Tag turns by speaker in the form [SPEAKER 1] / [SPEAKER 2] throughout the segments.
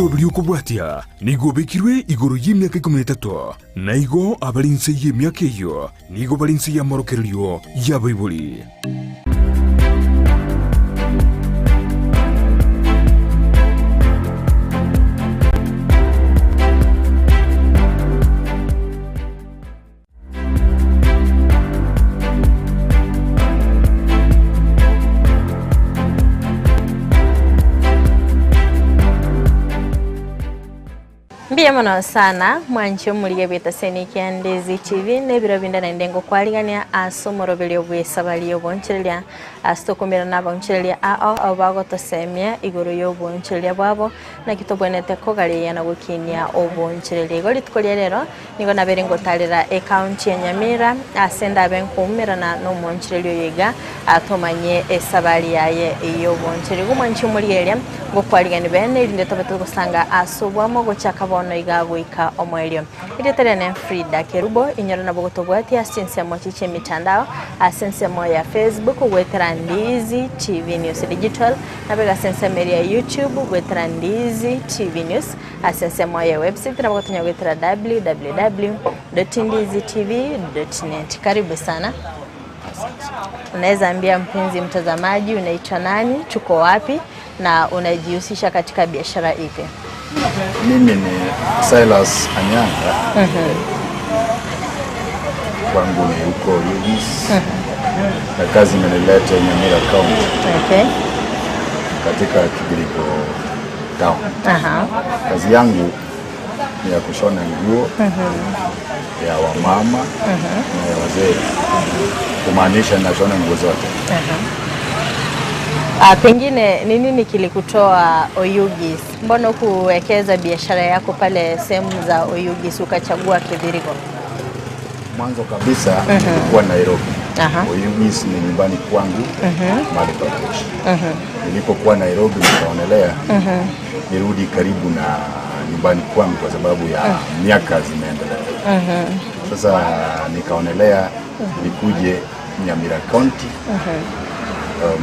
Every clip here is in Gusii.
[SPEAKER 1] Omoroberio okobwatia nigo obekirwe igoro y'emiaka ikomi na etato, na igo abare inse y'emiaka eyio nigo bare inse y'amorokererio y'abaibori.
[SPEAKER 2] Mbuya mono sana mwanche omorigia bw'etaseni kia Ndizi TV na ebiro binde naende ngokwarigania ase omoroberio bw'esabari y'obonchereria ase tokomerana na abaonchereria ao abwo bagotosemia igoro y'obonchereria bwabo naki tobwenerete kogareria na gokinia obonchereria. Igo rituko ria rero Nigo nabeire ngotarera ekaunti ya Nyamira ase ndabe nkoumerana nomonchereri oyo iga tomanye esabari yaye y'obonchereri. Igo mwanche omorigereria ngokwarigani bene erinde tobe togosanga ase obwamo gochaka bono iga goika omoerio. Erieta riane Frida Kerubo, inyore nabo gotobwatia ase chinsemo echi chi'emitandao ase ensemo ya Facebook goetera Ndizi TV News Digital, nabo iga ase ensemo eria ya YouTube goetera Ndizi TV News. Ase ensemo ye website nabo gotonya goetera www.ndizitv.net. Karibu sana. Unaweza ambia mpenzi mtazamaji unaitwa nani, tuko wapi na unajihusisha katika biashara ipi?
[SPEAKER 3] Mimi ni Silas Anyanga. Kwangu ni huko Yugis na kazi imenileta Nyamira County katika Kibirigo town. Kazi yangu ni ya kushona nguo ya wamama na ya wazee, kumaanisha nashona nguo zote.
[SPEAKER 2] Ah, pengine ni nini kilikutoa Oyugis? Mbona hukuwekeza biashara yako pale sehemu za Oyugis ukachagua Kibirigo?
[SPEAKER 3] Mwanzo kabisa nilikuwa Nairobi. Oyugis ni nyumbani kwangu mahali pa kuishi. Nilipokuwa Nairobi nikaonelea nirudi karibu na nyumbani kwangu kwa sababu ya miaka zimeendelea. Sasa nikaonelea nikuje Nyamira County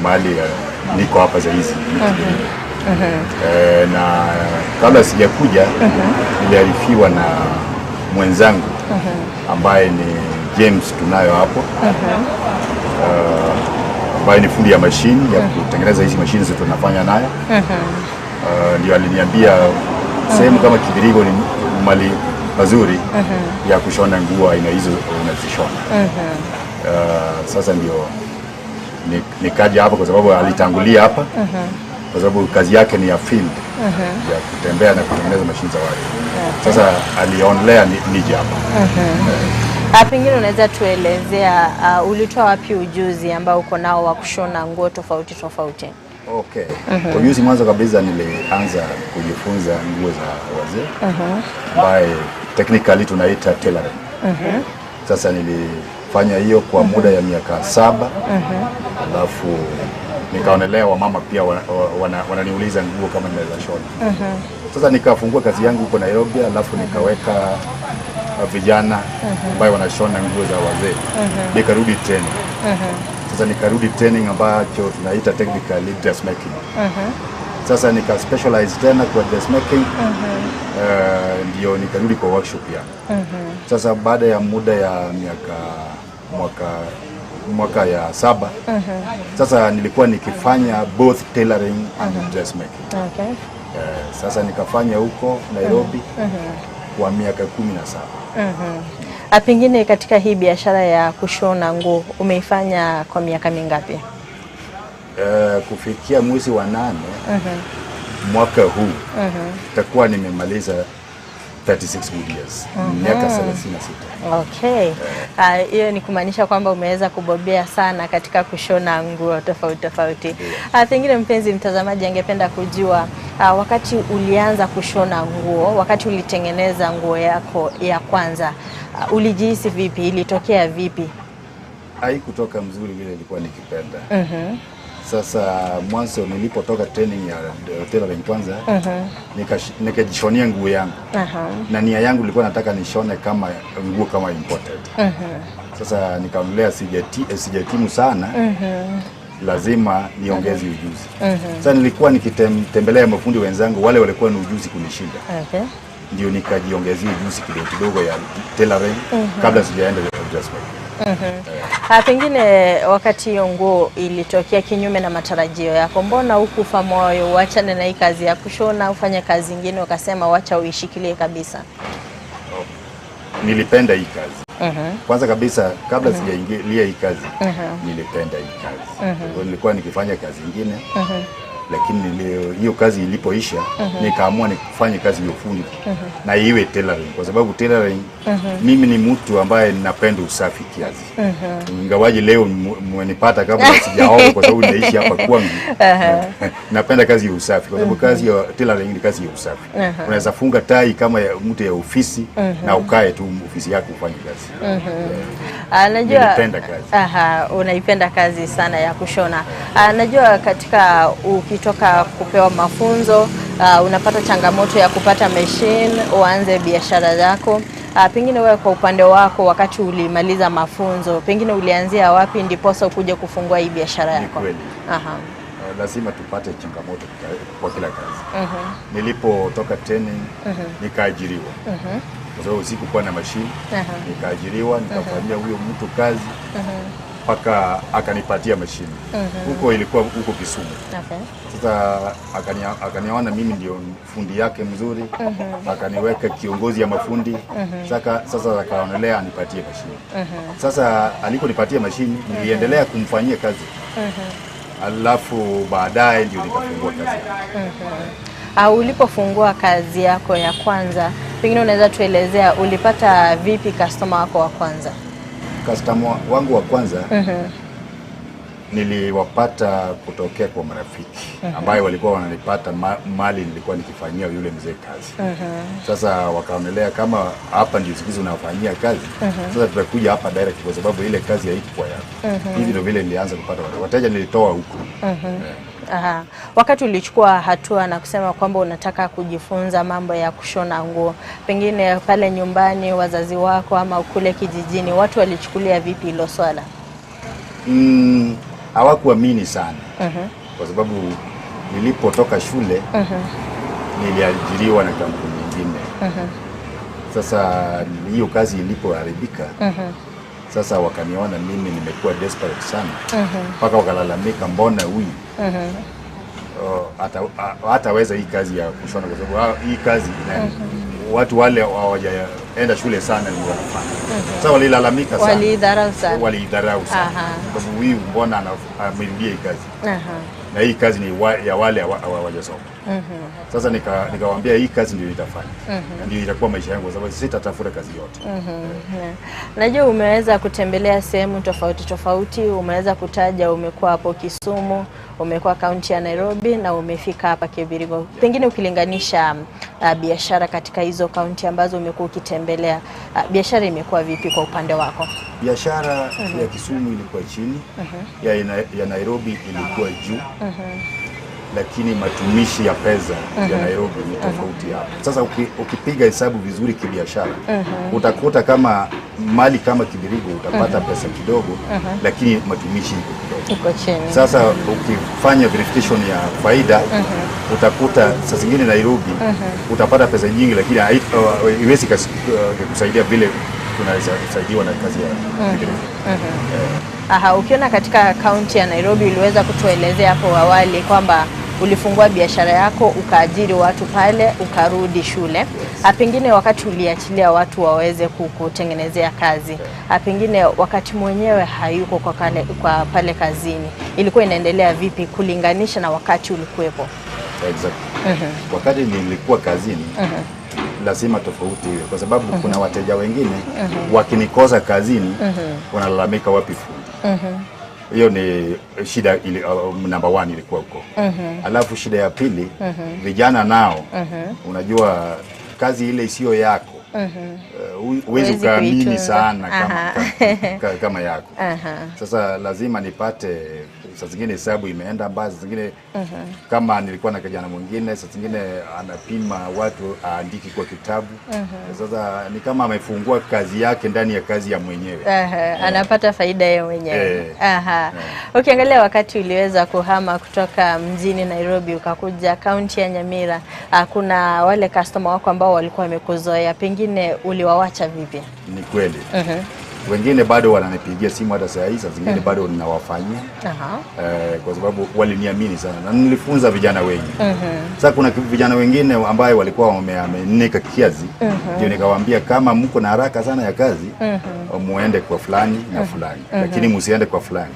[SPEAKER 3] mahali niko hapa saa hizi ni Kibirigo. Na kabla sijakuja niliarifiwa na mwenzangu ambaye ni James tunayo hapo ambaye ni fundi ya mashini ya kutengeneza hizi mashini zetu tunafanya nayo. Ndio aliniambia sehemu kama Kibirigo ni mali mazuri ya kushona nguo aina hizo unazishona. Sasa ndio nikaja hapa kwa sababu alitangulia hapa kwa sababu kazi yake ni ya field ya kutembea na kutengeneza mashini za watu. Sasa alionelea nije hapa.
[SPEAKER 2] Pengine unaweza tuelezea ulitoa wapi ujuzi ambao uko nao wa kushona nguo tofauti tofauti?
[SPEAKER 3] Okay. Ujuzi mwanzo kabisa nilianza kujifunza nguo za wazee ambaye technically tunaita tailoring. Sasa nilifanya hiyo kwa muda ya miaka 7. Alafu nikaonelea wamama pia wananiuliza nguo kama ninaweza shona. Sasa nikafungua kazi yangu huko Nairobi, alafu nikaweka vijana ambao wanashona nguo za wazee. Nikarudi training. Sasa nikarudi training ambacho tunaita technically dressmaking. Sasa nika specialize tena kwa dressmaking. Ndio nikarudi kwa workshop yangu. Sasa baada ya muda ya miaka mwaka ya 7, sasa nilikuwa nikifanya both tailoring and dressmaking. Sasa nikafanya huko Nairobi kwa miaka 17.
[SPEAKER 2] Pengine katika hii biashara ya kushona nguo umeifanya kwa miaka mingapi?
[SPEAKER 3] Kufikia mwezi wa 8 mwaka huu nitakuwa nimemaliza 36 good years. Miaka 36.
[SPEAKER 2] Hiyo ni kumaanisha kwamba umeweza kubobea sana katika kushona nguo tofauti tofauti. Pengine mpenzi mtazamaji angependa kujua wakati ulianza kushona nguo, wakati ulitengeneza nguo yako ya kwanza, ulijihisi vipi? Ilitokea vipi?
[SPEAKER 3] Haikutoka mzuri vile nilikuwa nikipenda. Sasa mwanzo nilipotoka training ya tailoring kwanza, nikajishonia nguo yangu. Na nia yangu nilikuwa nataka nishone kama nguo kama imported. Sasa nikaonelea sijatimu sana. lazima niongeze ujuzi. Sasa nilikuwa nikitembelea mafundi wenzangu wale walikuwa na ujuzi kunishinda, ndio nikajiongezea ujuzi kidogo kidogo ya tailoring kabla sijaenda dressmaking.
[SPEAKER 2] Ah, pengine wakati hiyo nguo ilitokea kinyume na matarajio yako, mbona hukufa moyo, uachane na hii kazi ya kushona ufanye kazi ingine, ukasema wacha uishikilie kabisa?
[SPEAKER 3] Nilipenda hii kazi. Kwanza kabisa kabla sijaingilia hii kazi nilipenda hii kazi. Kwa hiyo nilikuwa nikifanya kazi ingine lakini hiyo kazi ilipoisha nikaamua nifanye kazi ya ufundi na iwe tailoring, kwa sababu tailoring mimi ni mtu ambaye ninapenda usafi kiasi. Ingawaje leo mmenipata kabla sijaoga kwa sababu naishi hapa kwangu. Napenda kazi ya usafi kwa sababu kazi ya tailoring ni kazi ya usafi. Unaweza funga tai kama ya mtu ya ofisi na ukae tu ofisi yako ufanye kazi.
[SPEAKER 2] Ah, najua
[SPEAKER 3] Nilipenda kazi.
[SPEAKER 2] Aha, unaipenda kazi sana ya kushona. Ah, najua katika ukitoka kupewa mafunzo unapata changamoto ya kupata machine uanze biashara yako. Pengine wewe kwa upande wako wakati ulimaliza mafunzo, pengine ulianzia wapi ndiposa ukuje kufungua hii biashara
[SPEAKER 3] Ni
[SPEAKER 2] yako?
[SPEAKER 3] kweli.
[SPEAKER 2] Aha.
[SPEAKER 3] Lazima tupate changamoto kwa kila kazi. Nilipotoka training nikaajiriwa kwa sababu sikukuwa na mashine. Nikaajiriwa, nikafanyia huyo mtu kazi mpaka akanipatia mashine. Huko ilikuwa huko Kisumu. Sasa akaniona mimi ndio fundi yake mzuri, akaniweka kiongozi ya mafundi. Sasa akaonelea anipatie mashine. Sasa aliponipatia mashine niliendelea kumfanyia kazi. Alafu baadaye ndio nikafungua kazi yangu.
[SPEAKER 2] Ulipofungua kazi yako ya kwanza, pengine unaweza tuelezea ulipata vipi customer wako wa kwanza?
[SPEAKER 3] Customer wangu wa kwanza niliwapata kutokea kwa marafiki ambayo walikuwa wananipata mali nilikuwa nikifanyia yule mzee kazi. Sasa wakaonelea kama hapa ndio siku hizi unafanyia kazi, sasa tutakuja hapa direct kwa sababu ile kazi haikuwa yako. Hivi ndio vile nilianza kupata wateja, nilitoa huko.
[SPEAKER 2] Aha. Wakati ulichukua hatua na kusema kwamba unataka kujifunza mambo ya kushona nguo, pengine pale nyumbani wazazi wako ama kule kijijini, watu walichukulia vipi hilo swala?
[SPEAKER 3] Hawakuamini sana kwa sababu nilipotoka shule niliajiriwa na kampuni nyingine. Sasa hiyo kazi ilipoharibika, sasa wakaniona mimi nimekuwa desperate sana mpaka wakalalamika, mbona huyu hataweza hii kazi ya kushona kwa sababu hii kazi watu wale hawajaenda shule sana ndio wanafanya. Sasa walilalamika sana.
[SPEAKER 2] Waliidharau sana.
[SPEAKER 3] Waliidharau sana. Kwa sababu huyu mbona amerudia hii kazi. Na hii kazi ni ya wale hawajasoma. Sasa nikawaambia hii kazi ndio nitafanya. Na ndio itakuwa maisha yangu kwa sababu sitatafuta kazi yote.
[SPEAKER 2] Najua umeweza kutembelea sehemu tofauti tofauti, umeweza kutaja umekuwa hapo Kisumu, umekuwa kaunti ya Nairobi na umefika hapa Kibirigo. Pengine ukilinganisha biashara katika hizo kaunti ambazo umekuwa ukitembelea, biashara imekuwa vipi kwa upande wako?
[SPEAKER 3] Biashara ya Kisumu ilikuwa chini, ya Nairobi ilikuwa juu. Lakini matumishi ya pesa ya Nairobi ni tofauti hapo. Sasa ukipiga hesabu vizuri kibiashara, utakuta kama mali kama Kibirigo utapata pesa kidogo, lakini matumishi iko kidogo.
[SPEAKER 2] Iko chini.
[SPEAKER 3] Sasa ukifanya verification ya faida, utakuta saa zingine Nairobi utapata pesa nyingi, lakini haiwezi kusaidia vile tunaweza kusaidiwa na kazi ya Kibirigo.
[SPEAKER 2] Aha, ukiona katika kaunti ya Nairobi uliweza kutuelezea hapo awali kwamba ulifungua biashara yako ukaajiri watu pale ukarudi shule. Pengine wakati uliachilia watu waweze kukutengenezea kazi, pengine wakati mwenyewe hayuko kwa pale kazini, ilikuwa inaendelea vipi kulinganisha na wakati ulikuwepo?
[SPEAKER 3] Exactly. Wakati nilikuwa kazini, lazima tofauti iwe kwa sababu kuna wateja wengine wakinikosa kazini wanalalamika wapi fundi. Hiyo ni shida number 1 ilikuwa huko. Alafu shida ya pili, vijana nao, unajua kazi ile isiyo yako, huwezi
[SPEAKER 2] Huwezi
[SPEAKER 3] ukaamini
[SPEAKER 2] kuitunza.
[SPEAKER 3] sana kama yako. Sasa lazima nipate saa zingine hesabu imeenda mbaya, saa zingine kama nilikuwa na kijana mwingine, saa zingine anapima watu aandiki kwa kitabu. Sasa ni kama amefungua kazi yake ndani ya kazi ya mwenyewe.
[SPEAKER 2] Aha, anapata faida yeye mwenyewe. Aha. Ukiangalia wakati uliweza kuhama kutoka mjini Nairobi ukakuja kaunti ya Nyamira, kuna wale customer wako ambao walikuwa wamekuzoea, pengine uliwawacha vipi?
[SPEAKER 3] Ni kweli wengine bado wananipigia simu hata saa hii, saa zingine bado ninawafanyia kwa sababu waliniamini sana na nilifunza vijana wengi. Sasa kuna vijana wengine ambaye walikuwa wameaminika kiasi, ndio nikawaambia kama mko na haraka sana ya kazi muende kwa fulani na fulani, lakini msiende kwa fulani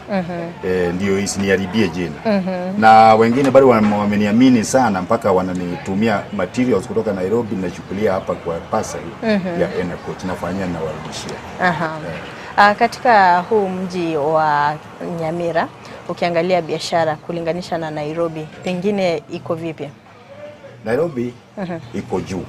[SPEAKER 3] ndio isiniharibie jina. Na wengine bado wameniamini sana mpaka wananitumia materials kutoka Nairobi, nachukulia hapa kwa parcel ya Enacoach, nafanyia nawarudishia.
[SPEAKER 2] Katika huu mji wa Nyamira ukiangalia biashara kulinganisha na Nairobi, pengine iko vipi?
[SPEAKER 3] Nairobi iko juu.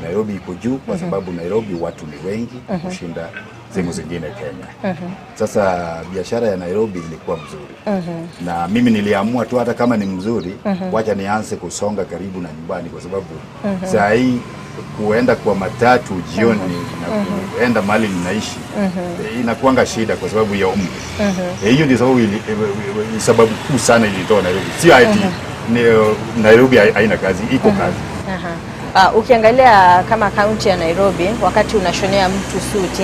[SPEAKER 3] Nairobi iko juu kwa sababu Nairobi watu ni wengi kushinda sehemu zingine Kenya. Sasa biashara ya Nairobi ilikuwa mzuri na mimi niliamua tu hata kama ni mzuri, wacha nianze kusonga karibu na nyumbani, kwa sababu saa hii kuenda kwa matatu jioni na kuenda mahali ninaishi inakuanga shida kwa sababu ya umri. Hiyo ndio sababu sababu kuu sana ilitoa Nairobi, sio ati ni, Nairobi haina kazi, iko kazi.
[SPEAKER 2] Aha. Ukiangalia kama kaunti ya Nairobi, wakati unashonea mtu suti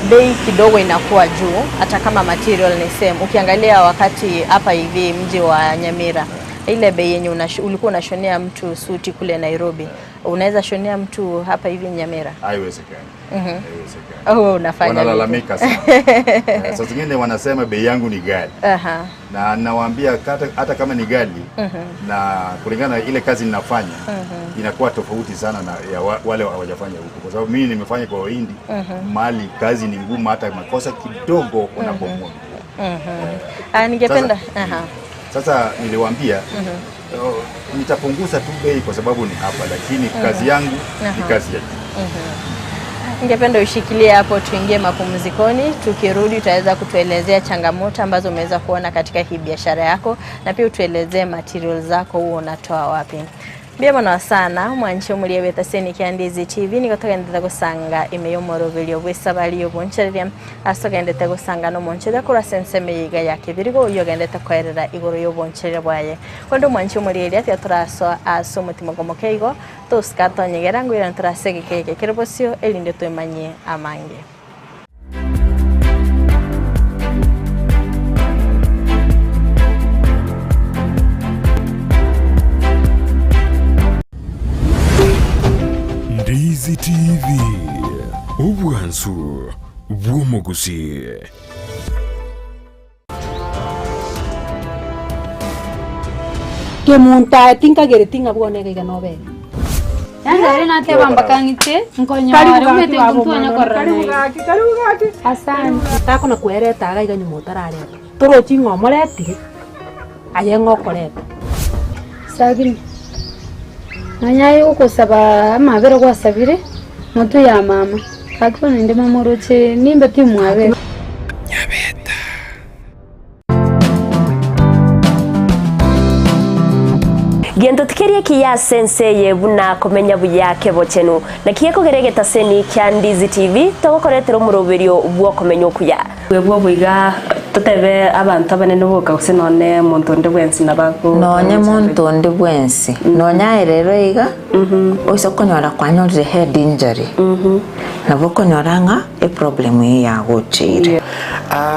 [SPEAKER 2] bei kidogo inakuwa juu, hata kama material ni same. Ukiangalia wakati hapa hivi mji wa Nyamira, ile bei yenye ulikuwa unashonea mtu suti kule Nairobi, unaweza shonea mtu hapa hivi Nyamira?
[SPEAKER 3] Haiwezekani. Haiwezekani.
[SPEAKER 2] Oh, unafanya vipi?
[SPEAKER 3] Wanalalamika sana. Saa zingine wanasema bei yangu ni ghali. Na nawaambia hata kama ni ghali na kulingana na ile kazi ninafanya inakuwa tofauti sana na ya wale hawajafanya huko, kwa sababu mimi nimefanya kwa Wahindi mali kazi ni ngumu, hata makosa kidogo unabomoa.
[SPEAKER 2] Ningependa
[SPEAKER 3] Sasa niliwaambia nitapunguza tu bei kwa sababu ni hapa, lakini kazi yangu ni kazi ya juu.
[SPEAKER 2] Ningependa ushikilie hapo, tuingie mapumzikoni. Tukirudi utaweza kutuelezea changamoto ambazo umeweza kuona katika hii biashara yako, na pia utuelezee materials zako huo unatoa wapi. Mbia sana mwanchi omurie betaseni kia Ndizi TV nigo togendete gusanga ime yomoroberio bw'esabari y'obonchereria ase togendete gusanga nomonchereria korwa ase ensemo iga ya kebirigo oywo ogendete koerera igoro y'obonchereria bwaye kwende omwanchi omorieria atia torasoa ase omotima gomoke igo tosika tonyegera ngwira ntorase geke kere bosio erinde twemanyie amange.
[SPEAKER 1] Ndizi TV, obwansu bw'omugusi.
[SPEAKER 4] Kemunta tinkagereti ng'a bwone iga nobere.
[SPEAKER 5] Yandere nateba mbakang'ite nkonyore omete nkuntuanya korora
[SPEAKER 4] Karibu gaki, karibu gaki.
[SPEAKER 5] Asante.
[SPEAKER 4] Takona kwereta iga iga nyuma otarareta. Torochi ng'a omoretire, aye ng'a okoreta.
[SPEAKER 5] Sabini. Nanyaye gokosaba amabere gwasabire motu ya mama. Gaki bono inde mamoroche nimbe timwabere.
[SPEAKER 1] Nyabeta.
[SPEAKER 6] Gento tikerie kiya senseye buna komenya buyake bochenu na kiye kogeregeta seni kya Ndizi TV togokoretera omuroberio bwokomenya okuya
[SPEAKER 7] bwebwo bwiga totebe abantu abanene boka gose none monto onde bwensi nabako
[SPEAKER 8] nonye monto onde bwensi nonya erero iga oise okonyora kwanyorire head injury nabo okonyora ng'a eproblem eye yagocheire.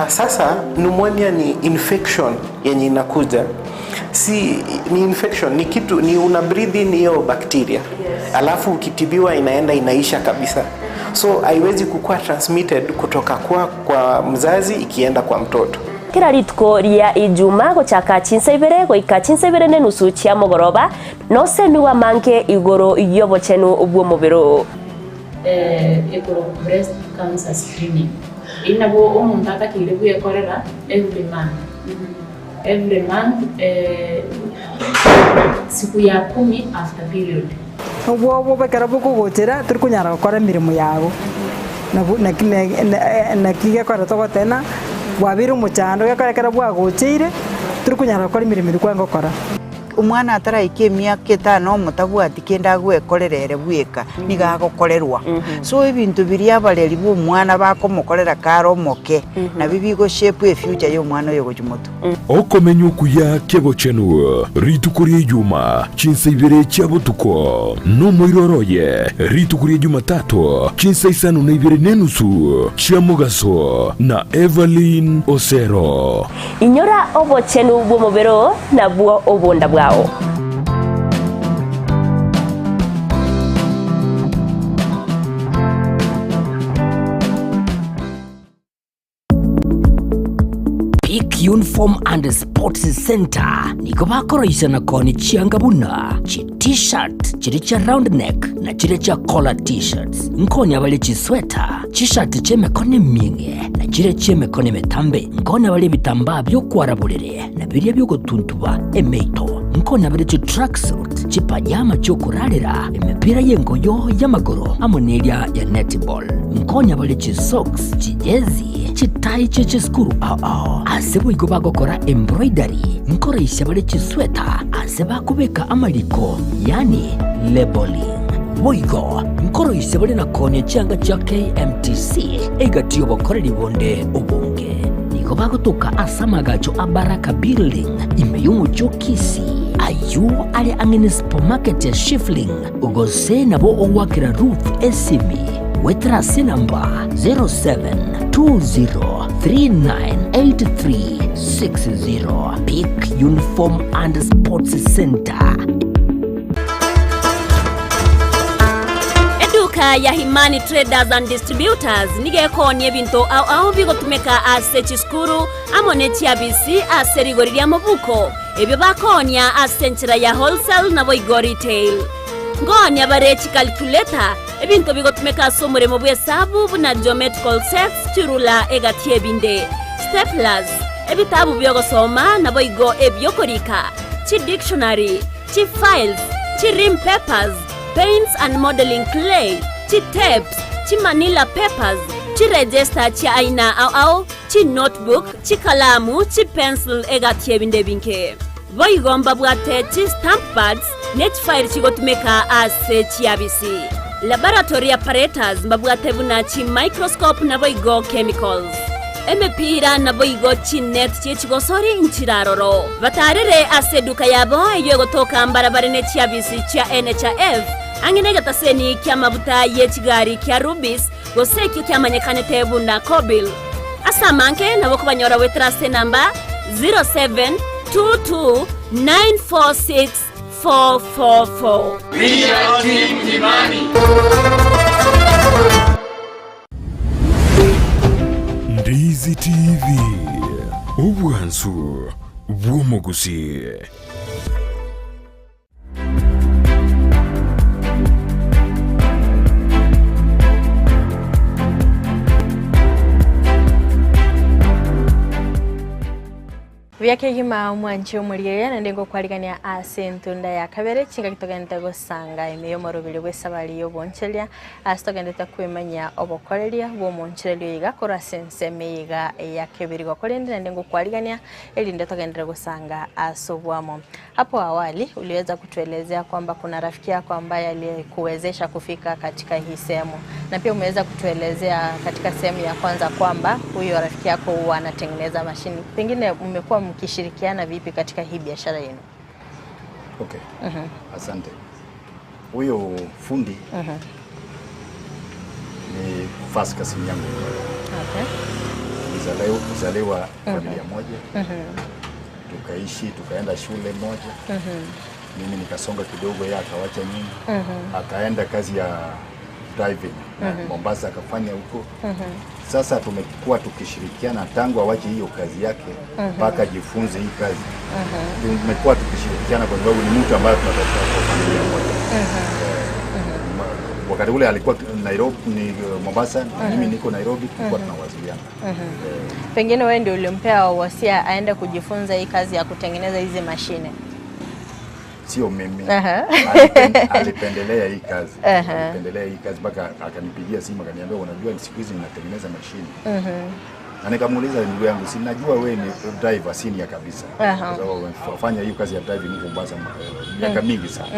[SPEAKER 9] Sasa pneumonia ni infection yenye inakuja, si ni infection, ni kitu ni una breathe in hiyo bacteria. Alafu ukitibiwa inaenda inaisha kabisa, so haiwezi kukua transmitted kutoka kwa mzazi ikienda kwa mtoto.
[SPEAKER 6] Kila rituko ria ijuma gochaka chinsa ibere goika chinsa ibere nenusu chia mogoroba nosemiwa manke igoro yobochenu bw'omobero.
[SPEAKER 10] Igoro breast cancer screening inabo omuntu atakire bwekorera every month. Every month, siku ya 10 after period.
[SPEAKER 11] Obwo bobekera bokogochera turi kunyara gukora emirimo yabo. Nabu, na, na, na, na kige kora togotena. Bwabeire omochando gekogera ekero bwagocheire, tori konyara gokora emeremo eria kwarenge gokora.
[SPEAKER 12] Omwana ataraika emiaka etano omotabwati kende agwekorera ere bweka, nigo agokorerwa. So ebinto biria abareri ba omwana bakomokorera kare omoke, nabio bigo shape efuture ya omwana oyo gochia motwe.
[SPEAKER 1] Okomenya okuya kebochenu rituko ria Ijuma chinsa ibere chia botuko, nomoiroro oye rituko ria Jumatato chinsa isano na ibere nenusu chia mogaso na Evelyn Osero.
[SPEAKER 6] Inyora obochenu bw'omobere oo nabwo obonda bwao.
[SPEAKER 13] Peak Uniform and Sports Center nigo bakoroisia na koonia chianga buna chi T-shirt chiria chia round neck na chiria chia collar T-shirts. Nkoonia bare chisweta, chishati chi'emekono emieng'e na chiria chi'emekono emetambe. Nkoonia bare ebitambaa bi'okwara borere na biria bi'ogotuntuba emeito. Nkoonia bare chitracksuit, chipajama chi'okorarera, emepira y'engoyo y'amagoro amo neria ya netball. Nkonya bare chisocks, chijezi, chitai chie chisukuru ao ao. Ase boigo bagokora embroidery, nkoroisia bare chisweta ase bakobeka amariko, yaani labelling. Boigo nkoroisia bare na koonia chianga chia KMTC egati y'obokoreri bonde obonge. Nigo bagotoka ase amagacho a Baraka Building ime y'omochie o Kisii, ayio are ang'e ne supermarket ya Shifling. Gose nabo ogoakera Ruth esimi goetera ase enamba 0720398360. Peak Uniform and Sports Center.
[SPEAKER 14] Eduka ya Himani Traders and Distributors nigo ekoonia ebinto ao ao bigotumeka ase chisukuru amo ne chiabisi ase rigori ria mobuko. Ebio bakoonia ase enchera ya wholesale naboigo retail. Nkoonia bare chicalculator, ebinto bigotumeka ase omoremo bw'esabu buna geometrical sets, chirula egati ebinde, staplers, ebitabu bi'ogosoma naboigo ebi'okorika, chidictionary, chifiles, chiream papers, paints and modeling clay, chitapes, chimanila papers, chiregister chia aina ao ao, chinotebook, chikalamu, chipencil egati ebinde ebinge. Boigo mbabwate chi-stamp pads ne chifairi chigotumeka ase chiabisi. Laboratory apparatus mbabwate buna chi-microscope naboigo chemicals. Emepira naboigo chinet chi'echigosori nchiraroro. Batarere ase eduka yabo eyio egotoka mbarabare ne chiabisi chia NHIF ang'e negetaseni ki'amabuta ye chigari kia Rubis gose ekio kiamanyekanete buna Kobil. Ase amange nabo okobanyora goetera ase enamba 0722946444.
[SPEAKER 15] We are Team Imani.
[SPEAKER 1] Ndizi TV, obwansu bw'omogusi.
[SPEAKER 2] Buya kegima omwanche omorigereria naende ngokwarigania ase entunda ya kabere chingaki togenderete gosanga ime y'omoroberi bw'esabari y'obonchereria ase togenderete kwemanyia obokoreria bw'omonchereria oyo iga korwa ase ensemo eye iga ya kebirigo korende naende ngokwarigania erinde togenderere gosanga ase obwamo. Hapo awali uliweza kutuelezea kwamba kuna rafiki yako ambaye aliyekuwezesha kufika katika hii sehemu, na pia umeweza kutuelezea katika sehemu ya kwanza kwamba huyo rafiki yako huwa anatengeneza mashini. Pengine mmekuwa mkishirikiana vipi katika hii biashara yenu?
[SPEAKER 3] Okay. Asante. Huyo fundi ni first cousin yangu. Tulizaliwa familia moja, tukaishi, tukaenda shule moja. Mimi nikasonga kidogo, yeye akawacha nyuma, akaenda kazi ya driving na Mombasa akafanya huko. Sasa tumekuwa tukishirikiana tangu awache hiyo kazi yake mpaka ajifunze hii kazi. Tumekuwa tukishirikiana kwa sababu ni mtu ambaye tunatoka kwa familia moja. Wakati ule alikuwa Nairobi, ni Mombasa, na mimi niko Nairobi, tulikuwa tunawasiliana.
[SPEAKER 2] Pengine wewe ndio ulimpea wasia aende kujifunza hii kazi ya kutengeneza hizi mashine.
[SPEAKER 3] Sio mimi. Alipendelea hii kazi. Alipendelea hii kazi mpaka akanipigia simu akaniambia, unajua siku hizi ninatengeneza mashine. Na nikamuuliza ndugu yangu, si najua wewe ni driver senior kabisa.
[SPEAKER 2] Aha.
[SPEAKER 3] Kwa sababu umefanya hiyo kazi ya driving huko Mombasa eh, miaka mingi sana.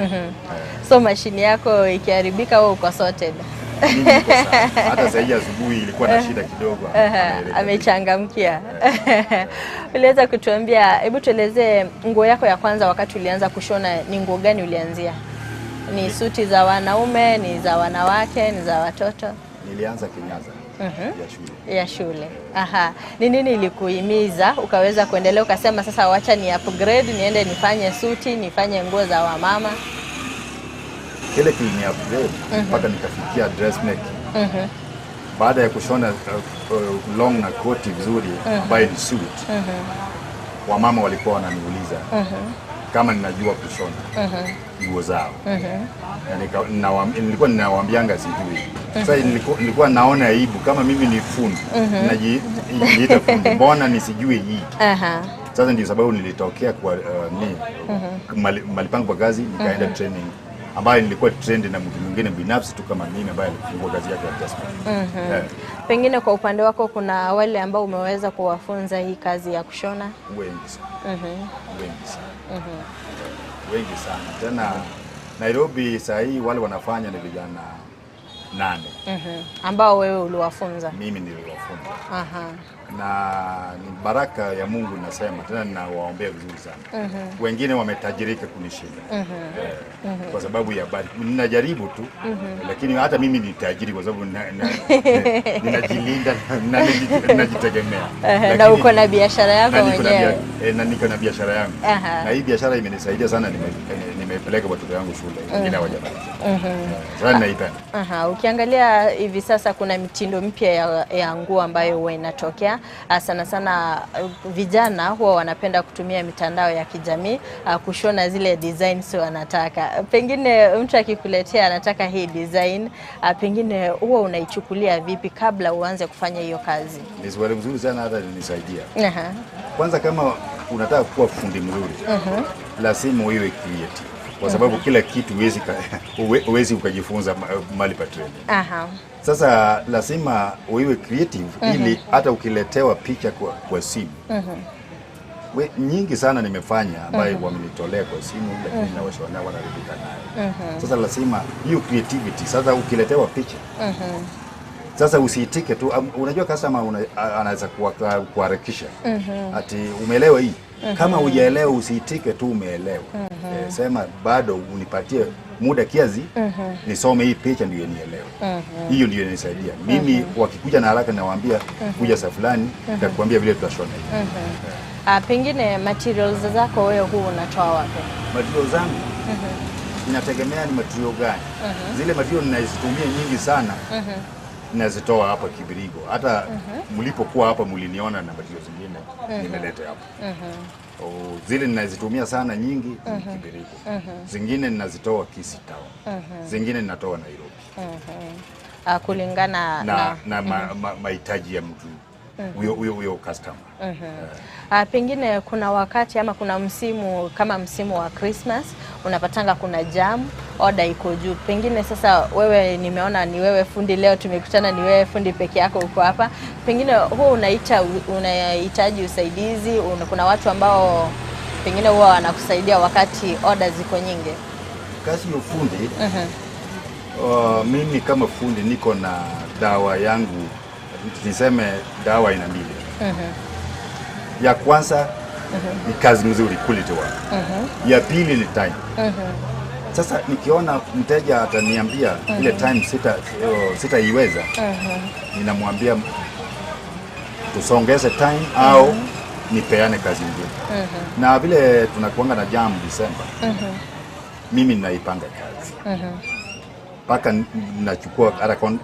[SPEAKER 2] So mashini yako ikiharibika wewe uko sorted.
[SPEAKER 3] Mimi niko sawa. Hata saa hii asubuhi ilikuwa na shida kidogo.
[SPEAKER 2] Aha, Amechangamkia. Uliweza kutuambia, hebu tuelezee nguo yako ya kwanza wakati ulianza kushona ni nguo gani ulianzia? Ni suti za wanaume, ni za wanawake, ni za watoto?
[SPEAKER 3] Nilianza kinyaza ya shule.
[SPEAKER 2] Ya shule. Aha. Ni nini ilikuhimiza ukaweza kuendelea ukasema sasa wacha ni upgrade niende nifanye suti, nifanye nguo za wamama?
[SPEAKER 3] Kile kilini upgrade mpaka nikafikia dressmaking. Baada ya kushona uh, long na koti vizuri ambayo ni suit, wamama walikuwa wananiuliza kama ninajua kushona nguo zao. Na nilikuwa ninawaambianga sijui. Sasa nilikuwa naona aibu kama mimi ni fundi, najiita fundi, mbona nisijue hii?
[SPEAKER 2] Aha.
[SPEAKER 3] Sasa ndio sababu nilitokea kwa uh, ni mali pangu pa kazi nikaenda training ambayo nilikuwa trained na mtu mwingine binafsi tu kama mimi ambaye alifungua kazi yake ya dressmaking.
[SPEAKER 2] Pengine kwa upande wako kuna wale ambao umeweza kuwafunza hii kazi ya kushona?
[SPEAKER 3] Wengi sana. Wengi sana. Wengi sana. Tena Nairobi saa hii wale wanafanya ni vijana 8.
[SPEAKER 2] Ambao wewe uliwafunza?
[SPEAKER 3] Mimi niliwafunza.
[SPEAKER 2] Aha.
[SPEAKER 3] Na ni baraka ya Mungu nasema, tena ninawaombea vizuri sana. Wengine wametajirika kunishinda. Kwa sababu ya bari. Ninajaribu tu, lakini hata mimi ni tajiri kwa sababu ninajilinda na ninajitegemea.
[SPEAKER 2] Na
[SPEAKER 3] Lakini
[SPEAKER 2] uko na biashara yako
[SPEAKER 3] na niko na
[SPEAKER 2] mwenyewe.
[SPEAKER 3] na niko na biashara yangu.
[SPEAKER 2] Aha.
[SPEAKER 3] Na hii biashara imenisaidia sana, nimepeleka watoto wangu shule, wengine hawajamaliza. Sasa ninaipenda.
[SPEAKER 2] Aha, ukiangalia hivi sasa kuna mitindo mpya ya nguo ambayo huwa inatokea. Sana sana vijana huwa wanapenda kutumia mitandao ya kijamii kushona zile designs wanataka. Pengine mtu akikuletea anataka hii design, pengine huwa unaichukulia vipi kabla uanze kufanya hiyo kazi?
[SPEAKER 3] Ni swali mzuri sana, hata linisaidia.
[SPEAKER 2] Aha.
[SPEAKER 3] Kwanza kama unataka kuwa fundi mzuri, lazima uwe creative. Kwa sababu kila kitu huwezi ukajifunza mahali pa training.
[SPEAKER 2] Aha.
[SPEAKER 3] Sasa lazima uwe creative ili hata ukiletewa picha kwa simu. Nyingi sana nimefanya ambayo wamenitolea kwa simu lakini nawashona wanaridhika nayo. Sasa lazima hiyo creativity. Sasa ukiletewa picha sasa usiitike tu. Unajua customer anaweza kuharakisha. Ati umeelewa hii? Kama hujaelewa usiitike tu umeelewa. Sema bado unipatie muda kiasi nisome hii picha ndio nielewe. Hiyo ndio inanisaidia. Mimi wakikuja na haraka nawaambia kuja saa fulani nitakwambia vile tutashona hii.
[SPEAKER 2] Pengine materials zako wewe huu unatoa wapi?
[SPEAKER 3] Materials zangu inategemea ni material gani. Zile material ninazitumia nyingi sana nazitoa hapa Kibirigo. Hata mlipokuwa hapa mliniona na material zingine nimeleta hapa. Zile ninazitumia sana nyingi ni Kibirigo. Zingine ninazitoa Kisii Town. Zingine ninatoa Nairobi.
[SPEAKER 2] Kulingana
[SPEAKER 3] Na na mahitaji ya mtu huyo customer.
[SPEAKER 2] Pengine kuna wakati ama kuna msimu kama msimu wa Christmas unapatanga kuna jam, order iko juu. Pengine sasa wewe, nimeona ni wewe fundi leo tumekutana, ni wewe fundi peke yako uko hapa. Pengine huwa unahitaji usaidizi, kuna watu ambao pengine huwa wanakusaidia wakati order ziko nyingi.
[SPEAKER 3] Kazi ya ufundi, mimi kama fundi niko na dawa yangu, niseme dawa aina mbili. Ya kwanza ni kazi nzuri, quality work. Ya pili ni time. Sasa nikiona mteja ataniambia ile time sitaiweza, ninamwambia tusongeze time au nipeane kazi nyingine. Na vile tunakuanga na jam December, mimi ninaipanga kazi mpaka nachukua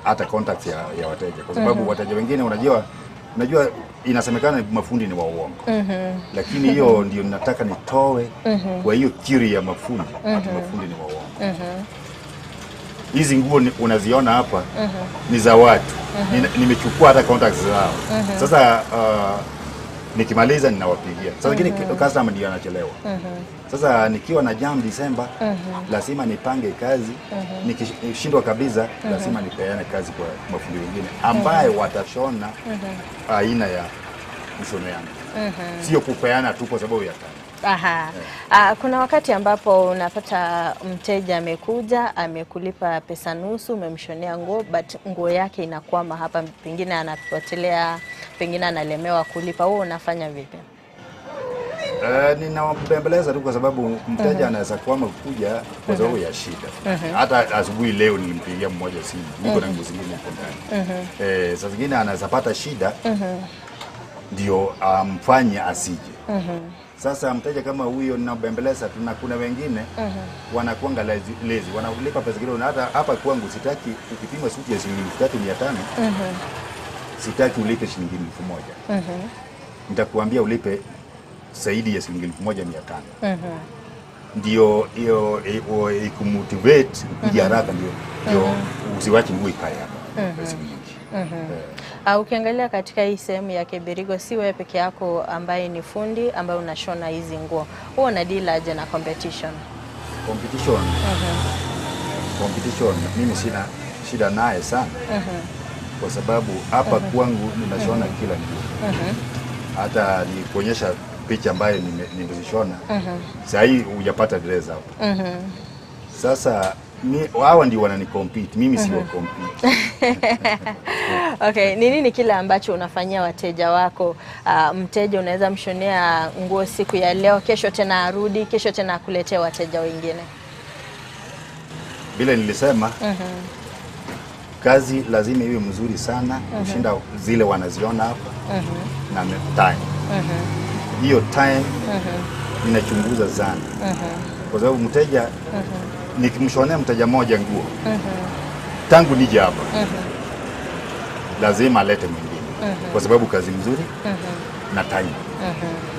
[SPEAKER 3] hata contacts ya wateja, kwa sababu wateja wengine unajua inasemekana mafundi ni wa uongo. Lakini hiyo ndio nataka nitoe kwa hiyo theory ya mafundi, ati mafundi ni wa uongo. Hizi nguo unaziona hapa ni za watu. Nimechukua hata contacts zao. Sasa Nikimaliza ninawapigia. Sasa lakini customer ndio anachelewa. Sasa nikiwa na jam December, lazima nipange kazi. Nikishindwa kabisa, lazima nipeane kazi kwa mafundi wengine ambaye watashona aina ya mshono yangu, sio kupeana tu kwa sababu ya kazi.
[SPEAKER 2] Aha. Ah, kuna wakati ambapo unapata mteja amekuja amekulipa pesa nusu, umemshonea nguo but nguo yake inakwama hapa, pengine anapotelea, pengine analemewa kulipa. Wewe unafanya vipi?
[SPEAKER 3] Ninawabembeleza tu kwa sababu mteja anaweza kwama kuja kwa sababu ya shida. Hata asubuhi leo nilimpigia mmoja simu, niko na nguo zingine huko ndani. Saa zingine anaweza pata shida ndio amfanye asije. Sasa mteja kama huyo ninabembeleza tu, na kuna wengine wanakuanga lazy, lazy, wanalipa pesa kidogo, na hata hapa kwangu sitaki ukipima suti ya shilingi 3500 sitaki ulipe shilingi 1000. Nitakuambia ulipe zaidi ya shilingi 1500 ndio hiyo ikumotivate ukuje haraka, ndio ndio usiwache nguo ikae hapa siku nyingi.
[SPEAKER 2] Ukiangalia katika hii sehemu ya Kebirigo, si wewe peke yako ambaye ni fundi ambaye unashona hizi nguo, huwa una deal aje na competition?
[SPEAKER 3] Competition, competition mimi sina shida naye sana kwa sababu hapa kwangu ninashona kila nguo, hata nikuonyesha picha ambayo nimezishona saa hii hujapata dress hapa. Sasa hawa ndio wananicompete, mimi si wa compete.
[SPEAKER 2] Okay, ni nini kile ambacho unafanyia wateja wako? Mteja unaweza mshonea nguo siku ya leo, kesho tena arudi, kesho tena akuletee wateja wengine.
[SPEAKER 3] Vile nilisema kazi lazima iwe mzuri sana kushinda zile wanaziona hapa na time. Hiyo time ninachunguza sana kwa sababu mteja nikimshonea mteja mmoja nguo tangu nije hapa lazima alete mwingine kwa sababu kazi mzuri na time.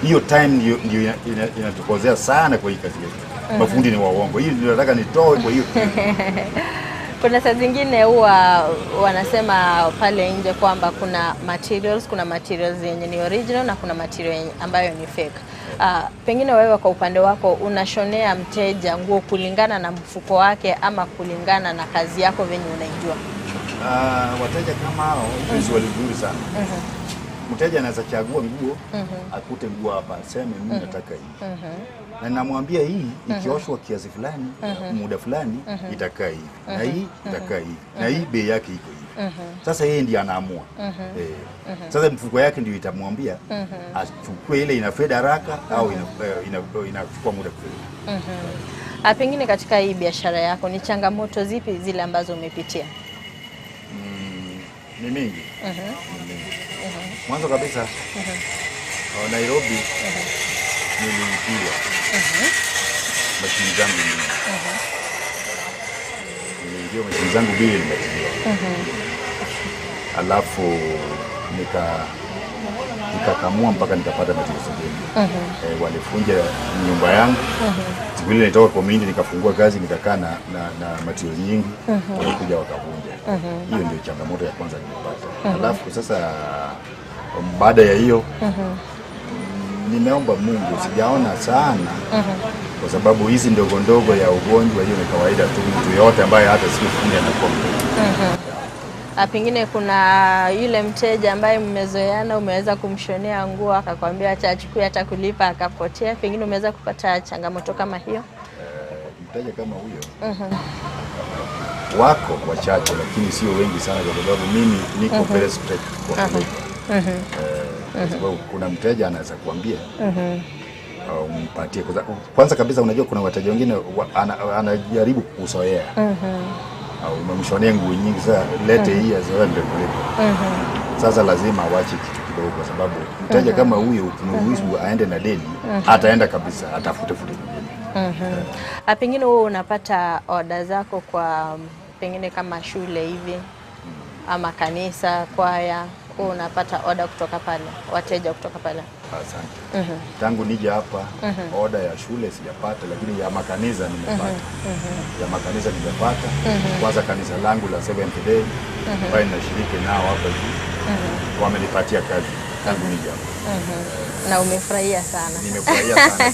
[SPEAKER 3] Hiyo time ndio ndio inatukozea sana kwa hii kazi yetu. Mafundi ni waongo. Hii ndio nataka nitoe kwa hiyo.
[SPEAKER 2] Kuna saa zingine huwa wanasema pale nje kwamba kuna materials, kuna materials yenye ni original na kuna material yenye ambayo ni fake. Pengine wewe kwa upande wako unashonea mteja nguo kulingana na mfuko wake ama kulingana na kazi yako venye unaijua?
[SPEAKER 3] Wateja kama hao, hii ni swali nzuri sana. Mteja anaweza chagua nguo, akute nguo hapa, aseme mimi nataka hii. Na namwambia hii ikioshwa kiasi fulani, muda fulani itakaa hivi. Na hii itakaa hivi. Na hii bei yake iko hivi. Sasa yeye ndiye anaamua. Sasa mfuko yake ndio itamwambia achukue ile ina fade haraka au inachukua muda kufade.
[SPEAKER 2] Pengine katika hii biashara yako ni changamoto zipi zile ambazo umepitia?
[SPEAKER 3] Ni mingi. Ni mingi. Mwanzo kabisa Nairobi niliibiwa mashini zangu nyingi. Niliibiwa mashini zangu mbili nimeibiwa. Alafu nikakamua mpaka nikapata materials zingine. Walifunja nyumba yangu. Siku ile nilitoka community nikafungua kazi nikakaa na materials nyingi, walikuja wakavunja. Hiyo ndio changamoto ya kwanza nilipata. Alafu sasa baada ya hiyo nimeomba Mungu, sijaona sana kwa sababu hizi ndogo ndogo ya ugonjwa hiyo ni kawaida tu, mtu yote ambaye hata si fundi anakuwa mgonjwa.
[SPEAKER 2] Pengine kuna yule mteja ambaye mmezoeana, umeweza kumshonea nguo akakwambia acha achukue hata kulipa akapotea, pengine umeweza kupata changamoto kama hiyo?
[SPEAKER 3] Mteja kama huyo wako wachache, lakini sio wengi sana, kwa sababu mimi niko very strict kwa kulipa. Kwa sababu kuna mteja anaweza kuambia umpatie. Kwanza kabisa, unajua kuna wateja wengine anajaribu kukuzoea. Au umemshonea nguo nyingi, sasa lete hii azoea ndio kulipa. Sasa lazima awache kitu kidogo, kwa sababu mteja kama huyo ukimruhusu aende na deni, ataenda kabisa, atafute fundi mwingine.
[SPEAKER 2] Pengine wewe unapata oda zako kwa pengine kama shule hivi ama kanisa, kwaya, wewe unapata oda kutoka pale, wateja kutoka pale?
[SPEAKER 3] Asante. Tangu nije hapa oda ya shule sijapata, lakini ya makanisa nimepata. Ya makanisa nimepata. Kwanza kanisa langu la Seventh Day ambayo ninashiriki nao hapa juu, wamenipatia kazi. Tangu nije hapa.
[SPEAKER 2] Na umefurahia sana.
[SPEAKER 3] Nimefurahia sana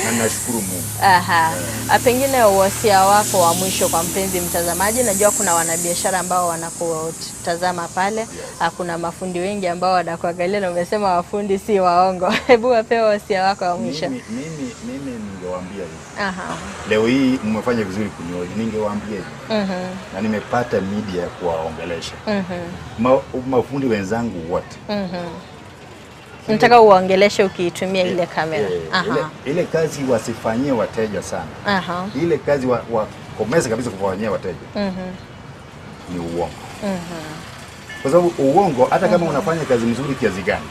[SPEAKER 3] na ninashukuru Mungu.
[SPEAKER 2] Aha. A, Pengine wasia wako wa mwisho kwa mpenzi mtazamaji, najua kuna wanabiashara ambao wanakutazama pale. Ah, Kuna mafundi wengi ambao wanakuangalia na umesema wafundi si waongo. Hebu wapewe wasia wako wa mwisho.
[SPEAKER 3] Mimi, mimi, mimi ningewaambia hivi.
[SPEAKER 2] Aha.
[SPEAKER 3] Leo hii mmefanya vizuri kunioji, ningewaambia hivi na nimepata media ya kuwaongelesha mafundi wenzangu wote.
[SPEAKER 2] Nataka uongeleshe ukiitumia ile kamera.
[SPEAKER 3] Eh, ile, ile kazi wasifanyie wateja sana.
[SPEAKER 2] Aha.
[SPEAKER 3] Ile kazi wakomeze kabisa kufanyia wateja ni uongo, kwa sababu uongo hata kama unafanya kazi mzuri kiasi gani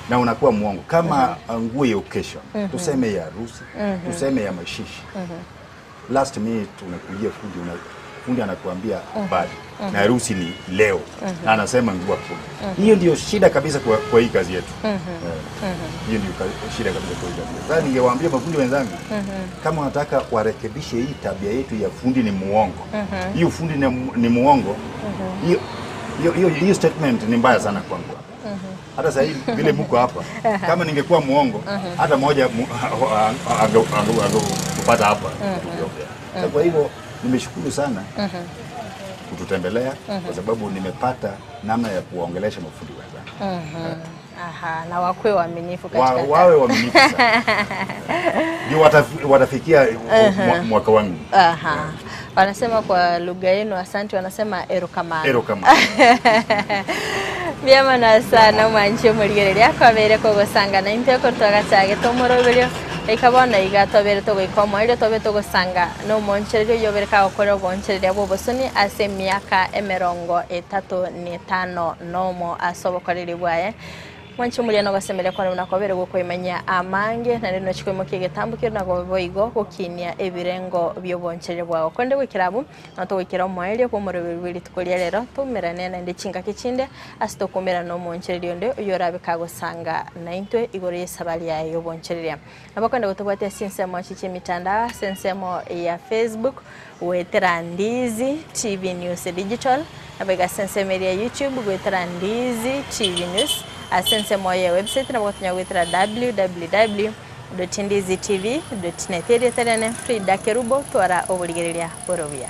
[SPEAKER 3] na unakuwa mwongo kama nguo ya occasion tuseme ya harusi tuseme ya mashishi last minute unakujia fundi una, fundi anakuambia bado na harusi ni leo na anasema nguo hakuna. Hiyo ndio shida kabisa kwa hii kazi yetu. Eh, Hiyo ndio shida kabisa kwa hii kazi yetu. Sasa ningewaambia mafundi wenzangu kama wanataka warekebishe hii tabia yetu ya fundi ni muongo. Hiyo fundi ni muongo. Hiyo hiyo hiyo hiyo statement ni mbaya sana kwangu. Hata sasa hivi vile mko hapa, kama ningekuwa muongo hata mmoja angekupata hapa tukiongea. Sasa Kwa hivyo nimeshukuru sana kututembelea kwa sababu nimepata namna ya kuwaongelesha mafundi wenzangu.
[SPEAKER 2] Aha, na wakuwe waaminifu katika
[SPEAKER 3] Wawe waaminifu sana. Ndio watafikia mwaka wangu.
[SPEAKER 2] Aha. Wanasema kwa lugha yenu asante, wanasema erokamano.
[SPEAKER 3] Erokamano.
[SPEAKER 2] Vyama sana mwanchi omorigereria kwabere kogosanga na intwe kotwagachage tomoroberio ikabona iga twabere togoika omoerio tobe togosanga na omonchereria oywo obere kagokora obonchereria bwa obosoni ase emiaka emerongo etato na etano nomo ase obokoreri bwaye mwanchi omoria nogosemeria kwane buna kwabere gokoimanya amange naende nochikoimokia egetambo kero nago boigo gokinia ebirengo bia obonchereria bwago konde goikera abwo no togoikera omoerio bwa omoroberi bwa rituko ria rero toumerane naende chingaki chinde ase tokoumera na omonchereria onde oywo orabe kagosanga na intwe igoro ya esabari yaye ya obonchereria. Nabo kwenda gotobwatia ase ensemo chiche emitandao ase ensemo ya Facebook gwetera Ndizi TV News Digital nabo iga ase ensemo eria ya YouTube gwetera Ndizi TV News ase ensemo ya website nabo gotonya gwetera www.ndizitv.net erieterene Frida Kerubo twara oborigereria borobuya.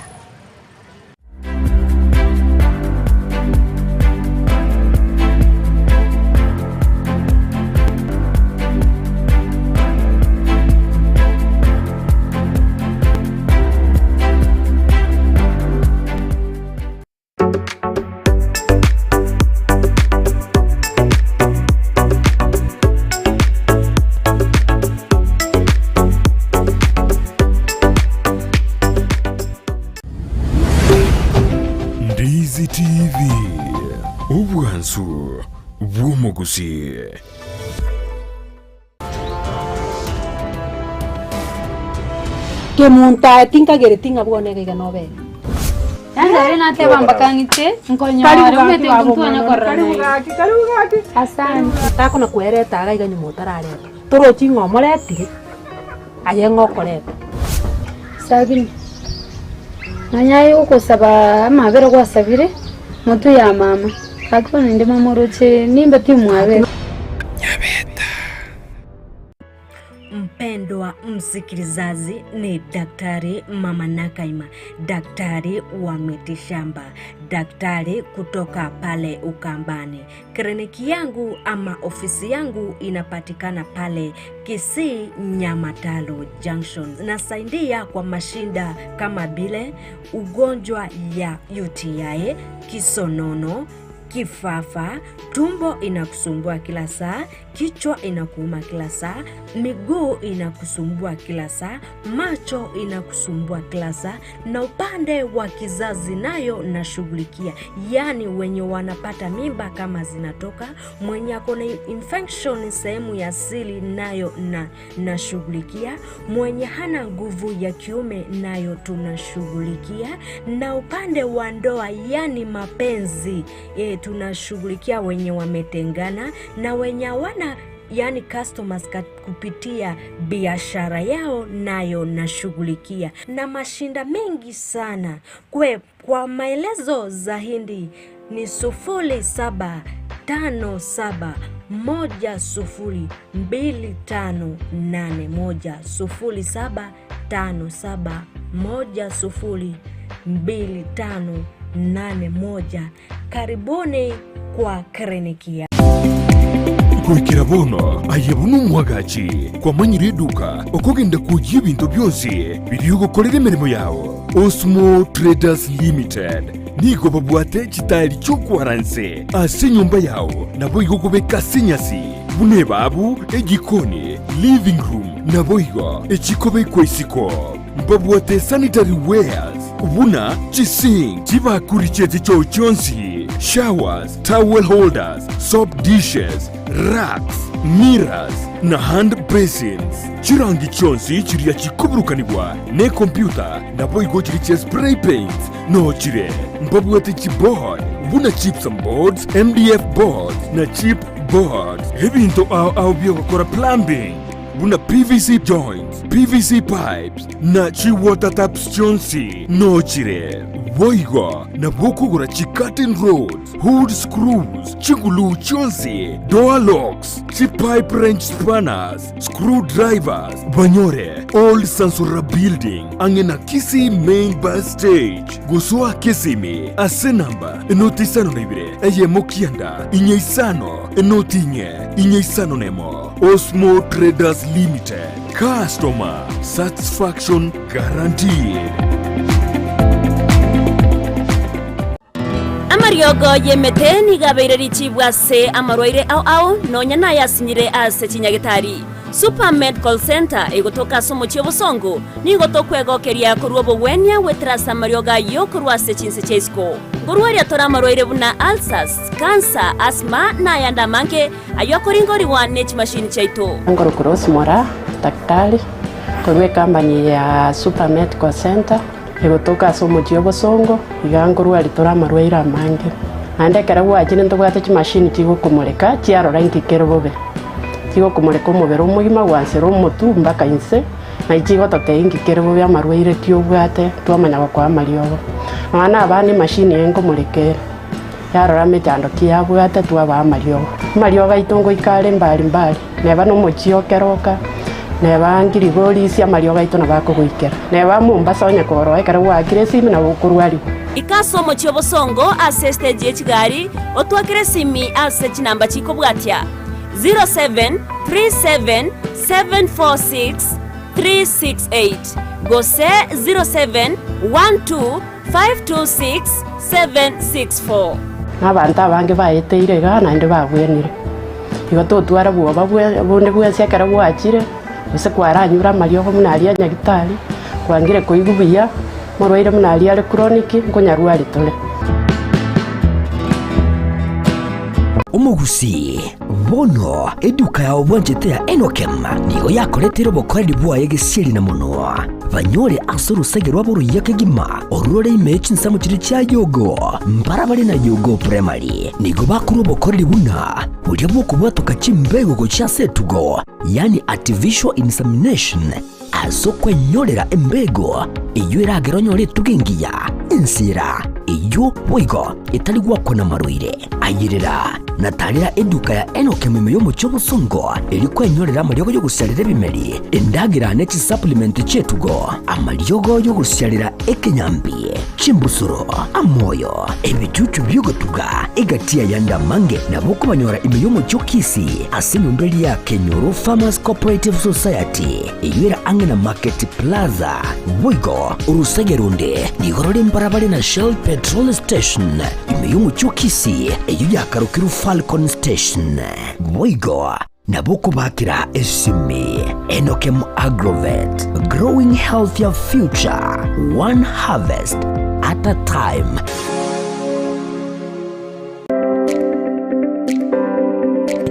[SPEAKER 1] Ndizi TV, obwansu bw'omogusi.
[SPEAKER 4] Kemonto aye tinkagereti ng'a bwone iga iga nobere.
[SPEAKER 5] Yaani rero nateba mpaka ng'ite nkonyore omanyete nkonya korora
[SPEAKER 11] Karibu
[SPEAKER 5] naye.
[SPEAKER 11] gaki, karibu gaki.
[SPEAKER 5] Asante.
[SPEAKER 4] Takona kwereta iga iga nyuma otarareta. Torochi ng'a omoretire, aye ng'a okoreta.
[SPEAKER 5] Sabini. Nanyaye okosaba amabere gwasabire motu ya mama. Gaki bono inde mama oroche nimbe timwabere.
[SPEAKER 16] Mpendwa msikilizaji, ni Daktari Mama Nakaima, daktari wa mitishamba, daktari kutoka pale Ukambani. Kliniki yangu ama ofisi yangu inapatikana pale Kisii Nyamataro Junction. Nasaidia kwa mashinda kama vile ugonjwa ya UTI, kisonono, kifafa, tumbo inakusumbua kila saa, kichwa inakuuma kila saa, miguu inakusumbua kila saa, macho inakusumbua kila saa, na upande wa kizazi nayo nashughulikia, yaani wenye wanapata mimba kama zinatoka, mwenye ako na infection sehemu ya siri nayo na nashughulikia, mwenye hana nguvu ya kiume nayo tunashughulikia, na upande wa ndoa yaani mapenzi tunashughulikia wenye wametengana na wenye hawana yani customers kupitia biashara yao nayo nashughulikia, na mashinda mengi sana. Kwa maelezo zaidi ni sufuri saba 57 10 25 81 07 57 10 25 81. Karibuni kwa kliniki ya
[SPEAKER 1] Goikera bono aye buna omwagachi kwamanyire eduka okogenda kwoyia ebinto bionsi biria ogokorera emeremo yao. Osmo Traders Limited nigo babwate chitaeri chi'okwara nse ase enyomba yao naboigo okobeka ase enyasi buna ebabu, ejikoni, living room naboigo echikobekwa isiko. Mbabwate sanitary wares buna chisink, chibakuri chie chichoo chionsi, showers, towel holders, soap dishes, racks, mirrors, na hand basins. Chirangi chionsi chiria chikoburukanigwa nekompyuta naboigo chiria chia spray paints noo chire. Mbabwate chiboard buna gypsum boards, MDF boards na chip boards. Ebinto ao ao biogokora plumbing buna PVC joints, PVC pipes na chi water taps chionsi noo chire. Boigo nabo okogora chi curtain rods, hood screws, chiguluu chionsi, door locks, chi pipe wrench spanners, screw drivers, banyore Old Sansora Building ang'e na Kisii Main Bus Stage. Gosoa Kisimi ase namba enoti isano na ibere eyemo kianda inye isano enoti inye inye isano nemo. Osmo Traders Limited, customer satisfaction guaranteed.
[SPEAKER 14] Amariogo y'emete nigo abeire richibu ase amarwaire ao ao, nonya nayasinyire ase chinyagetari. Super Medical Centre egotoka ase omochie obosongo, nigo tokwegokeria korwa obogwenia goetera ase amariogo ayio korwa ase chinse chia isiko. Nkorwaria tore amarwaire buna ulcers, cancer, asthma na ayande amange ayio akoringorigwa ne chimashini chiaito.
[SPEAKER 17] Nkorokwa Rose Moraa, daktari korwa ecompany eye ya Super Medical Centre egotoka ase omochie obosongo, iga nkorwaria tore amarwaire amange. Naende ekero gwachire ntobwate chimashini chigokomoreka chiarora inki kere bobe. Chigokomoreka omobere omogima gwansera omotwe mpaka inse, naye chigototebia inki kere bobe amarwaire ki obwate twamanya gokoa amariogo. Nonya na abana emashini eye nkomoreka ere, yarora emechando ki yabwate twabaa amariogo. Amariogo aito ngoika are mbari mbari, neba na omochie o Keroka, neba Ngirigorisia amariogo aito nabo akogoikera. Neba Mombasa onye koroo ekero gwaakire esimi nabo okorwarigwa.
[SPEAKER 14] Ika ase omochie obosongo ase estage ye chigari, otwakere esimi ase chinamba chikobwatia, 0737746368 gose 0712526764.
[SPEAKER 17] Na abanto abange baeteire igaa naende babwenire. Igo totwara bwoba bonde bwensi ekero gwachire, gose kwaranyure amariogo buna aria a nyagitari, kwangire koigwa buya, omorwaire buna aria are chronic, nkonyarwari tore.
[SPEAKER 13] Omogusii, bono eduka yao bwanchete ya Enokem nigo yakoretire obokoreri bwaye gesieri na monwa. Banyore ase orosege rwabo oruya kegima, orwo rore ime ye chinsemo chiria chia Yogo, mbarabare na Yogo Primary. Nigo bakorwa obokoreri buna boria bw'okobwatoka chimbego gochia ase etugo, yaani artificial insemination, Ase okwenyorera embego eyio eragere onyore etugo engiya, ensira eyio boigo etari gwakwa namarwaire. Ayerera na tarera eduka ya Enock ime y'omochie obosongo erio kwenyorera amariogo y'ogosiarera ebimeri, endagera ne chisupplement chi'etugo, amariogo y'ogosiarera ekenyambi, chimbusuro, amoyo, ebichuchu bi'ogotuga, egati y'ayande amange nabo okobanyora ime y'omochie o Kisii ase enyomba eria ya Kenyoro Farmers Cooperative Society eyio ere ang'e na Market Plaza. Boigo orosege ronde nigo rore mbarabare na Shell Petrol Station ime y'omochie o Kisii eyio yakarokirwe Falcon Station. Boigo Nabo okobakera esimi. Enokem Agrovet, growing healthier future, one harvest at a time.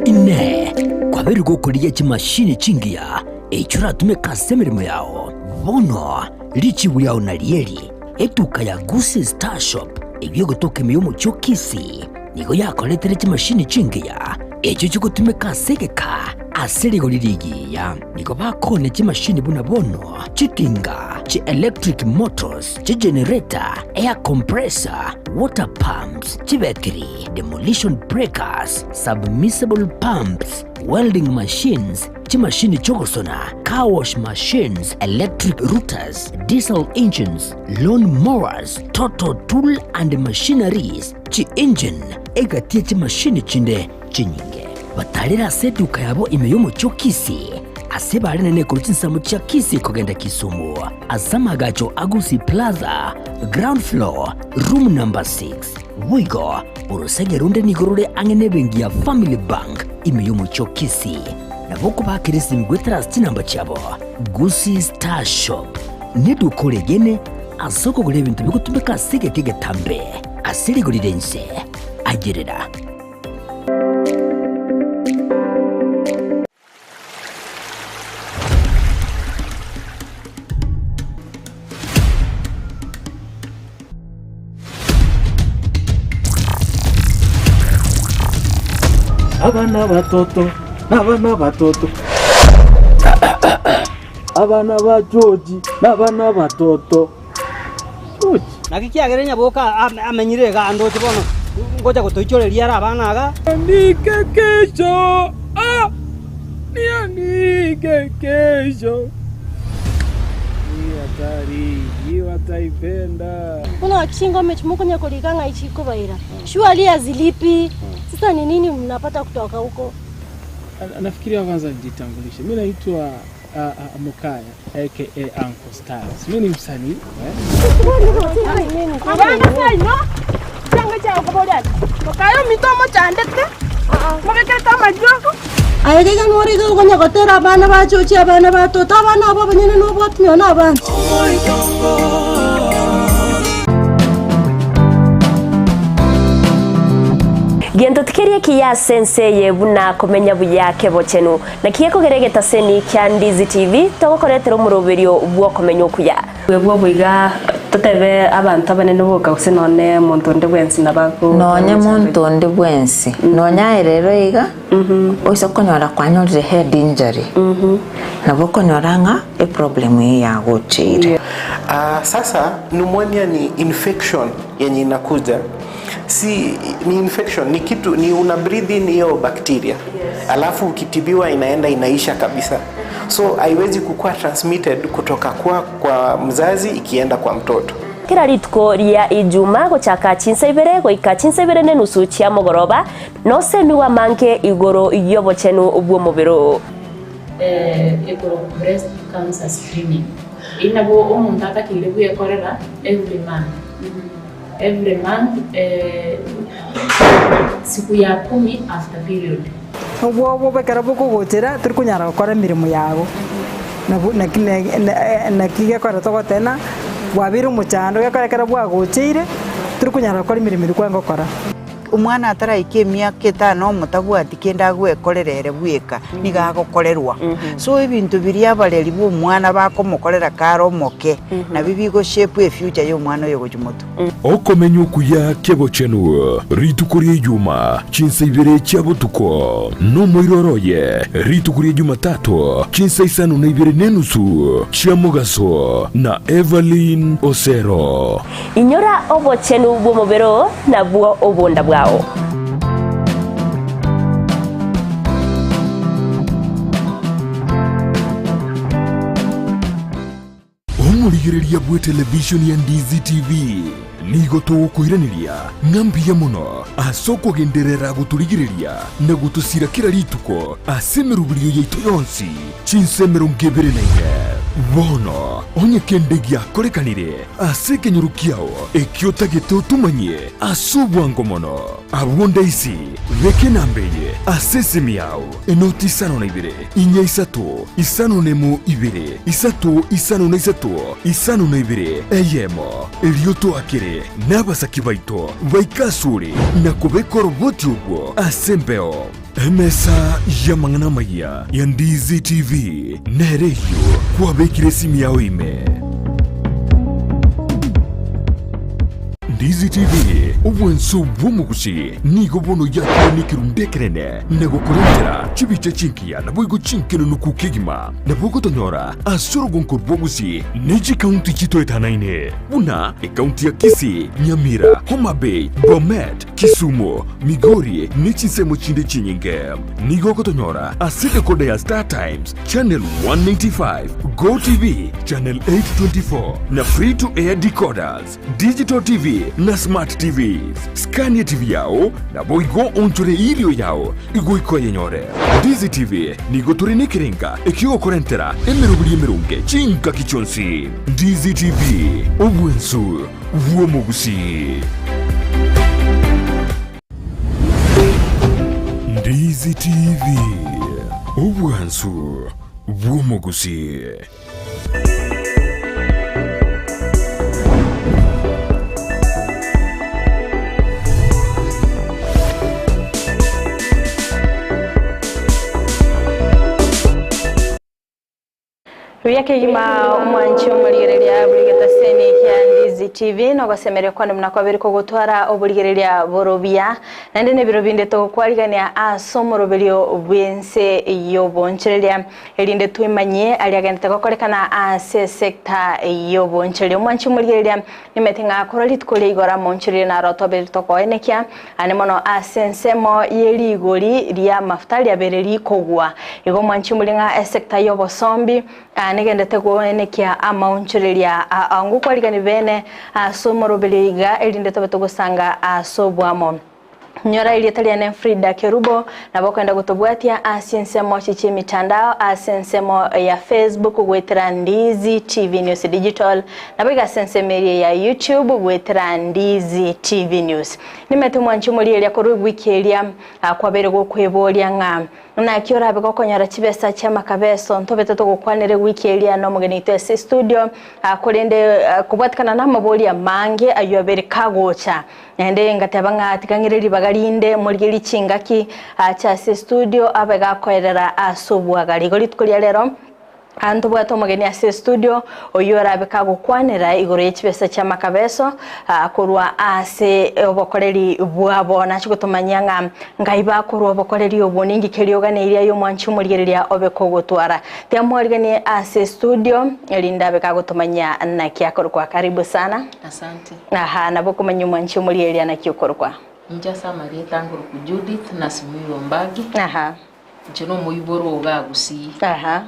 [SPEAKER 13] Inee! Kwabeire gokorigia chimashini chingiya echio oratumeke ase emeremo yao? Bono richibu riao narieri, etuka ya Gusii Star Shop eyio egotoka ime y'omochie o Kisii, nigo yakoretire chimashini chingiya echio chigotumeka ase egeka. ase rigori rigiya. Nigo bakoonia chimashini buna bono, chitinga, chi-electric motors, chigenerator, air compressor, water pumps, chibetiri, demolition breakers, submersible pumps, welding machines, chimashini chi'ogosona, car wash machines, electric routers, diesel engines, lawn mowers, total tool and machineries, chi-engine, egati ye chimashini chinde chinyinge. Batarire ase eduka yabo ime y'omochie o Kisii, ase bare nene korwa chinsemo chia Kisii kogenda Kisumu, ase amagacho a Gusii Plaza, ground floor, room number 6. Boigo, orosege ronde nigo rore ang'e nebenki ya Family Bank ime y'omochie o Kisii. Nabo okobakera esimi goetera ase chinamba chiabo. Gusii Star Shop neduka oregene ase okogora ebinto bigotumeka ase egeka egetambe ase rigori ri'ense. Ayerera.
[SPEAKER 18] Abana batoto, nabana batoto, abana ba George, nabana batoto. George.
[SPEAKER 19] Naki kiagera nyaboka amenyire iga andoche bono ngocha gotoichoreria are abana iga.
[SPEAKER 18] Niandike kesho, ah, niandike kesho. Hii hatari, hii wataipenda.
[SPEAKER 20] Kuna chingome chimokonya kolika ng'a ichikobaira surely hazilipi. Sasa ni nini mnapata kutoka huko?
[SPEAKER 21] Nafikiria kwanza nijitambulishe. Mi naitwa Mukaya aka Uncle Styles. Mi ni msanii eh?
[SPEAKER 22] Abana seino, chianga chiao koboria ati, Mokaye ominto omochandete, mobekerete amariogo.
[SPEAKER 20] Aye iga nore iga okonya gotera abana bachochi abana ba toto abana abo abanyene nobwati nonya na abana.
[SPEAKER 6] Gento tikeri ekiya ase ense eye buna komenya buya kebochenu. Naki gekogera egetaseni kia Ndizi TV togokoretera omoroberio bw'okomenya okuya.
[SPEAKER 7] Bwebwo boiga totebe abanto abanene boka gose nonye monto onde bwensi nabo
[SPEAKER 8] Nonye monto onde bwensi, nonye aye rero iga, oise konyora kwanyorire head injury, nabo okonyora ng'a eproblem eye yagocheire.
[SPEAKER 9] Ah, sasa pneumonia ni infection yenye inakuja si ni infection ni kitu ni una breathe in hiyo bacteria alafu ukitibiwa inaenda inaisha kabisa so haiwezi kukuwa transmitted kutoka kwa, kwa mzazi ikienda kwa mtoto
[SPEAKER 6] Kera rituko ria Ijuma gochaka chinsa ibere goika chinsa ibere nenusu chia mogoroba, nosemigwe amange igoro y'obochenu bw'omobere oo.
[SPEAKER 10] Ekorokwa breast cancer screening. Eyio nabo omonto atakeire bwekorera every month. Every month siku ya kumi after period.
[SPEAKER 11] Obwoba ekero bokogochera tori konyara gokora emeremo yago, nabo naki naki gekogera togoteba ng'a bwabeire omochando gekogera ekero bwagocheire tori konyara gokora emeremo eria kwarenge gokora.
[SPEAKER 12] Omwana ataraika emiaka etano omotabwati kende agwekorera ere bweka, nigo agokorerwa. So ebinto biria abareri ba omwana bakomokorera kare omoke, nabio bigo shape efuture ya omwana oyo gochia motwe.
[SPEAKER 1] Okomenya okuya kebochenu rituko ria Ijuma chinsa ibere chia botuko, nomoiroro oye rituko ria Jumatato chinsa isano na ibere nenusu chia mogaso na Evelyn Osero.
[SPEAKER 6] Inyora obochenu bw'omobere oo, nabwo obonda bwao.
[SPEAKER 1] Omorigereria bw'etelevishoni ya Ndizi TV nigo togokoiraneria ng'a mbuya mono ase okogenderera gotorigereria na gotosira kera rituko ase emeroberio yaito yonsi chinsa 24. Bono onye kende giakorekanire ase ekenyoro kiao ekio otagete otomanye ase obwango mono, abwo ndaisi beka enamba eye ase esimi yao, enoti isano na ibere, inya isato, isano nemo ibere, isato isano na isato, isano na ibere, eyemo. Erio toakere nabasaki baito baike asore na kobeka oroboti obwo ase embeo. Emesa y'amang'ana amayia ya Ndizi TV nere eyio kwabekire esimi yao ime. Ndizi TV, obwanso bw'omogusi, nigo bono yakire nekerundu ekenene na gokorentera chibicha chingiya naboigo chinkenenuku kegima. Nabo ogotonyora ase orogonko rw'ogusi ne chikaunti chitoetanaine buna ekaunti ya Kisii, Nyamira, Homa Bay, Bomet, Kisumu, Migori ne chinsemo chinde chinyinge. Nigo ogotonyora ase decoder ya Star Times, Channel 195, Go TV, Channel 824 na Free to Air decoders, Digital TV na Smart TVs. Skania TV yao naboigo onchore erio yao igoika oyenyore. Ndizi TV nigo tore nekerenga ekiogokorentera emeroberi emeronge chingaki chionsi. Ndizi TV, obwensu bw'omogusii. Ndizi TV, obwansu bw'omogusii.
[SPEAKER 2] Buya kegima omwanchi omorigereria buri getaseni kia Ndizi TV nogosemeria kwane buna kwabere kogotwara oborigereria borobia naende nebiro binde togokwarigania ase omoroberio bwense y'obonchereria erinde twemanyie aria agendete gokorekana ase esecta y'obonchereria omwanchi omorigereria nimete ng'a korwa rituko ria igoro amonchereria naro tobere tokoenekia ane mono ase ensemo y'erigori ria amafuta riabere rikogwa. Igo mwanche more ng'a esecta y'obosombi negendete koenekia amaonchoreria aa ngokwarigani bene ase omoroberio iga erinde tobe togosanga ase obwamo. Nyora erieta riane Frida Kerubo, nabo okogenda gotobwatia ase ensemo chi chi'emitandao ase ensemo ya Facebook goetera Ndizi TV News Digital, nabo iga ase ensemo eria ya YouTube goetera Ndizi TV News. Nimete omwanchi omoria eria korwa ewiki eria kwabeire gokweboria ng'a naki orabe gokonyora chibesa chi'amakabeso ntobete togokwanera ewiki eria nomogeni oito ase estudio korende kobwatikana namaboria amange ayio abere kagocha Naende ngateba ng'a tiga ng'ire ribaga rinde morigerie chingaki ache ase estudio abe gakoerera ase obwagare. Igo rituko ria rero ntobwate omogeni ase estudio oyio orabe kagokwanera igoro ye chibesa chi'amakabeso korwa ase obokoreri bwabo. Nache gotomanyia ng'a ngai bakorwa obokoreri obwo ninki keria oganeirie aye omwanchi omorigereria obe kogotwara. Tiga mwariganie ase estudio erinde abe kagotomanyia naki akorokwa. Karibu sana.
[SPEAKER 3] Asante.
[SPEAKER 2] Aha, nabo okomanya omwanchi omorieria naki okorokwa.
[SPEAKER 3] Inche ase amarieta nkorokwa Judith Nasimiyu Ombagi.
[SPEAKER 2] Aha.
[SPEAKER 3] Inche nomoiborwa oga Gusii.
[SPEAKER 2] Aha.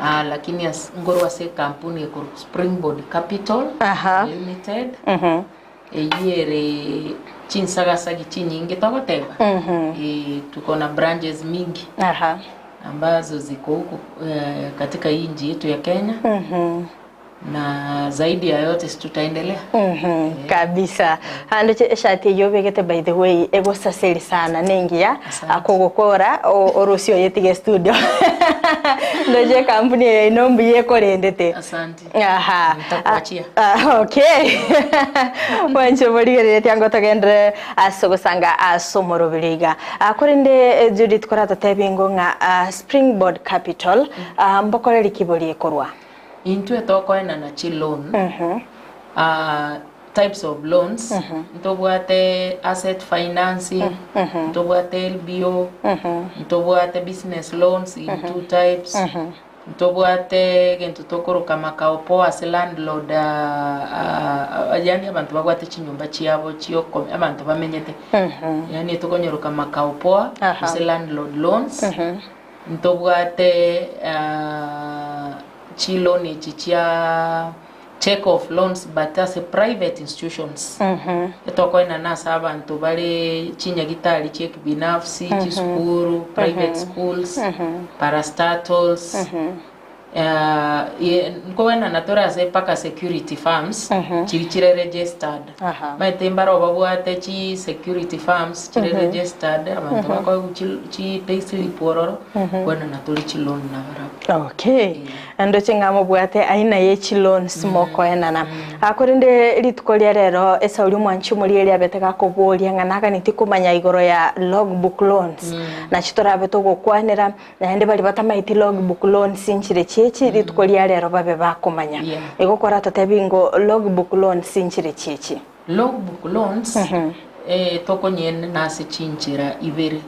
[SPEAKER 3] Ah, lakini as, nkorwa ase ekampuni ekorokwa Springboard Capital
[SPEAKER 2] Aha.
[SPEAKER 3] Limited.
[SPEAKER 2] Mhm.
[SPEAKER 3] Eyio ere chinsagasagi chinyinge togoteba.
[SPEAKER 2] Mhm.
[SPEAKER 3] Eh, tuko na branches mingi.
[SPEAKER 2] Aha.
[SPEAKER 3] Ambazo ziko huku eh, katika hii nchi yetu ya Kenya.
[SPEAKER 2] Mhm.
[SPEAKER 3] Na zaidi ya yote si tutaendelea.
[SPEAKER 2] Mhm, kabisa ande eshati eyio obegete by the way egosaseri sana nengiya akogokora orosio oyetige studio ndoche ekampuni eye yaino mbuya ekorendete
[SPEAKER 3] Asante.
[SPEAKER 2] Aha.
[SPEAKER 3] Nitakuachia.
[SPEAKER 2] Ah, okay. Mwanche morigereria tiango togendere ase ogosanga ase omoroberi iga. Ah, korende eh, Judith koratotebie ngo ng'a ah, Springboard Capital ah, mbokoreri ki boria ekorwa?
[SPEAKER 3] Intwe tokoenana chi loan, types of loans, ntobwate asset financing, ntobwate LBO, ntobwate business loans in two types, ntobwate egento tokoroka makao poa ase landlord yaani abanto babwate chinyomba chiabo chioko abanto bamenyete, yaani tokonyoroka makao poa gose landlord loans. Ntobwate chiloan echi chia check off loans but ase private institutions. Etokoenana ase abanto bare chinyagitari chia kibinafsi, chisukuru, private schools, parastatals. Nkoenana tore ase mpaka security firms chiria chire registered. Omanyete mbaro babwate chi security firms chire registered abanto bakoegwa chi chi payslip ororo nkoenana tore chiloan nabarabwo.
[SPEAKER 2] Okay, ndoche ng'a mobwate aina ye chiloans mokoenana. Korende rituko ria rero esauri omwanchi omoria riabete gakoboria ng'a naganetie komanya igoro ya logbook loans. Nachi torabe togokwanera Naende baria batamaeti logbook loans nchire chiachi rituko ria rero babe bakomanya.
[SPEAKER 3] Yeah.
[SPEAKER 2] Igo koratotebi ngo logbook loans nchire chiachi.
[SPEAKER 3] Logbook loans eh, tokonyene ase chinchera ibere.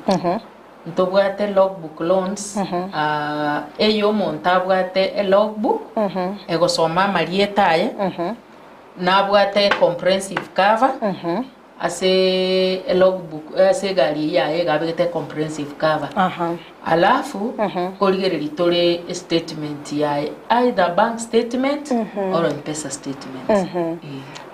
[SPEAKER 3] Ntobwate logbook loans, ah, eye omonto abwate elogbook egosoma amarieta aye, nabwate comprehensive cover ase elogbook ase egari eyio yaye iga abegete comprehensive cover. Alafu korigereria tore estatement yaye either bank statement or mpesa statement.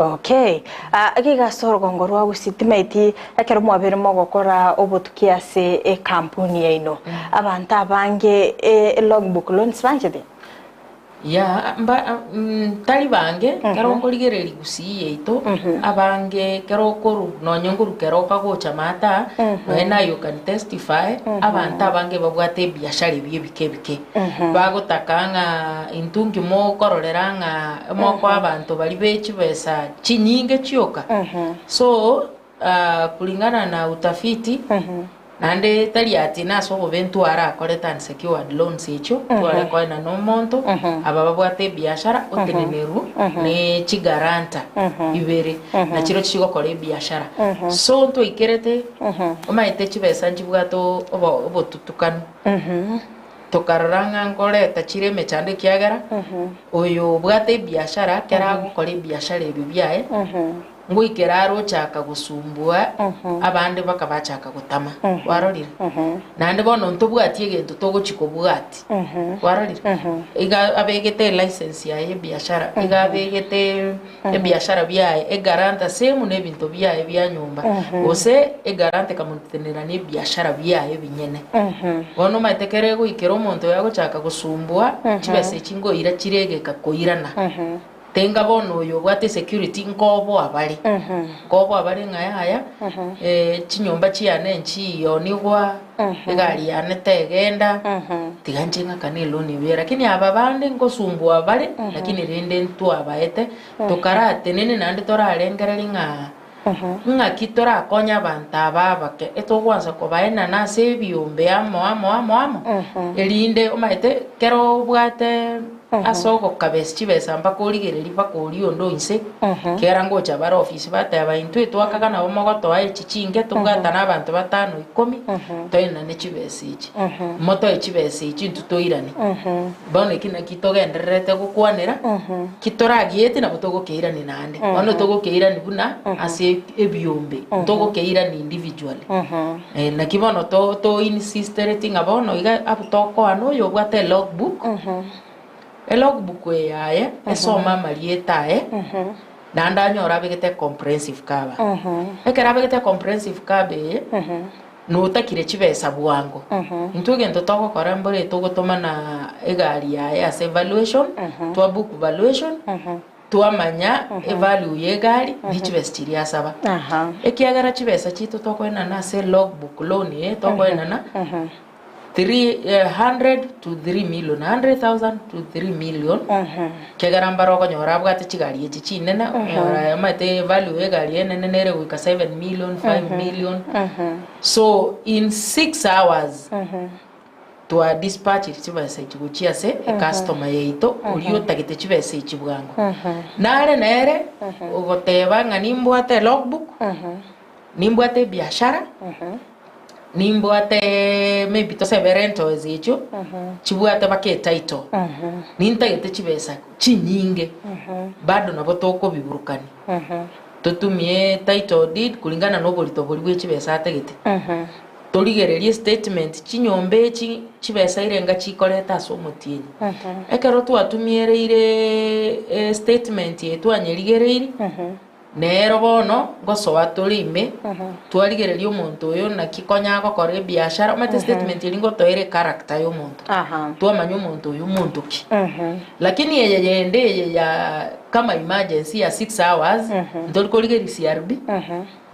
[SPEAKER 2] Okay. Ah, iga ase orogongo rwa Gusii timaeti ekero mwabeire mogokora obotuki ase ekampuni yaino, abanto abange logbook loans banchete?
[SPEAKER 3] Ya, mba, mm, tari bange, kero okorigereria Gusii yaito, abange kero okoru nonye nkoru keroka gocha maata, nonye naye you can testify, abanto abange babwate ebiashara ebi ebike ebike. Bagotaka ng'a intwe nki mokororera ng'a mokoa abanto baria be chibesa chinyinge chioka. So, kulingana na utafiti, naende tari ati nase obobe ntware akorete unsecured loans echio, tware koenana omonto, aba babwate ebiashara otenenerwu ne chigaranta ibere, nachirochio chigokora ebiashara. So ntwaikerete, omanyete chibesa nchibwate obo obotutukanu. Tokarora ng'a nkoreta chire emechando ekiagera, oyo obwate ebiashara, ekero agokora ebiashara ebi biaye, ngoikera are ochaka gosumbua abande baka bachaka gotama. Kwarorire? Naende bono ntobwati egento togochi kobwati. Kwarorire? Iga abegete elicense yaye ya ebiashara, iga abegete ebiashara biaye, eguarantor same na ebinto biaye bia nyomba, gose eguarantor ekamotenenera na ebiashara biaye ebinyene. Bono omanyete ekero egoikera omonto oyo agochaka gosumbua, chibesa echi nkoira chire egeka koirana. Tenga bono oyo obwate esecurity nkoboa bare, nkoboa bare ng'a yaya, chinyomba chiane nchionigwa, egari yane tegenda, tiga inche ng'akane eloan ebuya. Lakini aba bande ngosumbua bare, lakini rende ntwabaete, tokaratenene naende torarengereria ng'a ng'aki torakonye abanto aba abake, etogwansa kobaenana ase ebiombe amo amo amo amo, erinde omanyete kero obwate ase ogokabesi chibesa mpaka origereria mpaka oria onde o inse, kera ngocha bare ofisi bateba intwe twakaga nabo mogotoa echi chinke tobwatane abanto batano ikomi, toenane chibesa echi, motoe chibesa echi intwe toirane. Bono eki naki togendererete gokwanera, ki toragiete nabo togokeirania naende. Bono togokeirania buna ase ebiombe, ntogokeirania individually. Naki bono to to insistereti ng'a bono iga abwo tokoa na oyo obwate elogbook, elogbook eye yaye, esome amarieta aye, naende anyore abegete ecomprehensive cover. Ekero abegete ecomprehensive cover eye, Notakire chibesa bwango. Intwe egento togokora mbore togotomana egari yaye ase evaluation, twa book valuation, twamanya evalue ya egari ne chibesa chiria asaba. Ekiagera chibesa chiaito tokoenana ase logbook loan eye tokoenana 300 to 3 million, 100,000 to 3 million, ekiagera mbare okonyora abwate chigari echi chinene, okonyora omanyete value ya egari enene nere goika 7 million, 5 million, so in 6 hours twa dispatchire chibesa echi gochia ase ecustomer yaito oria otagete chibesa echi bwango. Nare nere ogoteba ng'a nimbwate elogbook, nimbwate ebiashara, Nimbwate maybe tosebe rentals echio chibwate mpaka etitle, nintagete chibesa chinyinge bado nabo tokobiburukania totumie title deed kulingana na oborito boria bwe chibesa atagete, torigererie statement chinyomba echi chibesa irenga chikoreta ase omotienyi. Ekero twatumiereire statement eye twanyerigereirie. Nero bono ngosoa tore ime, twarigereria omonto oyo naki konya agokora ebiashara, omanyete statement eria ngotoera echaracter ya omonto, twamanya omonto oyo omonto ki. Lakini eye yende eye ya kama emergency ya 6 hours, ntori korigereria CRB,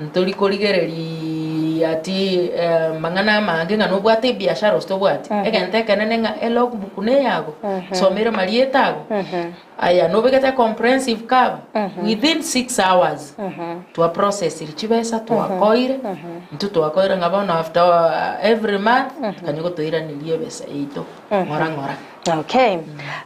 [SPEAKER 3] ntori korigereria ati mang'ana amange ng'a nobwate ebiashara gose tobwati, egento ekenene ng'a elogbook neyago, somera amarieta ago. Aya nobegete comprehensive cover within 6 hours twaprocessire chibesa twakoire intwe twakoire ng'a bono after every month kanya gotoiraneria ebesa yaito ng'ora ng'ora.
[SPEAKER 2] Okay.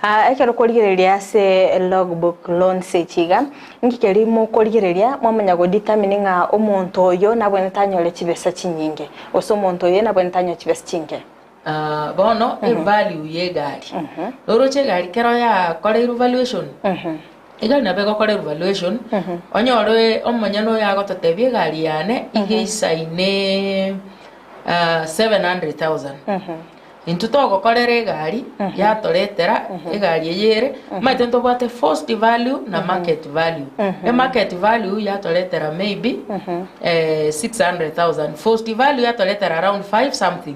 [SPEAKER 2] Ah, ekero okorigereria ase logbook loans echi iga, inki keria mokorigereria mwamanya go determine ng'a omonto oyo nabwenerete anyore chibesa chinyinge, gose omonto oyo nabwenerete anyore chibesa chinke?
[SPEAKER 3] Ah, bono evalue ya egari, noroche egari kero yakoreirwe valuation, egari nabo egokorerwa valuation, onyore omonyene oyo agototebia egari yane iga eisaine 700,000. Intwe togokorera egari, yatoretera egari eye ere, omanyete ntobwate forced value na market value. Emarket value yatoretera maybe 600,000, forced value yatoretera around five something.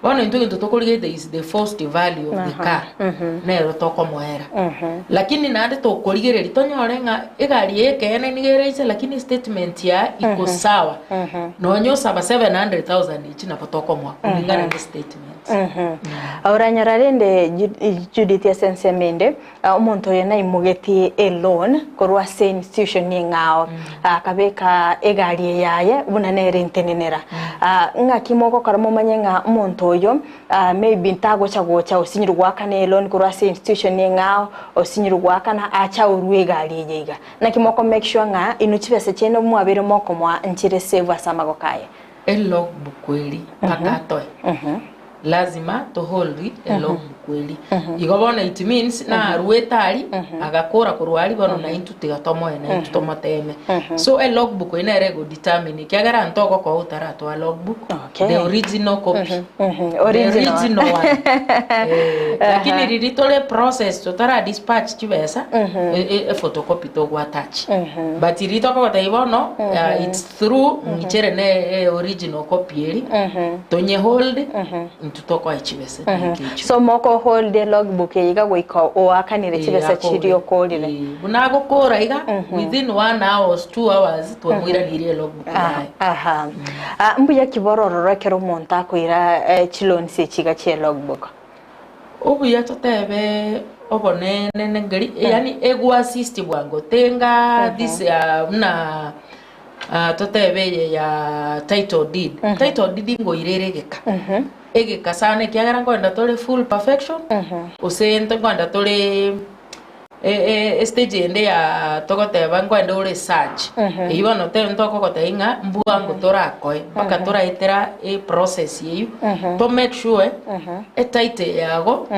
[SPEAKER 3] Bono intwe egento tokorigereria is the forced value of the car, nero tokomoera. Lakini naende tokorigereria tonyore ng'a egari eye ekeene nigo ere inse lakini estatement yaye iko sawa, nonye osaba 700,000 echi nabo tokomoa kulingana ne statement.
[SPEAKER 2] Oranyora rende Judith ase ensemo ende, omonto oyo naimogetie eloan korwa ase institution eng'ao, akabeka egari eye yaye buna nere entenenera. Ng'aki mogokora momanye ng'a omonto oyo maybe tagocha gocha osinyirwe goakana eloan korwa ase institution eng'ao, osinyirwe goakana ache aorwe egari eye iga. Naki moko make sure ng'a inwe chibesa chiaino mwabeire mokomoa nchire safe ase amagoko aye?
[SPEAKER 3] Elogbook eri mpaka atoe. Lazima to hold elogbook eri. Igo bono it means naruete aria, agakora korwa aria bono naintwe tiga tomoe naintwe tomoteme. So elogbook eri nere ego determine ekiagera ntogokoa otaratoa logbook, the original copy. The
[SPEAKER 2] Original.
[SPEAKER 3] original one. Eh, lakini riria tore process totara dispatch chibesa, e- e- ephotocopy togoattach. But riria tokogotebia bono, it's Through ng'ichere ne original copy eri tonye hold intwe tokoe chibesa echio.
[SPEAKER 2] So moko hold logbook eye iga goika oakanire chibesa chiria okorire.
[SPEAKER 3] Buna agokora iga within one hour or 2 hours twamoiranirie logbook yaye.
[SPEAKER 2] Aha. Mbuya ki borororo ekero omonto akoira chiloans echi iga chie logbook?
[SPEAKER 3] Obuya totebe obonene nengeri yaani ego assist bwango tenga this buna totebe eye ya title deed, title deed ngoira ere egeka, egeka sana ekiagera nkoenda tore full perfection gose nkoenda tore estage ende ya togoteba nkoenda ore search, eywo bono ntokogotebia ng'a mbwango torakoe mpaka toraetera eprocess eywo to make sure etitle yago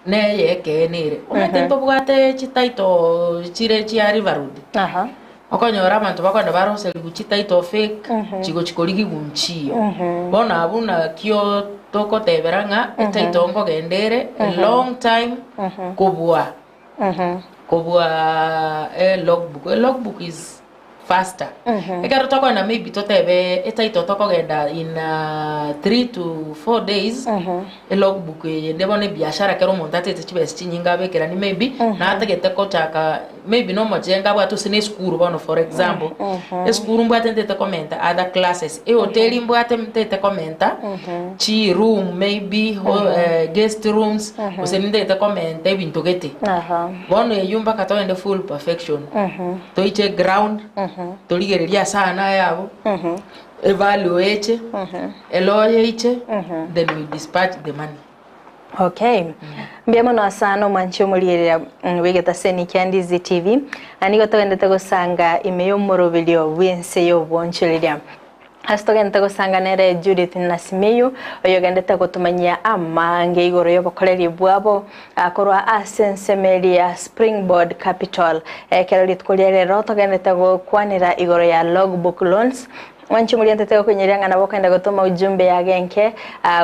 [SPEAKER 3] neye ekeene ere. Omanyete ntobwate chititle chire chia River Road, okonyora abanto bakogenda baroseriwu chititle fake chigochi korigiwu nchiyo. Bono abwo nakio togotebera ng'a etitle nkogenda ere a long time kobua kobua elogbook. Elogbook is faster. Ekero tokogenda maybe totebe etitle tokogenda in 3 to 4 days, elogbook eye ende bono ebiashara ekero omonto atagete chibesa chinyinge abekerani maybe natagete kochaka maybe na omochengo abwate gose na esukuru bono for example, esukuru mbwate ntagete komenta other classes, ehoteli mbwate ntagete komenta chiroom maybe guest rooms gose nintagete komenta ebinto gete. Bono eywo mpaka togende full perfection, toiche ground, torigererie ase aya yabo, evalue eche, elawyer eiche, then we dispatch the money.
[SPEAKER 2] Okay. Mbuya mono asana omwanchi omoriereria bw'egetaseni kia Ndizi TV. Na nigo togendete gosanga ime y'omoroberio bw'ense y'obonchoreria. Ase togendete gosanga nere Judith Nasimiyu oyogendete gotumanyia amange igoro y'obokoreri bwabo korwa ase ensemo eria ya Springboard Capital. Ekero rituko ria rero togendete gokwanera igoro ya logbook loans. Mwanchi omorientete gokonyeria ng'a nabo okogenda gotoma ujumbe ya genke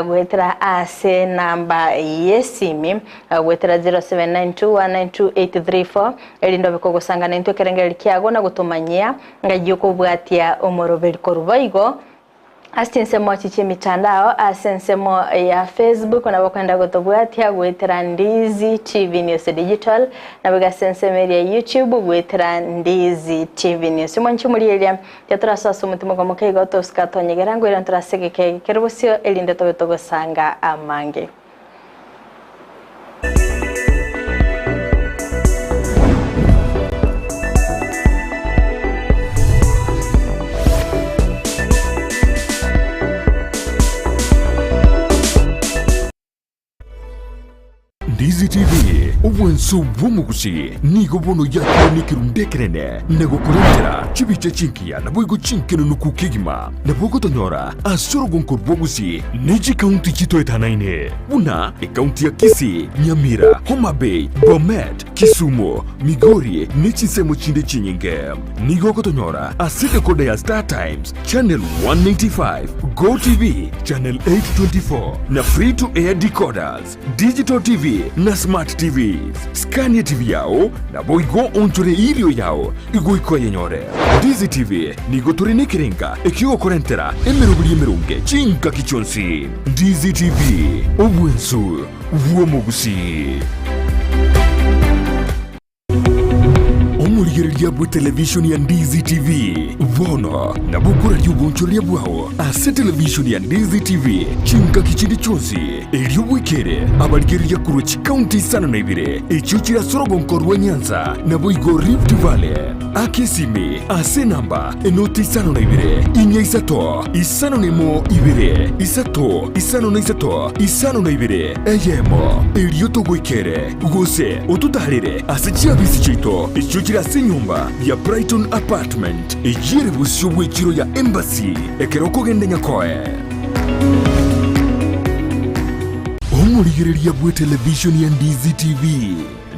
[SPEAKER 2] goetera ase namba y'esimi goetera 0792192834 erinde obe kogosanga naintwe ekerengererio kiago na gotomanyia ng'ai okobwatia omoroberi korwa boigo ase chinsemo echi chi'emitandao ase ensemo ya Facebook nabo okogenda gotobwatia goetera Ndizi TV News Digital nabo iga ase ensemo eria ya YouTube goetera Ndizi TV News. Mwanchi omorieria Tiga torasoe ase omotima okomoka igo tosika tonyegera ngoira ntorase egeka eke kere bosio erinde tobe togosanga amange.
[SPEAKER 1] TV, obwanso bw'omogusi, nigo bono yakire nekerundu ekenene na gokorentera chibicha chingiya naboigo chinkenenuku kegima. Nabo ogotonyora ase orogonko rw'ogusi ne chikaunti chitoetanaine buna ekaunti ya Kisii, Nyamira, Homa Bay, Bomet, Kisumu, Migori ne chinsemo chinde chinyinge. Nigo ogotonyora ase decoder ya Star Times, Channel 195, Go TV, Channel 824 na Free to Air decoders, Digital TV na Smart TVs. Skania TV yao naboigo onchore erio yao igoika oyenyore. Ndizi TV nigo tore nekerenga ekiogokorentera emeroberi emeronge chingaki chionsi. Ndizi TV, obwensu bw'omogusii. Omorigereria bw'etelevishoni ya Ndizi TV bono nabo okoraria obonchoreria bwao ase televishoni ya Ndizi TV chingaki chinde chionsi, erio bwekere abarigereria korwa chikaunti isano na ibere echio chire ase orogonko rwa Nyanza naboigo Rift Valley. Aka esimi ase enamba enoti 52 4 5 01 2 3 53 52 eyemo, erio togoikere gose ototaarere ase chiabisi chiaito echio chire ase enyomba ya Brighton Apartment, eyio ere bosio bw'echiro ya Embassy ekero okogenda Nyakoe. Omorigereria bw'etelevishoni ya Ndizi TV.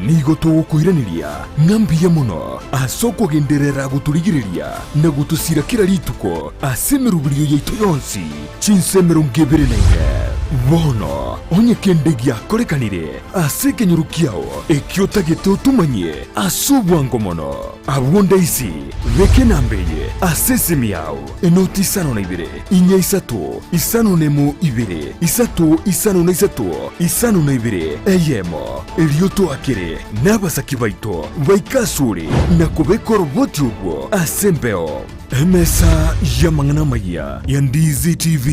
[SPEAKER 1] Nigo togokoiraneria ng'a mbuya mono ase okogenderera gotorigereria na gotosira kera rituko ase emeroberio yaito yonsi, chinsa 24. Bono, onye kende giakorekanire ase ekenyoro kiao ekio otagete otomanyie ase obwango mono, abwo ndaisi, beka enamba eye ase esimi yao, enoti 52 4 3 5 1 2 3 5 3 52 eyemo. Erio toakere nabasaki baito baike asore na kobeka oroboti orwo ase embeo. Emesa y'amang'ana amayia ya Ndizi TV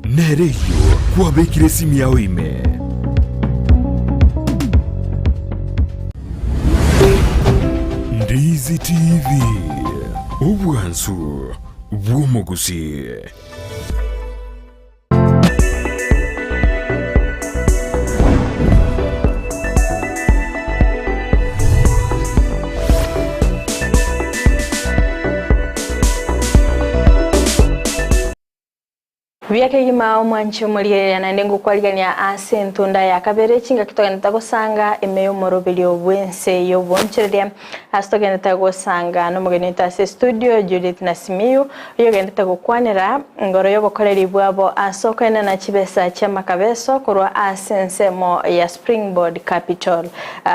[SPEAKER 1] nere eyio kwabekire esimi yao ime. Ndizi TV, obwansu bw'omogusii.
[SPEAKER 2] Buya kegima omwanchi omorigereria naende ngokwarigania ase entunda ya kabere chingaki togenderete gosanga ime y'omoroberio bw'ense y'obonchoreria ase togenderete gosanga nomogeni oito ase estudio Judith Nasimiyu Oyogendete gokwanera igoro y'obokoreri bwabo ase okoenena chibesa chi'amakabeso korwa ase ensemo ya Springboard Capital.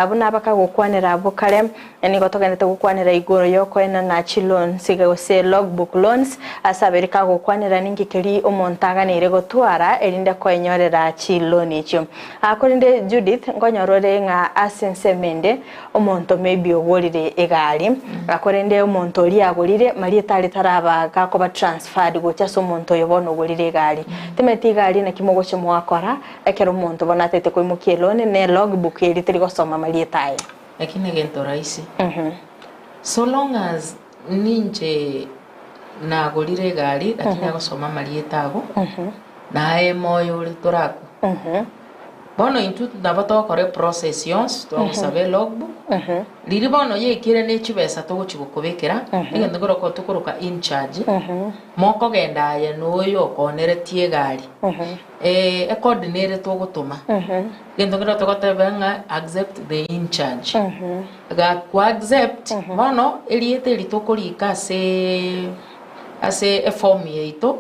[SPEAKER 2] Buna bakagokwanera abwo kare, nigo togendete gokwanera igoro y'okoenana chiloans gose logbook loans ase abere kagokwanera ninki keria omonto aganeire gotwara erinde koenyorera chiloan echio. Korende Judith, nkonyora ore ng'a ase ensemo ende Omonto maybe ogorire egari, korende omonto oria agorire marieta aria taraba gakoba transferred gocha ase omonto oyo bono ogorire egari. Timanyeti egari naki mogochia mwakora ekero omonto bono atagete koimokia eloan ne logbook eria teri gosoma marieta aye.
[SPEAKER 3] Lakini egento rahisi, so long as ninche nagorire egari lakini agosoma amarieta ago, naye moyo ore torakwa. Bono intwe nabo togokora eprocess yonsi, twagosaba elogbook, riria bono yaikire ne chibesa togochia gokobekera, egento nkorokwa tokoroka incharge, mokogenda aye na oyo okooneretie egari, ekodi nere togotoma, egento nkere togoteba ng'a accept the incharge, gakwa accept, bono erieta eri tokorika aseee ase eform yaito.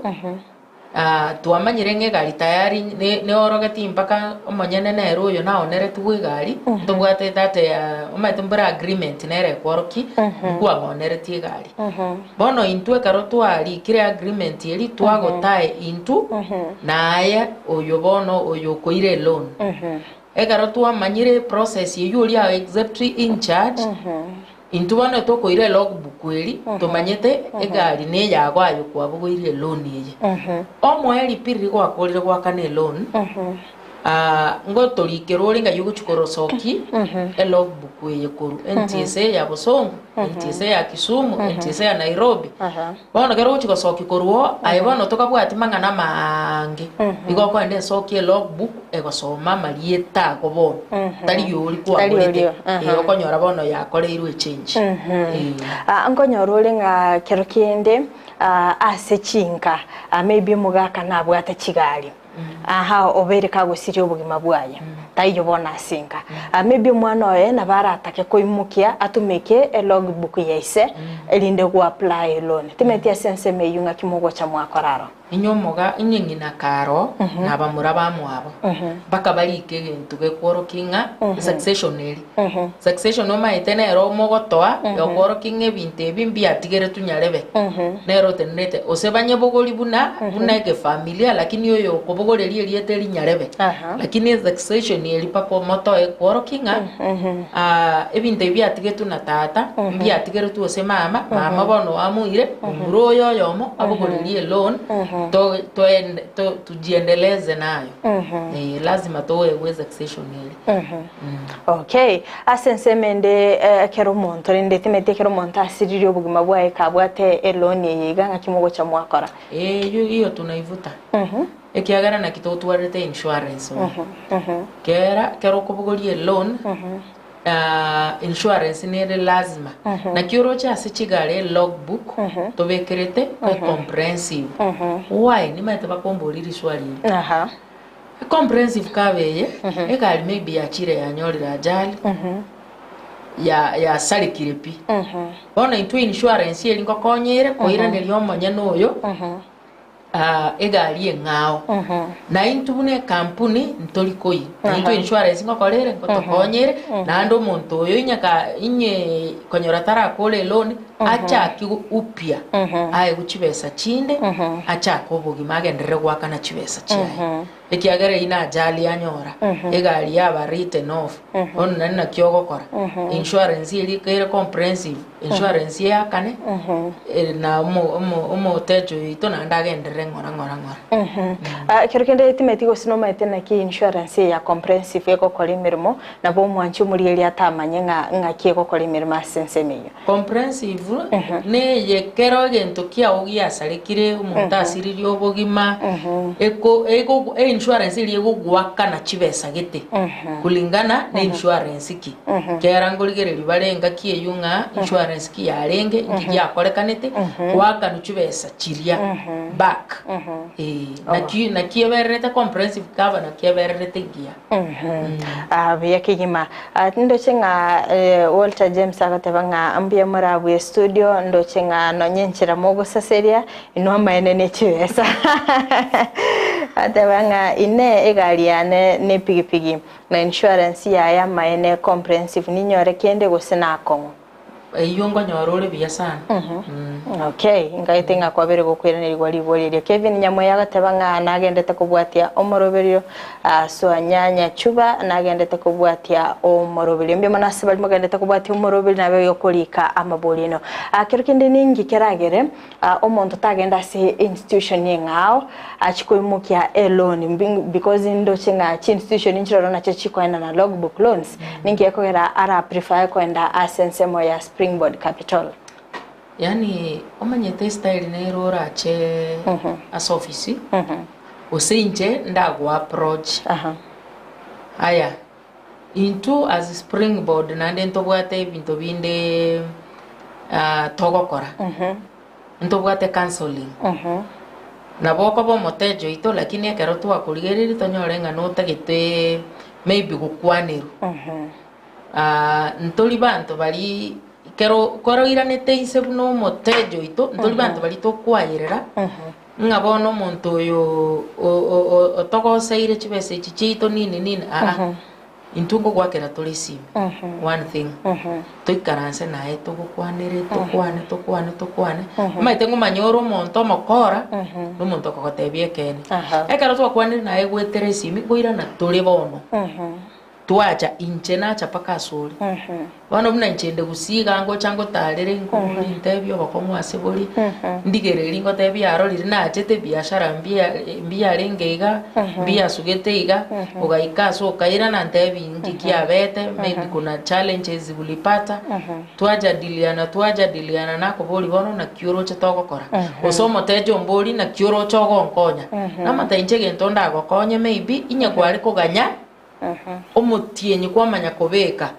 [SPEAKER 3] Twamanyire ng'a egari tayari ne- neorogetie mpaka omonyene nere oyo naoneretigwe egari, ntobwate that omanyete mbore agreement nere ekworokia, nkwang'oneretie egari. Bono intwe ekero twarikire agreement eria, twagotae intwe, naye oyo bono oyo okoira eloan. Ekero twamanyire eprocess eywo oria accept in charge, Intwe bono tokoira elogbook eri, tomanyete egari neyago aye kwabogoirie eloan eye. Omoe ripi riria gwakorire goakana eloan, Ah, ngotorikera ore ng'ai ogochia korosoki elogbook eye korwa NTSA ya Bosongo, NTSA ya Kisumu, NTSA ya Nairobi. Bono ekero ogochia gosoki korwa oo, aye bono tokabwati mang'ana amaange, igo okoenda esoki elogbook egosoma amarieta ago bono, tari yori
[SPEAKER 2] Tari
[SPEAKER 3] kwagorete,
[SPEAKER 2] orio, aha.
[SPEAKER 3] eh, okonyora bono yakoreirwe echange.
[SPEAKER 2] Ah, nkonyora ore ng'a kero kende ah, ase chinka ah, maybe omogaka nabwate chigari Aha obeire kagosiria obogima bwaye, taiyo bono ase enka. Ah, maybe omwana oye nabo aratake koimokia atumeke elogbook ya ise erinde go apply loan. Timanyeti ase ensemo eyio ng'aki mogocha mwakora aro.
[SPEAKER 3] Inye omoga, inye ng'ina karo, na abamura bamwabo, mpaka barike egento gekworokia ng'a succession eri. Succession omaete nero mogotoa yokworokia ng'a ebinto ebi mbiatigeretwe nyarebe, nere otenerete gose banyebogori buna buna egefamilia lakini oyo okobogoreria erieta eri nyarebe. Lakini esuccession eri mpaka omotoe kworokia ng'a ebinto ebi biatigetwe na tata, mbiatigeretwe gose mama, mama bono oamoire, omura oyo oyomo abogorerie eloan to toende to tujiendeleze nayo. Lazima toegwe esuccession eri.
[SPEAKER 2] Okay, ase ensemo ende ekero omonto rende timanyeti ekero omonto asiririe obogima bwaye kabwate eloan eye iga ng'aki mogocha mwakora?
[SPEAKER 3] Eyio iyo tunaivuta ekiagera naki totwarete insurance oye kera kero okobogoria eloan insurance nere lazima naki oroche ase chigari elog book tobekerete comprehensive why nimanyete bakomboria riswali eri. Comprehensive cover eye, egari maybe yachire yanyorire ajali, ya yasarekire pi. Bono intwe insurance eri ngokonya ere koiraneria omonyene oyo egari eng'ao. Na intwe buna ekampuni ntori koi, na intwe insurance ngokora ere ngotokonya ere, naende omonto oyo onye ka onye konyora tarakora eloan, achake upya, aegwe chibesa chinde, achake obogima agenderere goakana chibesa chiaye. Ekiagera eyio najali anyora, egari yaba written off, bono naende naki ogokora? Insurance eria ere comprehensive, insurance eakane, na omo- omo- omotecha oito naende agenderere ng'ora ng'ora ng'ora.
[SPEAKER 2] Ekero kende timanyeti gose nomanyete naki insurance eye ya comprehensive egokora emeremo, nabo omwanchi omorigereria atamanye ng'a ng'aki egokora emeremo ase ensemo eyio.
[SPEAKER 3] Comprehensive neye kero egento kiao giasarekire omonto asiririe obogima eko ego einsurance eria egogoakana chibesa gete kulingana na insurance ki. Kera nkorigereria bare engaki eywo ng'a insurance ki yarenge inki giakorekanete goakanwa chibesa chiria back eh naki naki ebererete comprehensive cover naki ebererete engiya.
[SPEAKER 2] Ah, buya kegima. Ah, ndoche ng'a eh, Walter James agoteba ng'a mbuya more abwo estudio, ndoche ng'a nonye enchera mogosaseria, inwe amaene ne chibesa. Ateba ng'a ine egari yane ne epigipigi, na insurance yaye amaene comprehensive ninyore kende gose nakong'u.
[SPEAKER 3] Eyio nkonyora ore buya sana.
[SPEAKER 2] Okay, nkaete ng'a kwabere gokwiranerigwa ribori erio. Kevin Nyamweya agateba ng'a nagendete kobwatia omoroberio ah, Swanyanya Chuba nagendete kobwatia omoroberio. Mbuya mono ase baria mogendete kobwatia omoroberio nabe okorika amabori aino. Ah, kero kende ninki keragere ah, omonto tagenda ase institution eng'ao achie koimokia eloan because ndoche ng'a chi institution nchiroro nachio chikoenda na logbook loans ninki gekogera ara prefer koenda ase ensemo ya springboard capital.
[SPEAKER 3] Yaani omanyete estyle nere orache ase ofisi gose inche ndago approach aya intwe as springboard naende ntobwate ebinto binde togokora. Ntobwate counselling. Nabo okoba omoteja oito lakini ekero twakorigereiri tonyore ng'a notagete maybe gokwanerwa. Ntori banto baria ekero koroiranete inse buna omoteja oito, ntori banto baria tokoayerera ng'a bono omonto oyo otogoseire chibesa echi chiaito nini nini aa. Intwe ngogoakera tore esimi, one thing, toikaranse naye togokwanere, tokwane, tokwane, tokwane, omanyete ng'omanye ore omonto omokora, na omonto okogotebia ekeene. Ekero twakwanire naye goetera esimi, ngoirana tore bono. Twacha inche nacha mpaka asore. Bono buna inche inde gusii iga ngocha ngotarere nkobori ntebie obokong'u ase bori, ndigererie ngotebie arorire nachete ebiashara mbuya mbiyarenge iga, mbiyasugete iga, ogaika ase okairana ntebi nki kiabete, maybe kuna challenges ulipata, twajadiliana twajadiliana nakoboria bono naki oroche togokora, gose omoteja ombori naki oroche ogonkonya, namate inche egento ndagokonye maybe inye kware koganya. Omotienyi kwamanya kobeka,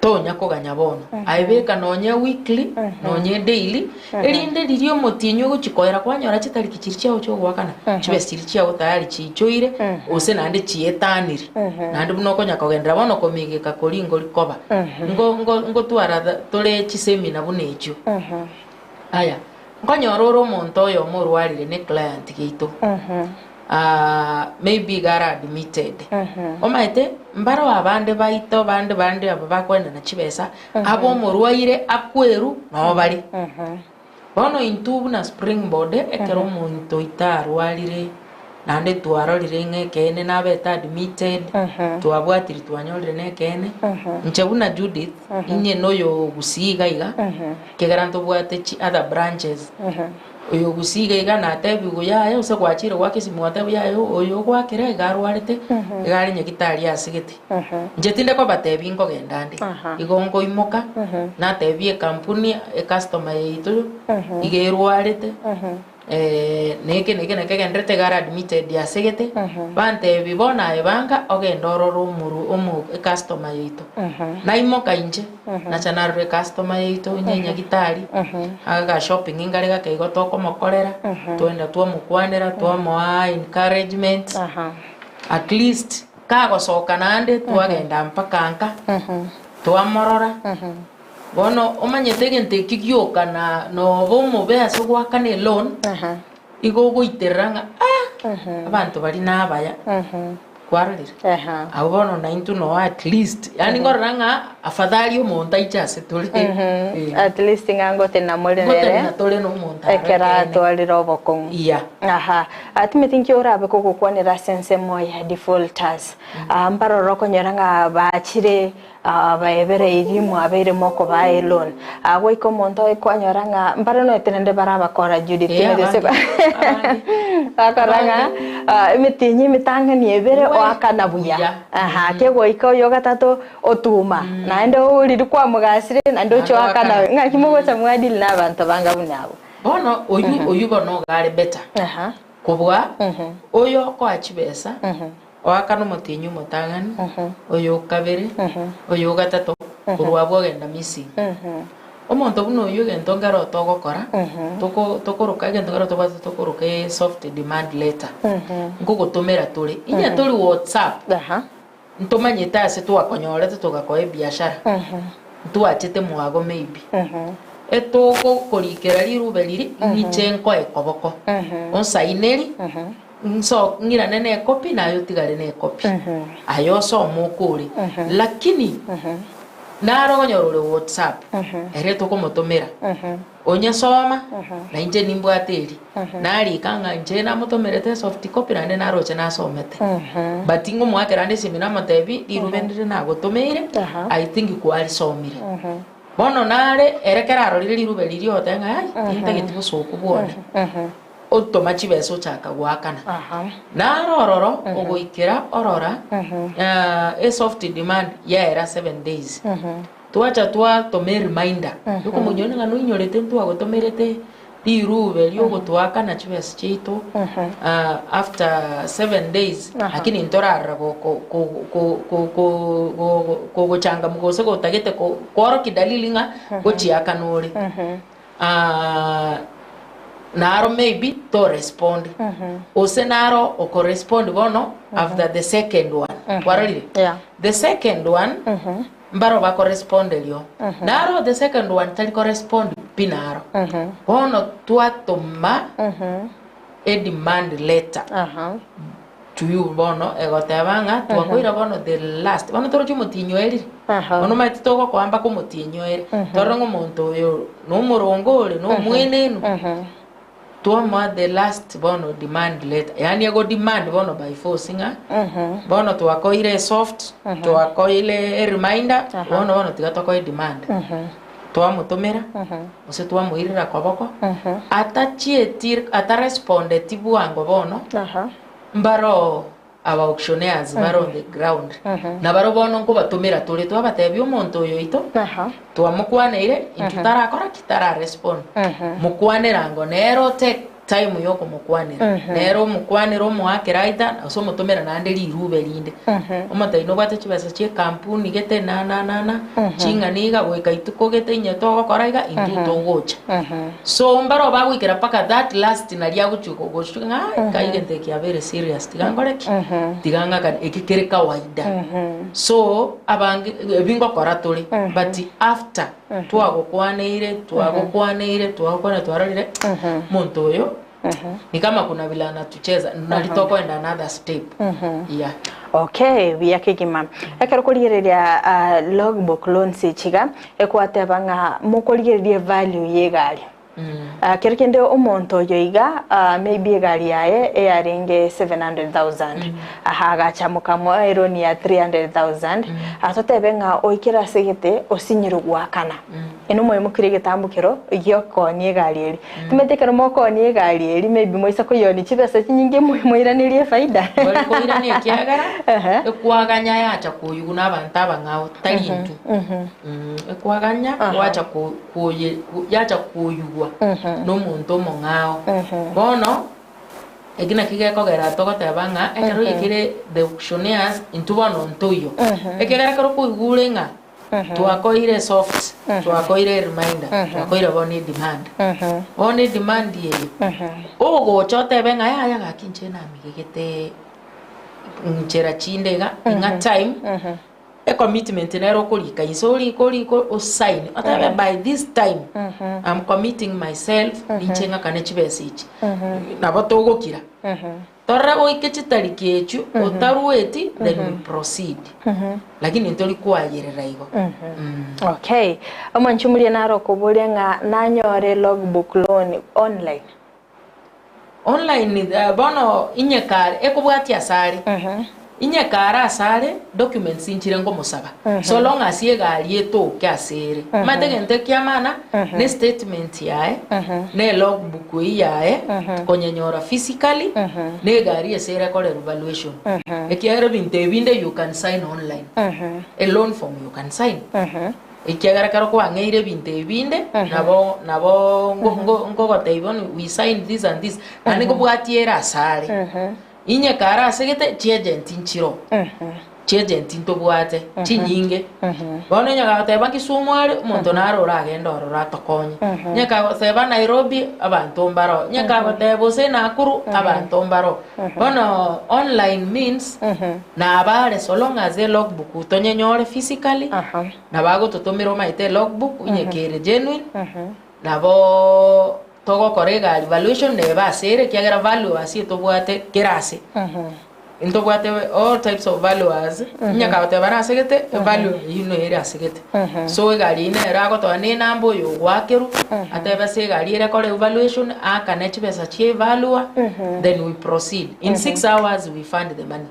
[SPEAKER 3] tonya koganya bono. Aye beka nonye weekly, nonye daily, erinde riria omotienyi ogochia koera kwanyora chitariki chiria chiago chiogoakana, chibesa chiria chiago tayari chiichoire, gose naende chietanire. Naende buna okonya kogenderera bono komigeka koria ngori koba. Ngo ngo ngotwara tore chisemina buna echio. Aya, nkonyora ore omonto oyomo orwarire ne client yaito. Maybe iga are admitted. Omanyete mbaro abande baito bande bande aba bakoenana chibesa, abe omorwaire akweru noo bare. Bono intwe buna springboard ekero omonto oito arwarire naende twarorire ng'a ekeene nabete admitted, twabwatire twanyorire na ekeene, inche buna Judith, inye noyo gusii iga iga, ekegera ntobwate chi other branches. Oyo ogusiiga iga natebiwe yaya, gose gwachire goaka esimi gwatebwa yaya oyo ogoakera iga arwarete, iga are nyagitari asegete. Inche tinde kobatebia nkogenda nde, igo nkoimoka, natebia ekampuni, ecustomer yaito iga erwarete, na eke na eke naki kegendererete iga are admitted asegete, bantebia bono aye banga ogende orore omoru omo ecustomer yaito. Naimoka inche. Nacha narora ecustomer yaito onye nyagitari, aga shopping ngare gake igo tokomokorera, twagenda twamokwanera, twamoa encouragement, at least kagosoka naende twagenda mpaka nka, twamorora, bono omanyete egento ekio gioka na noba omobe ase ogoakana eloan, igo ogoiterera ng'a ah, abanto baria nabaya. Kwarorire? Abwo bono naintwe noo at least, yaani nkorora ng'a afadhali omonto aiche ase tore. Eh.
[SPEAKER 2] At least ng'a ngotenena more nere
[SPEAKER 3] Ngotenena tore na omonto aro
[SPEAKER 2] ekero
[SPEAKER 3] ekeene.
[SPEAKER 2] atwarire obokong'u.
[SPEAKER 3] Yeah.
[SPEAKER 2] Aha. Ah, timeti nki orabe kogokwanera ase ensemo ya defaulters? Ah, mbarore okonyora ng'a bachire ah, baebereirie mwabeire mokobaa eloan. Ah, goika omonto oye kwanyora ng'a mbare noete naende bare abakora Judith
[SPEAKER 3] Eh,
[SPEAKER 2] timeti ase
[SPEAKER 3] abange, abange.
[SPEAKER 2] bakora ng'a ah, emitinyi emitang'ani ebere
[SPEAKER 3] We,
[SPEAKER 2] oakana buya.
[SPEAKER 3] buya.
[SPEAKER 2] Aha, kegoika oyo gatato otuma naende oriri kwamogasire naende oche
[SPEAKER 3] Naende
[SPEAKER 2] oakana
[SPEAKER 3] oakana.
[SPEAKER 2] ng'aki mogocha mwadeal na abanto banga buna abwo.
[SPEAKER 3] Bono oywo oywo bono iga are better kobua oyo okoa chibesa Oakana omotienyi omotang'ani, oyo o kabere, oyo o gatato, korwa abwo ogenda missing. Omonto buna oyio egento nkero togokora, toko tokoroka egento nkero tobwate tokoroka esoft demand letter, nkogotomera tore. Inye tori whatsapp, ntomanyete ase twakonyorete togakoa ebiashara, ntwachete mwago maybe, etogokorikera rirube riria, ng'iche nkoe koboko, onsaineri. Nso ng'irane nekopi naye otigare nekopi. Aye osome okore. Lakini naro okonyora ore whatsapp ere tokomotomera onyesoma na inche nimbwate eri narika ng'a inche namotomerete esoft copy naende naroche nasomete. But ng'omoakera ande esimi namotebi rirube ndire nagotomeire I think kwarisomire. Bono nare ere kero arorire rirube riria ogoteba ng'a ai tintageti bosoku bwane. Otoma chibesa ochaka goakana. Naro ororo ogoikera orora esoft demand yaera seven days. Twacha twatoma ereminder yokomonyoria ng'a noinyorete ntwagotomerete rirube riogotoakana chibesa chiaito after seven days lakini ntorarora kogochangamka gose gotagete koorokia dalili ng'a gochiakana ore. Naro maybe to respond gose naro oko respond bono after the second one kwarorire
[SPEAKER 2] Yeah.
[SPEAKER 3] the second one mbaro bako respond erio naro the second one tari ko respond pi naro bono twatoma a demand letter To you bono egoteba ng'a twakoira bono the last bono toroche omotienyi oerire bono omanyete togokoa mpaka omotienyi oere torore ng'a omonto oyo na omorongo ore na omwenenu. Twamoa the last bono demand letter, yaani ego demand bono by force ng'a bono twakoire esoft, twakoire ereminder, bono bono tiga tokoe demand. Twamotomera, gose twamoirera koboko, atachieti atarespondeti bwango bono, mbaroo Aba auctioneers bare on the ground nabarobwo bono nkobatomera tore twabatebia omonto oyo oito twamokwaneire intwe tarakora ki tara respond mokwanere ango nere o take time ya okomokwanera nere omokwanere omoakere aita gose omotomera naende rirube rinde omotebia nobwate chibesa chia ekampuni gete na na na na ching'ana iga goika ituko gete inye togokora iga intwe togocha. So mbaro bagoikera mpaka that last naria agochia gochia ng'a aye kai egento eke kiabeire serious tiga nkore ki? Tiga ng'akane eke kere kawaida. So abange ebi ngokora tore but after twagokwaneire twagokwaneire twagokwaneire twarorire omonto oyo ni kama kuna vile anatucheza nari tokoenda another step yeah.
[SPEAKER 2] Okay, buya kegima. Ekero okorigereria ah, logbook loans echi iga, ekwateba ng'a mokorigereria evalue ya egari. Ah, kero kende omonto oyo iga ah, maybe egari yaye eyarenge 700,000 aha agacha mokamoa eloan ya 300,000 ah, totebe ng'a oikire ase egete osinyire goakana. Inwe moimokire egetambo kero giokoonia egari eria. Timanyeti ekero mokoonia egari eria maybe moise koyionia chibesa chinyinge moiranerie efaida.
[SPEAKER 3] Bari koirania ekiagera ekwaganya yacha koyigwa na abanto abang'ao tari intwe. Ekwaganya gwacha koye yacha koyigwa na omonto omong'ao. Bono eki naki gekogera togoteba ng'a ekero oikire the auctioneers intwe bono ntoiyo. Ekiagera ekero koigure ng'a Twakoire esoft, twakoire ereminder, twakoire bono edemand. Bono edemand eye, ogocha otebe ng'a yaya gaki inche namigegete nchera chinde iga, ing'a time, ecommitment nere okorika inse orike orike osign, otebe by this time, am committing myself, ninche ng'akane chibesa echi. Nabo togokira. Torore goike chitariki echio otarueti then we proceed. Lakini ntori koayerera igo.
[SPEAKER 2] Okay. Omwanchi omoria naro okoboria ng'a nanyore logbook loan online.
[SPEAKER 3] Online bono inye kare ekobwatia asare. Inye kare asare documents nchire nkomosaba so long as egari etoke ase ere. Omanyete egento ekia maana ne statement yaye ne log book eyio yaye konyenyora physically ne egari ase ere ekore evaluation. Ekiagera ebinto ebi binde you can sign online, a loan form you can sign. Ekiagera ekero kwang'eire ebinto ebi binde nabo nabo nkogotebia bono we sign this and this naende nkobwatie ere asare. Inye kare asegete chiagenti nchiroo, chiagenti ntobwate chinyinge. Bono onye kagoteba Kisumu are, omonto nare oragende ororo atokonye. Onye kagoteba Nairobi, abanto mbaroo. Onye kagoteba gose Nakuru, abanto mbaroo. Bono online means nabare so long as elogbook tonyenyore physically, nabo agototomera omanyete elogbook onye kere genuine, naboo. Togokora egari valuation nebe ase ere ekiagera value ase etobwate kera ase. Ntobwate all types of valuers, onye kagoteba nasegete, evalue eyio noyo ere asegete. So egari eyio nere agotoa na enamba oyo ogoakerwa, atebe ase egari ere ekore evaluation, aakane chibesa chia evaluer, then we proceed. In 6 hours we fund the money.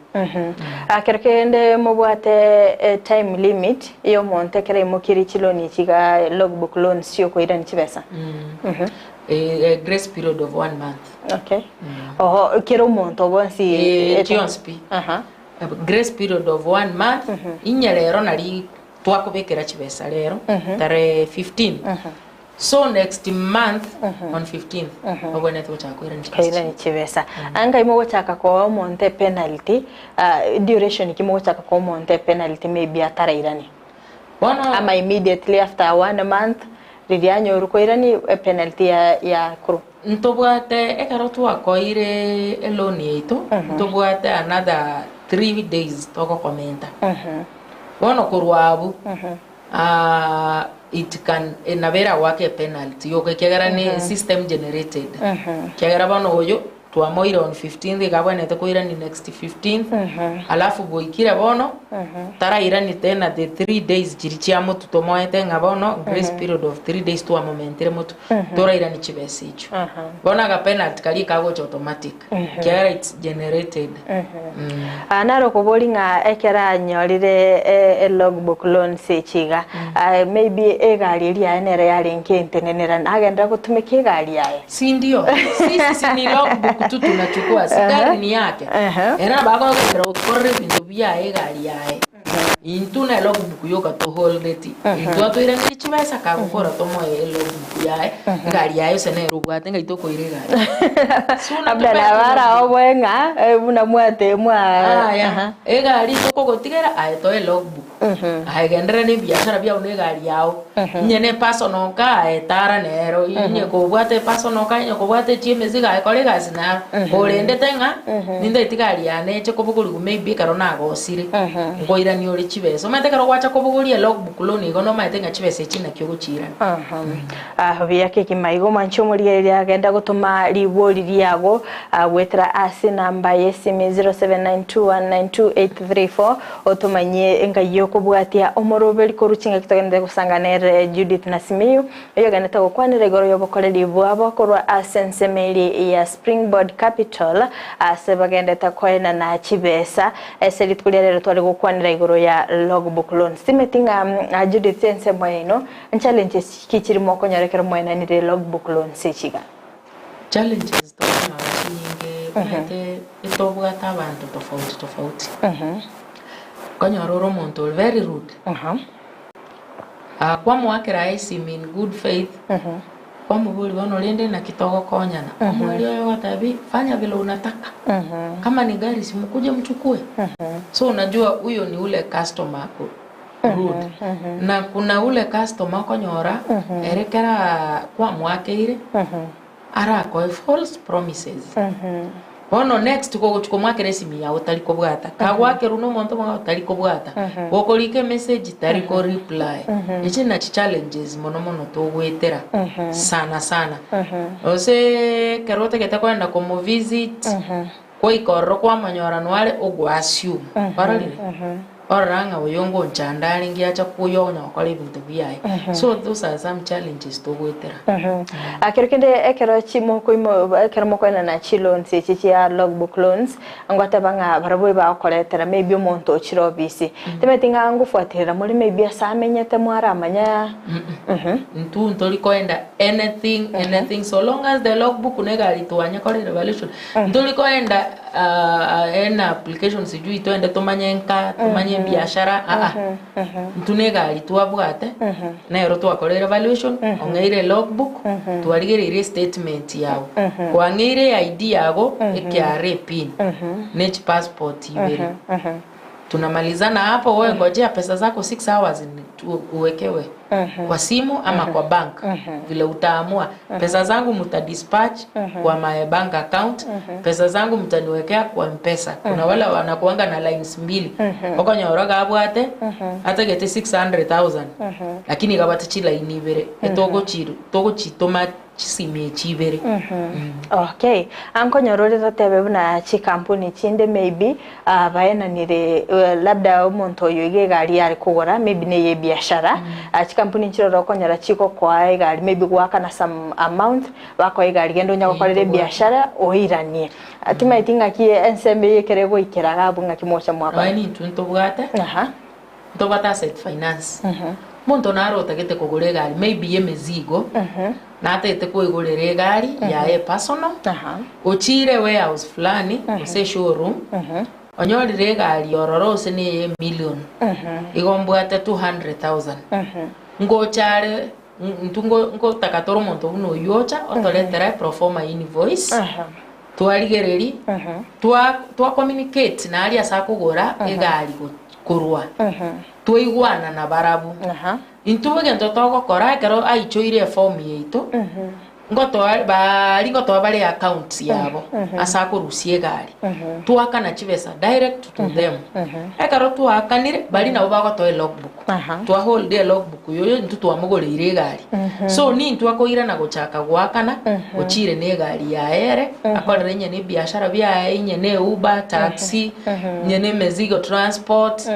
[SPEAKER 2] Kero kende mobwate time limit y'omonto ekero aimokirie chiloni echi iga logbook loans chiokoirania chibesa.
[SPEAKER 3] A grace period of one month.
[SPEAKER 2] Okay. Oho kera omonto bonsi
[SPEAKER 3] Eh, chionsi pi. Grace period of one month inye rero nari twakobekera chibesa rero tarehe 15 So next month on 15th obwenerete gochaka koirania chibesa
[SPEAKER 2] Koirania chibesa. Anga imogochaka koa omonto epenalty, ah, duration ki mogochaka koa omonto epenalty maybe atarairani?
[SPEAKER 3] Bono
[SPEAKER 2] Ama immediately after one month riria anyorwa koirani epenalty ya ya korwa.
[SPEAKER 3] Ntobwate ekero twakoire eloan yaito ntobwate another 3 days togokomenta. Bono korwa abwo Aah it can nabo eragoake epenalty yoka ekiagera ne system generated ekiagera bono oyo. Twamoire on 15th iga abwenerete koirani next 15th alafu boikire bono tarairani tena the 3 days chiri chia motu tomoete ng'a bono grace period of 3 days twamomentire motu torairani chibesa echio. Bono aga penalty karia kagocha automatic ekiagera it's generated.
[SPEAKER 2] Ah, naro okobori ng'a ekero anyorire e logbook loans echi iga, ah, maybe egari eria yaye nere yarenge entenenera, nagenderera gotumeka egari yaye?
[SPEAKER 3] Si ndio? Sisi si ni logbook tu tunachukua, si gari ni yake. Ere nabo akogenderera gokorera ebinto biaye egari yaye. Intwe ne logbook yoka toholdeti. Intwe atoiranerie chibesa kagokora tomoe elogbook yaye, egari yaye ase nere obwate ng'ai tokoira egari.
[SPEAKER 2] Labda nabo araoboe ng'a eh, buna mwate mwa
[SPEAKER 3] Aya, egari tokogotigera aye toe logbook. Aye genderera na ebiashara biao na egari yao. Onye ne personal car aye tara nero, onye kobwate personal car onye kobwate chia emesigo aye kora egasi naro. Korendete ng'a nintagete egari yane eche kobogorigwa maybe ekero nagosire, nkoirania ore chibesa. Omanyete ekero gwacha kobogoria elogbook loan igo nomanyete ng'a chibesa echi naki ogochiirania.
[SPEAKER 2] Buya kegima igo mwanche omorigereria agenda gotoma ribori riago goetera ase enamba y'esimi 0792192834 Otomanyie engai y'okobwatia omoroberi korwa chingaki togenderete gosanga nere Judith na Simiyu, oyogenderete gokwanera igoro y'obokoreri bwabo korwa ase ensemo eria ya Springboard Capital ase bagenderete koenana chibesa. Ase rituko ria rero tware gokwanera igoro ya Logbook Loans. Timeti ng'a Judith ensemo yaino nchallenges ki chiri mokonyora ekero mwaenanire Logbook Loans echi iga?
[SPEAKER 3] Challenges tokonyora chinyinge omanyete etobwate abanto tofauti tofauti. Okonyora ore omonto ore very rude, kwamoakera aye esimi in good faith, kwamoboria bono rende naki togokonyana, omweri oye ogotebi fanya vile unataka, kama ni gari si mkuje mchukue. So unajua huyo ni ule customer ako rude. Na kuna ule customer okonyora ere kera kwamoakeire arakoe false promises. Bono next kogochia komoakera esimi yago tari kobwata, kagoakerwa na omonto omong'ao tari kobwata, gokorika emessage tari ko reply. Echi nachi challenges mono mono togoetera sana sana. Gose ekero otagete kogenda komo visit, Goika ororo kwamonyora noare ogoassume, kwarorire? Orora ng'a oyo ngonchanda arenge acha koyia onya gokora ebinto biaye. So those are some challenges togoetera.
[SPEAKER 2] Kero kende ekero chimokoimo ekero mokoenana chiloans echi chia logbook loans, ngoteba ng'a barabwo ebagokoretera maybe omonto ochire ofisi. Timanyeti ng'a ngofuaterera more maybe ase amenyete mwaramanya.
[SPEAKER 3] Intwe ntori koenda anything anything so long as the logbook na egari twanyekora evaluation. Ntori koenda ena application sijui twende tomanye nka tomanye ebiashara aa intwe na egari twabwate nero twakorire evaluation ong'eire elogbook twarigereire estatement yago kwang'eire eID yago eKRA pin ne chipassport ibere tunamalizana hapo wewe ngojea pesa zako 6 hours uwekewe kwa simu ama kwa bank vile utaamua. Pesa zangu mta dispatch kwa my bank account, pesa zangu mtaniwekea kwa Mpesa. Kuna wale wanakuanga na lines mbili okonyora gabwate atagete 600,000 lakini gabwate chilaini ibere etogochiru togochitoma chisimi echi ibere.
[SPEAKER 2] Okay, ankonyora ore totebe buna chikampuni chinde maybe baenanire labda omonto oyo iga egari yare kogora maybe neye ebiashara, chikampuni nchiroro okonyora chigokoa egari maybe goakana some amount, bakoa egari genda onya gokorera ebiashara oiranie. Timaeti ng'aki ensemo eye ekero egoikera iga abwo ng'aki mogocha mwakora.
[SPEAKER 3] Nonya nintwe ntobwate, ntobwate asset finance. Omonto naro otagete kogora egari maybe ya emezigo, natagete koigorera egari yaye personal, ochire warehouse fulani gose eshowroom, onyorire egari ororo gose na eye emillion, igo mbwate 200,000, ngocha are intwe ngotaka tore omonto buna oywo ocha otoretere eproforma invoice, twarigereria, twa twa communicate naria ase akogora egari korwa. Twaigwana nabarabwo. Intwe egento togokora ekero aichoire eform yaito, Ngotoa baria ngotoa bare accounts yabo ase akorusia egari, twakana chibesa direct to them. Ekero twaakanire, baria nabo bagotoa elogbook. Twa hold elogbook yoyo intwe twamogoreire egari. So nintwe akoirana gochaka goakana, ochire na egari yaye ere, akorere onye na ebiashara biaye, onye na euber, taxi, onye na emizigo transport,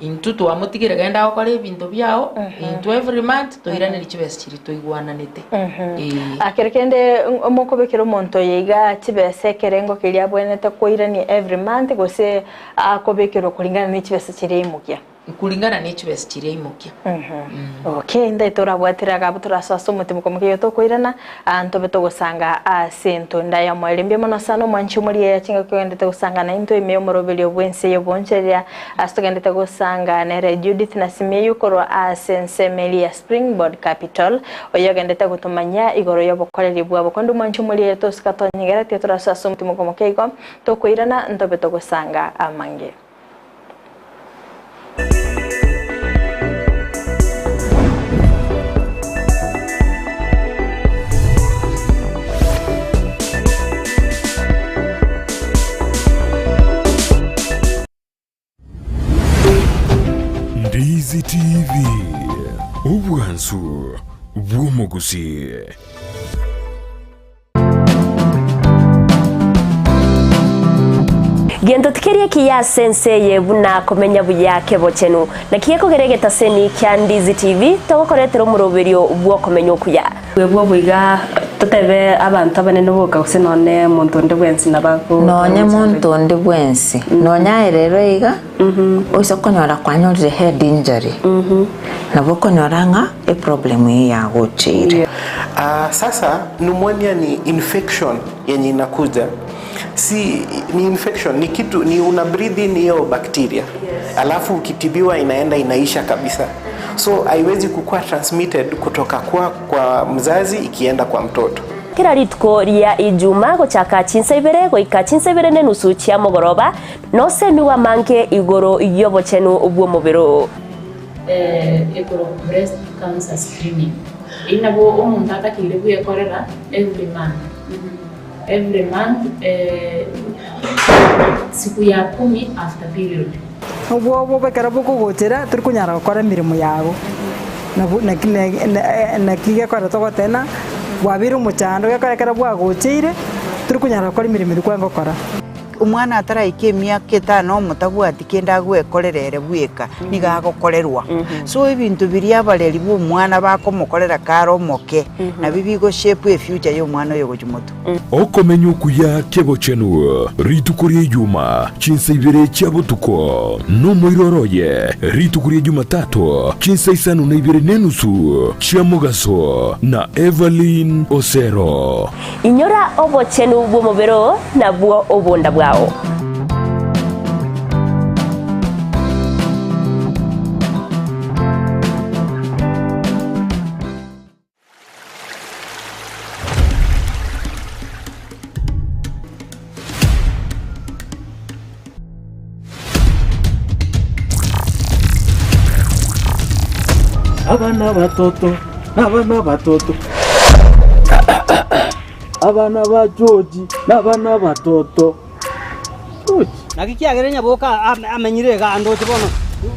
[SPEAKER 3] intwe twamotigire genda agokora ebinto biago, intwe every month toiranerie chibesa chiria toigwananete. Eeh.
[SPEAKER 2] Kero kende mokobekera omonto oyo iga chibesa ekerengo keria abwenerete koirania every month gose akobekerwa kulingana ne chibesa chiria aimokia?
[SPEAKER 3] Kulingana ne chibesa chiria aimokia.
[SPEAKER 2] Okay, ndaete orabwatire agabo torasoa ase omotimoko moke igo tokoirana aa ntobe togosanga ase entunda y'omoerio. Mbuya mono sana omwanchi omorigereria chingaki ogendete gosanga naintwe ime y'omoroberio bw'ense y'obonchereria ase togendete gosanga nere Judith Nasimiyu korwa ase ensemo eria ya Springboard Capital oyo ogendete gotomanyia igoro y'obokoreri bwabo. Konde omwanchi omorigereria tosika tonyegeretie torasoa ase omotimoko moke igo tokoirana ntobe togosanga amange.
[SPEAKER 1] Ndizi TV, obwansu bw'omogusi.
[SPEAKER 6] Gento tikeri ekiya ase ense eye buna komenya buya kebochenu. Naki gekogera egetaseni kia Ndizi TV togokoretera omoroberio bw'okomenya okuya.
[SPEAKER 7] Bwebwo boiga totebe abanto abanene boka gose nonye monto onde bwensi nabo
[SPEAKER 8] Nonye monto onde bwensi, nonye aye rero iga, oise konyora kwanyorire head injury, nabo okonyora ng'a eproblem eyio yagocheire.
[SPEAKER 9] Ah, sasa pneumonia ni infection yenye inakuja si ni infection ni kitu ni una breathe in hiyo bacteria alafu ukitibiwa inaenda inaisha kabisa so haiwezi kukuwa transmitted kutoka kwa, kwa mzazi ikienda kwa mtoto
[SPEAKER 6] Kera rituko ria Ijuma gochaka chinsa ibere goika chinsa ibere nenusu chia mogoroba, nosemigwe amange igoro y'obochenu bw'omobere oo.
[SPEAKER 10] Ekorokwa breast cancer screening. Eyio nabo omonto atakeire bwekorera every month, every month siku ya kumi after period.
[SPEAKER 11] Obwoba ekero bokogochera tori konyara gokora emeremo yago, nabo naki naki gekogera togoteba bwabeire omochando gekogera ekero bwagocheire tori konyara gokora emeremo eria kwarenge gokora.
[SPEAKER 12] Omwana ataraika emiaka etano omotabwati kende agwekorera ere bweka, nigo agokorerwa. So ebinto biria abareri ba omwana bakomokorera kare omoke, nabio bigo shape efuture ya omwana oyo gochia motwe.
[SPEAKER 1] Okomenya okuya kebochenu rituko ria Ijuma chinsa ibere chia botuko, nomoiroro oye rituko ria Jumatato chinsa isano na ibere nenusu chia mogaso na Evelyn Osero.
[SPEAKER 6] Inyora obochenu bw'omobere oo nabwo obonda bwao.
[SPEAKER 18] Abana batoto, abana batoto, abana ba George, nabana batoto. George.
[SPEAKER 19] Naki kiagera nyaboka amenyire iga andoche bono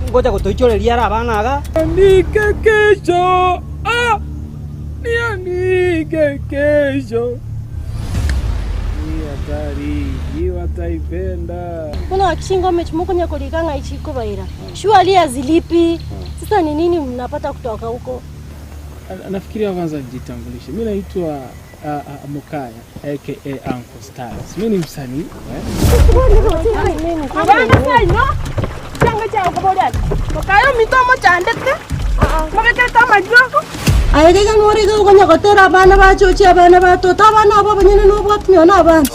[SPEAKER 19] ngocha gotoichoreria are abana iga.
[SPEAKER 18] Nianike kesho, ah, nianike kesho. Hii hatari, hii wataipenda.
[SPEAKER 20] Mbona chingome chimokonya kolika ng'a ichikobaira surely hazilipi sasa ni nini mnapata kutoka huko
[SPEAKER 21] Nafikiria kwanza nijitambulishe. Mi naitwa Mukaya aka Uncle Styles. Mi ni msanii eh?
[SPEAKER 22] Abana seino chianga chiao koboria ati mokaye ominto omochandete mobekerete amariogo.
[SPEAKER 20] Aye iga nore iga okonya gotera abana bachochi abana ba toto abana abo abanyene nobwati nonya na abana.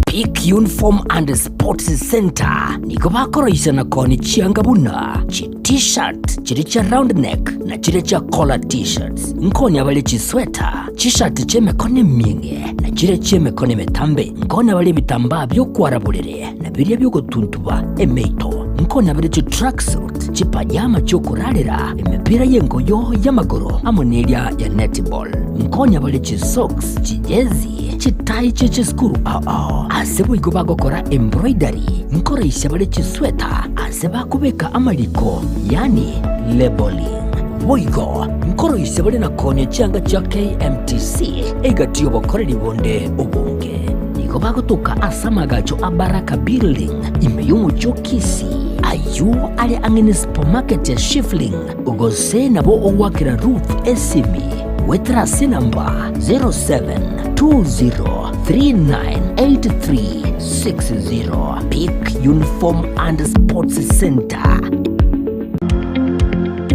[SPEAKER 13] Peak Uniform and Sports Centre nigo bakoroisana koonia chianga buna chi T-shirt chiria chia round neck na chiria chia collar T-shirts. Nkonya bare chisweta, chishati chi'emekono emieng'e na chiria chi'emekono emetambe. Nkonya bare ebitambaa bi'okwara borere na biria bi'ogotuntuba emeito. Nkonya bare chitracksuit, chipajama chi'okorarera, emepira y'engoyo y'amagoro amo neria ya netball. Nkonya bare chisocks, chijezi, chitai chie chisukuru ao ao. Ase boigo bagokora embroidery, nkoraisia bare chisweta ase bakobeka amariko, yaani labelling. Boigo nkoroisia bare na koonia chianga chia KMTC egati y'obokoreri bonde obonge. Nigo bagotoka ase amagacho a Baraka Building ime y'omochie o Kisii, ayio are ang'e ne supermarket ya Shifling, gose nabo ogoakera Ruth esimi goetera ase enamba 0720398360. Peak Uniform and Sports Center.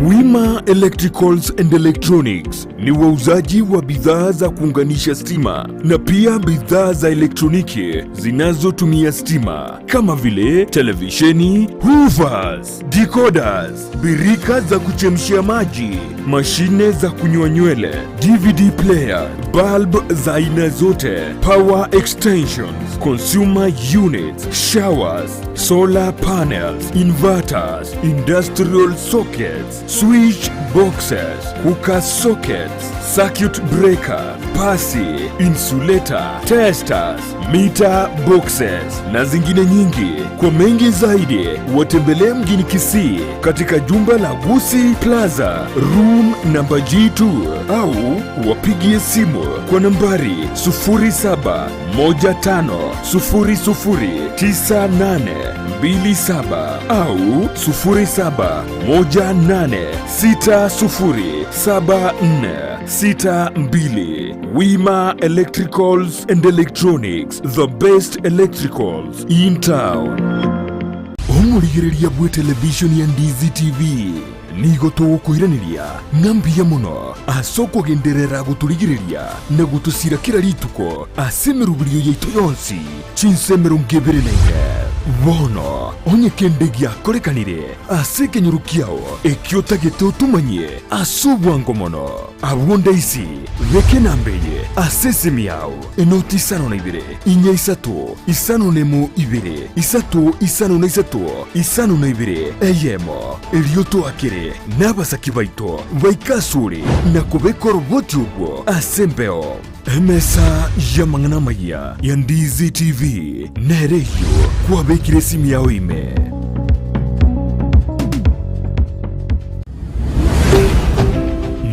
[SPEAKER 1] Wima Electricals and Electronics ni wauzaji wa bidhaa za kuunganisha stima na pia bidhaa za elektroniki zinazotumia stima kama vile televisheni, hoovers, decoders, birika za kuchemshia maji, mashine za kunyoa nywele, DVD player, bulb za aina zote, power extensions, consumer units, showers, solar panels, inverters, industrial sockets, switch boxes, cooker sockets, circuit breaker, pasi, insulator, testers, meter boxes na zingine nyingi. Kwa mengi zaidi, watembelee mjini Kisii katika jumba la Gusi Plaza, room namba G2 au wapigie simu kwa nambari 0715009827 au 0718607462. Wima Electricals and Electronics, the best electricals in town. Omorigereria bwe television ya Ndizi TV nigo togokoiraneria ng'a mbuya mono ase okogenderera gotorigereria na gotosira kera rituko ase emeroberio yaito yonsi chinsa 24. Bono onye kende giakorekanire ase ekenyoro kiao ekio otagete otomanyie ase obwango mono, abwo ndaisi beka enamba eye ase esimi yao, enoti 52 4 3 5 1 2 3 5 3 52 1, erio toakere nabasaki baito baike asore na kobeka oroboti orwo ase embeo. Emesa y'amang'ana amayia ya Ndizi TV nere eyio kwabekire esimi yao ime.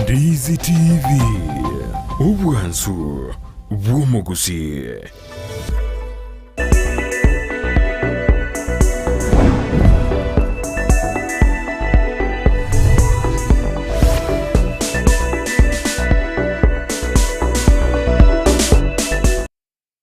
[SPEAKER 1] Ndizi TV, obwansu bw'omogusii.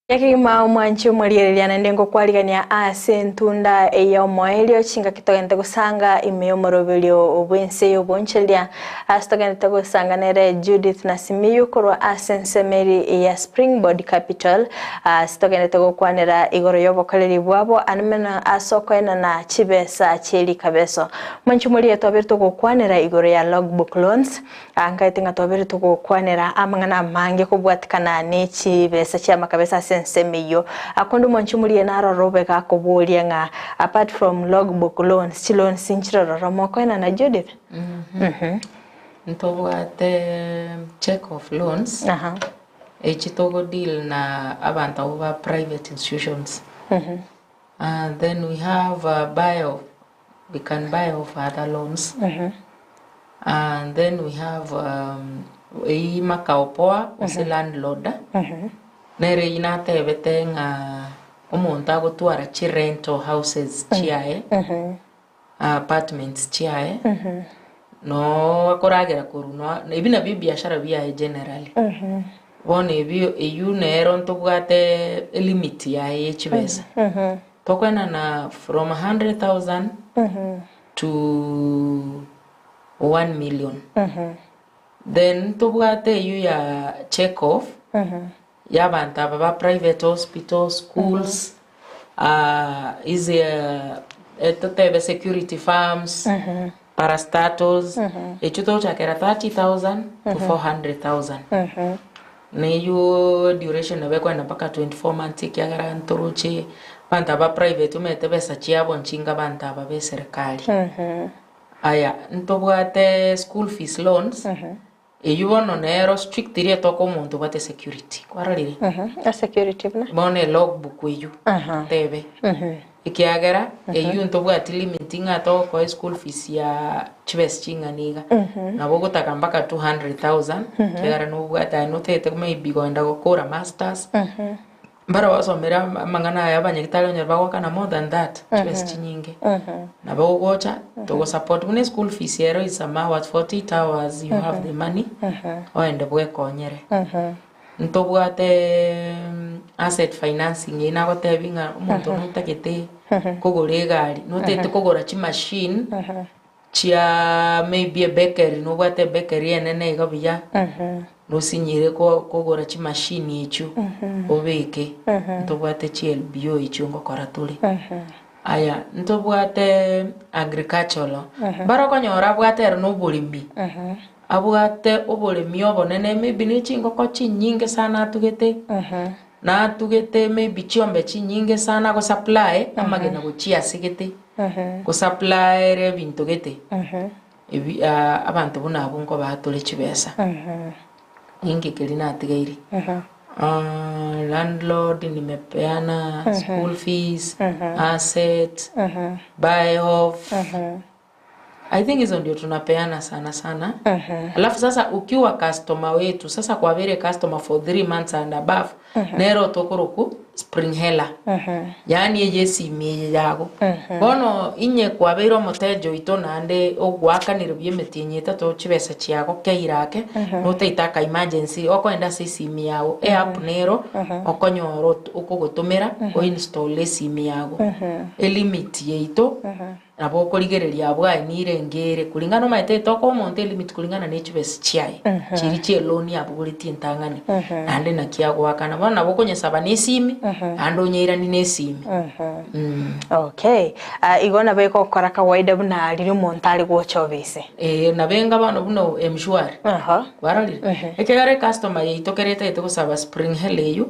[SPEAKER 2] Ekegima omwanchi omoriereria naende ngokwarigania ase entunda eye omoerio chingaki togente gosanga ime y'omoroberio bw'ense y'obonchereria ase togendete gosanga nere Judith Nasimiyu korwa ase ensemeri ya Springboard Capital ase togendete gokwanera igoro y'obokoreri bwabo anemeno ase okoenana chibesa chierikabeso. Mwanchi omorie twabere togokwanera igoro ya logbook loans Ankaete ng'a twabere togokwanera amang'ana amange kobwatikana ne chibesa chi'amakabesa ase ensemo eyio. Akonde omwanchi omoria narore obe gakoboria ng'a apart from logbook loans, chiloans nchirororo mokoenana Judith? Mhm.
[SPEAKER 3] Ntobwate check off loans, echi togo deal na abanto abwo ba private institutions. Then we have buy off, we can buy off other loans. And then we have um, eyi makao poa gose landlord nere eyi natebete ng'a omonto agotwara chi rental houses chiaye apartments chiaye no akoragera korwa no ebi nabio ebiashara biaye generally bono ebio eywo nero ntobwate elimit yaye ye chibesa tokoenana from 100,000 to 1 million then ntobwate eywo ya check off ya abanto aba ba private hospitals, schools, izi totebe security firms, parastatals, echio togochakera 30,000 to 400,000. Na eywo duration nabo ekoenda mpaka 24 months ekiagera ntoroche abanto aba private omanyete besa chiabo nchinga abanto aba ba eserekari. Aya, ntobwate school fees loans, eywo bono nero strictly etoka omonto obwate security, kwarorire?
[SPEAKER 2] Esecurity buna?
[SPEAKER 3] Bono elogbook eywo, tebe. Ekiagera eywo ntobwati limit ng'a togokoa eschool fees ya chibesa ching'ana iga, nabo ogotaka mpaka 200,000 ekiagera nobwate aye notagete maybe kogenda gokora masters, mbaro basomire amang'ana aya abanyagitari onye bagoakana more than that chibesa chinyinge, nabo ogocha togosupport buna eschool fees ero is some hours, 48 hours you have the money oende bwekonyere. Ntobwate asset financing eyio nagotebia ng'a omonto notagete kogora egari, notagete kogora chimachine chia maybe ebakery, nobwate ebakery enene iga buya, nosinyire kogora chimachine echio obeke, ntobwate chi LBO echio ngokora tore. Aya, ntobwate agricultural, mbare okonyora abwate ere na oboremi. Abwate oboremi obonene maybe ne chingoko chinyinge sana atugete, natugete maybe chiombe chinyinge sana ago supply amagena gochia ase gete, go supply ere ebinto gete, ebi abanto buna abwo nkobaa tore chibesa. Ninki keria natigaire? Landlord nimepeana, school fees, asset, buy off. I think hizo ndio tunapeana sana sana. Alafu sasa ukiwa customer wetu sasa kwabeire customer for 3 months and above nero tokoroku spring hela yaani eye esimi eye yago bono inye kwabeire omoteja oito naende ogwakanire buya emetienyi etato chibesa chiago keire ake notaete aka emergency okoenda ase esimi yago eapp nero okonyora okogotomera oinstall esimi yago elimit yaito. Nabo okorigereria abwo aye nirenge ere kulingana omanyete etoka omonto elimit kulingana ne chibesa chiaye chiri chie loan abogoretie entang'ani naende naki agoakana bono nabo okonyesaba ne esimi naende onyeiranie ne esimi.
[SPEAKER 2] Okay, igo nabo egokora kawaida buna riria omonto are gocha obisi.
[SPEAKER 3] Ee, nabo enga bono buna M-Shwari kwarorire? Ekegera ecustomer yaito kere etagete gosaba spring hela eywo.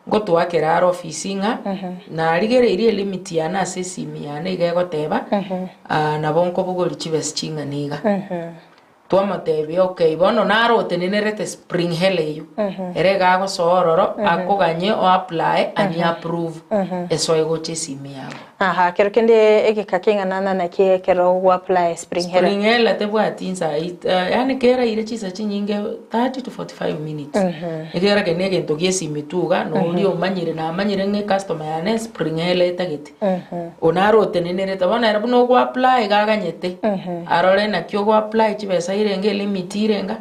[SPEAKER 3] Ngotoakera are ofisi ng'a narigereirie elimit yane ase esimi yane iga egoteba nabo nkobogoria chibesa ching'ana iga. Twamotebia okay bono naro otenenerete spring hela eywo, ere iga agosoa ororo akoganye o apply ani approve esoe gocha esimi yago.
[SPEAKER 2] Aha, kero kende egeka keng'ana na naki ekero gwa apply spring hela?
[SPEAKER 3] Spring hela tebwati insa yaani keraire chinsa chinyinge 30 to 45 minutes. Ekiagera keri na egento gia esimi tu iga na oria omanyire namanyire ng'a ecustomer yane spring hela etagete. Oyo naro otenenerete bono ere buna ogo apply iga aganyete arore naki ogo apply chibesa irenge elimit irenga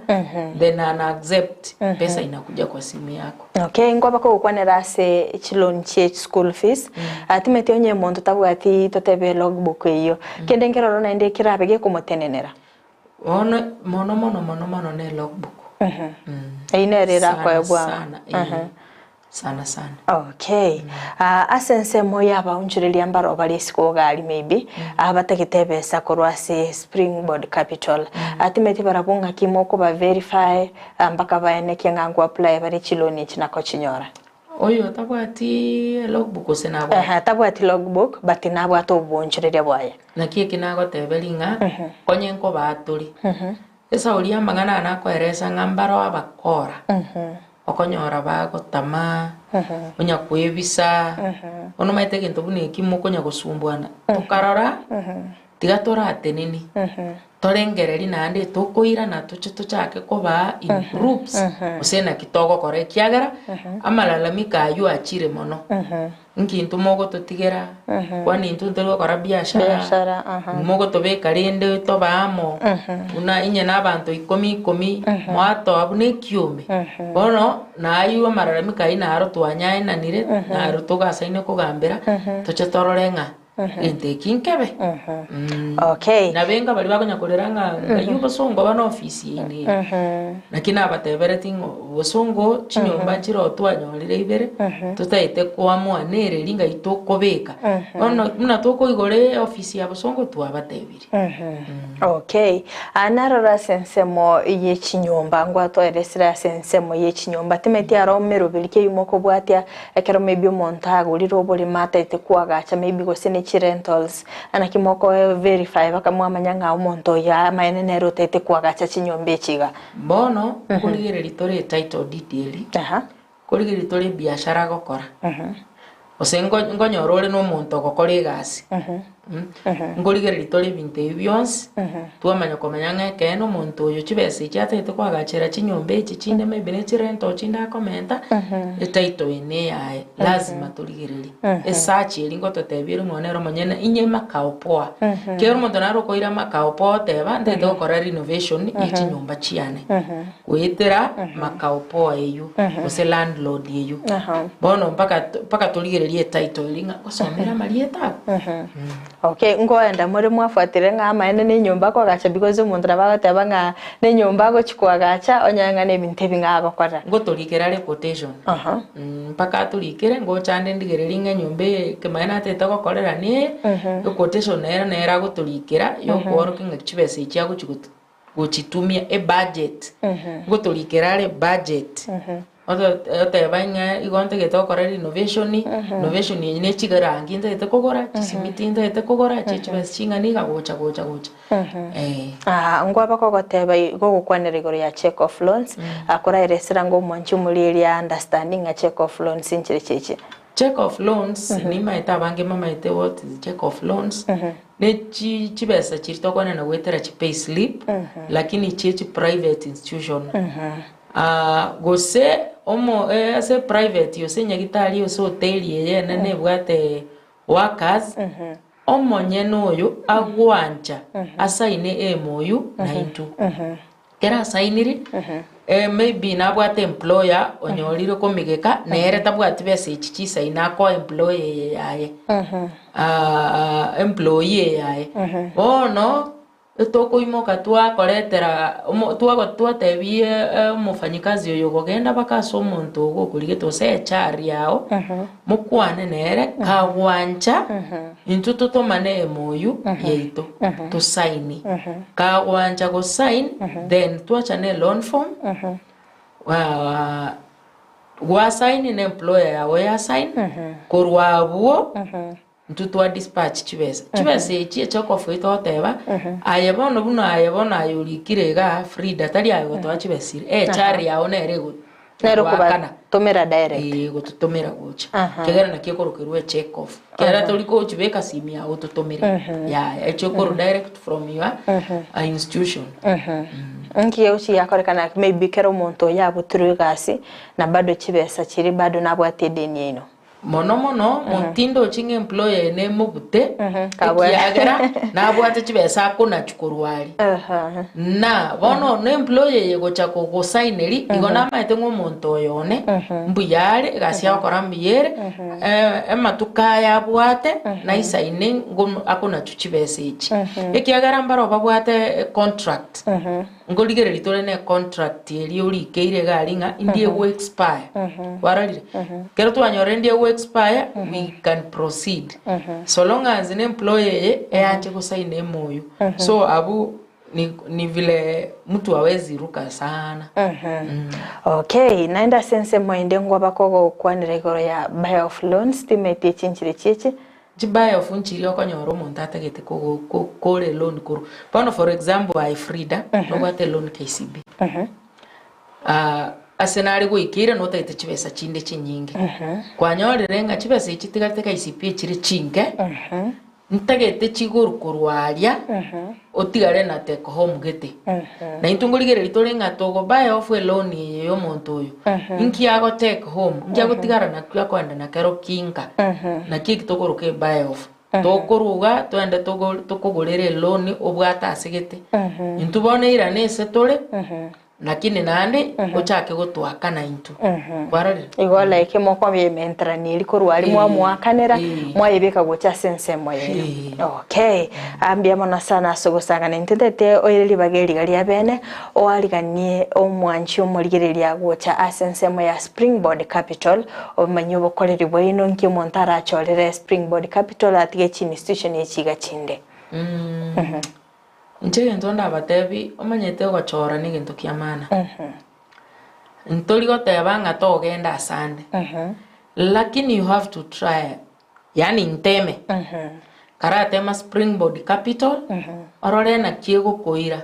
[SPEAKER 3] then ana accept pesa inakuja kwa simu yako.
[SPEAKER 2] Okay, nkoba kogokwanera ase chiloan chie school fees, timeti onye omonto tabwati totebe logbook eyio, kende nkeroro naende kerabe gekomotenenera.
[SPEAKER 3] Bono mono mono mono mono ne logbook.
[SPEAKER 2] Eyio nere
[SPEAKER 3] Sana
[SPEAKER 2] erakoegwa.
[SPEAKER 3] sana eh, sana sana.
[SPEAKER 2] Okay. Ase ensemo y'abaonchoreria mbaro bare isiko iga aria maybe, abatagete ebesa korwa ase Springboard Capital, timeti barabwo ng'aki mokoba verify Mpaka baenekie ng'a nkoapply bare chiloan echi na kochinyora.
[SPEAKER 3] Oyo tabwati logbook gose nabwate?
[SPEAKER 2] Ehe, tabwati logbook but nabwate obonchoreria bwaye.
[SPEAKER 3] Naki eki nagoteberia ng'a konye nkobaa tore, esauri y'amang'ana aya nakoeresa ng'a mbaro abakora, okonyora bagotama, onya kwebisa, bono omanyete egento buna eki mokonya gosumbuana, tokarora. Tiga toratenene, torengererie naende tokoirana toche tochake kobaa in groups gose naki togokora ekiagera amalalamiko aywo achire mono. Nki intwe mogototigera, kwani intwe ntori gokora biashara,
[SPEAKER 2] Biashara, aha.
[SPEAKER 3] mogotobeka rende tobe amo, buna inye na abanto ikomi ikomi, mwatoa buna ekiombe. Bono naywo amalalamiko aywo naro twanyaenanire, naro togasaine kogambera, toche torore ng'a. Egento eki nkebe.
[SPEAKER 2] Okay.
[SPEAKER 3] Nabo enga baria bakonya korera ng'a ng'ai obosongo bono ofisi yaino ere. Naki nabateberetie ng'a obosongo chinyomba nchire oo twanyorire ibere, totaete koamua nereri ng'ai tokobeka. Bono buna tokoigora eofisi ya bosongo twabatebirie.
[SPEAKER 2] Okay. Aa narora ase ensemo ye chinyomba, ngwatoeresire ase ensemo ye chinyomba, timeti aro meroberi ki eyio mokobwatia Ekero maybe omonto agorire oboremo ataete koagacha maybe gose ne chirentals, naki moko verify mpaka mwamanya ng'a omonto oyo amaene nere otaete koagacha chinyomba echi iga.
[SPEAKER 3] Bono nkorigereria tore etitle deed eri, nkorigereria tore ebiashara agokora, gose nkonyora ore na omonto ogokora egasi. Nkorigereria tore ebinto ebi bionsi, twamanya komanya ng'a ekeene omonto oyo chibesa echi atagete koagachera chinyomba echi chinde maybe ne chirento chinde akomenta, etitle eye ne eyaye, lazima torigererie. Esearch eria ngototebia ere ng'a nere omonyene inye makao poa. Kera omonto naro okoira makao poa oteba ntagete gokora renovation ye chinyomba chiane. Goetera makao poa eywo, gose landlord eywo. Bono mpaka mpaka torigererie etitle eria ng'a gosomera amarieta abo.
[SPEAKER 2] Okay, nkoenda more mwafuatiria ng'a amaene na enyomba akoagacha because omonto nabo agoteba ng'a na enyomba agochia koagacha onyore ng'a na ebinto ebi ng'a agokora.
[SPEAKER 3] Ngotorikera are quotation. Mpaka atorikere ngocha ande ndigererie ng'a enyomba eye ekemanyererio natagete gokorera neye, equotation nere nere agotorikera yokoorokia ng'a chibesa echi agochia gotu. gochitumia ebudget, ngotorikera are budget, oteba ng'a igo ntagete gokora renovation, renovation eye ne chirangi ntagete kogora, chisimiti ntagete kogora, chie chibesa ching'ana iga gocha gocha gocha eh.
[SPEAKER 2] Aa, nkwaba kogoteba igo ogokwanera igoro ya check of loans, akoraeresera ng'a omwanchi omorieria understanding ng'a check of loans nchire chichi.
[SPEAKER 3] Check of loans, nimaete abange mbamaete what is check of loans, Ne chi chibesa chiria tokwanera goetera chi pay slip, lakini chie chi private institution. Ah, gose omo eh, ase private gose nyagitari gose hoteli eye enene ebwate workers, omonyene oyo agwancha asaine MOU naintwe. Ekero asainire, maybe nabwate employer onyorire komigeka, nere tabwati besa echi chisaine akoa employer eye yaye, employee eye yaye. Bono, etokoimoka twakoretera omo twago twatebie omofanyikazi oyo gogenda mpaka ase omonto ogo okorigete gose HR yago, mokwane nere, kagwancha. Intwe totomane MOU yaito tosaini. Kagwancha gosign then twacha ne loan form gwasaini ne employer yago yasign korwa abwo intwe twa dispatch chibesa. Chibesa echi echiokofu togoteba aye bono buna aye bono aye orikire igaa Frida tari aye ogotoa chibesa iria HR yago nere ego.
[SPEAKER 2] Nere
[SPEAKER 3] Goakana.
[SPEAKER 2] okobatomera direct.
[SPEAKER 3] Ee, gototomera gocha.
[SPEAKER 2] Aha.
[SPEAKER 3] Ekiagera nakio ekorokerwa echeck off. Ekiagera tori gochibeka simu yago ototomere. Yaya, echi okorwa direct from your institution.
[SPEAKER 2] Nki egochi yakorekana maybe ekero omonto oyo abutirwe egasi na bado chibesa chiria bado nabwate edeni yaino.
[SPEAKER 3] Mono mono motindochi ng'a employer eye nemobute, ekiagera nabwate chibesa akonachwa korwa aria. Na bono na employer eye gocha kogosaineri, igo namaete ng'a omonto oyo one mbuya are, egasi agokora mbuya ere, amatuko aya abwate naisaine ngo akonachwa chibesa echi. Ekiagera mbaro babwate econtract. Nkorigereria tore ne contract eria orikeire iga aria ng'a indi ego expire, kwarorire? Ekero twanyorire ndi ego expire, we can proceed. So long as ne employer eye eanche gosaina emoyo. So abwo ni ni vile mtu hawezi ruka sana.
[SPEAKER 2] Okay, naende ase ensemo ende ngwaba kogokwanera igoro ya buy off loans, timeti echi nchire chiachi.
[SPEAKER 3] Chibuy-off nchiria okonyora omonto atagete kore eloan korwa. Bono for example aye Frida, nobwate eloan KCB. Ase nare goikeire notagete chibesa chinde chinyinge. Kwanyorire ng'a chibesa echi chitigarete KCB echire chinke, ntagete chigoro korwa aria, otigare na take home gete. Na intwe nkorigereria tore ng'a togo buy off eloan eye ya omonto oyo, inki ago take home, inki agotigara nakio akoenda nakero kinka. Naki eki tokoroka ebuy off. Tokoruga toende togo tokogorere eloan obwate ase gete. Intwe bono eirane ase tore. Lakini naende ochake gotwakana intwe. Kwarorire?
[SPEAKER 2] Igo like mokobimenterania eri korwa aria mwamoakanera mwayebeka gocha ase ensemo yaino. Okay. Ah, mbuya mono sana ase ogosangana intwe ntete oire ribaga eriga ria bene oariganie omwanchi omorigereria gocha ase ensemo ya Springboard Capital omanye obokoreri bwaino nki omonto arachorere Springboard Capital atige chiinstitution echi iga chinde.
[SPEAKER 3] Inche egento ndabatebi, omanyete ogochora na egento kia maana. Ntori goteba ng'a togenda asande, lakini you have to try, yaani nteme, karatema springboard capital, orore naki egokoira,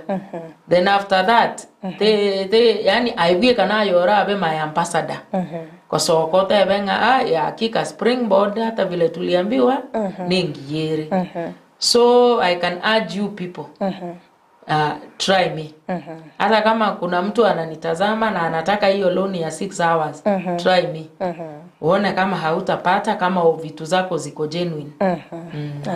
[SPEAKER 3] then after that, te te yaani aye bweka naye orabe my ambassador, gosoka otebe ng'a ah hakika springboard hata vile tuliambiwa, nengiya ere. So I can urge you people try me hata kama kuna mtu ananitazama na anataka hiyo loan ya 6 hours try me uone kama hautapata kama vitu zako ziko genuine.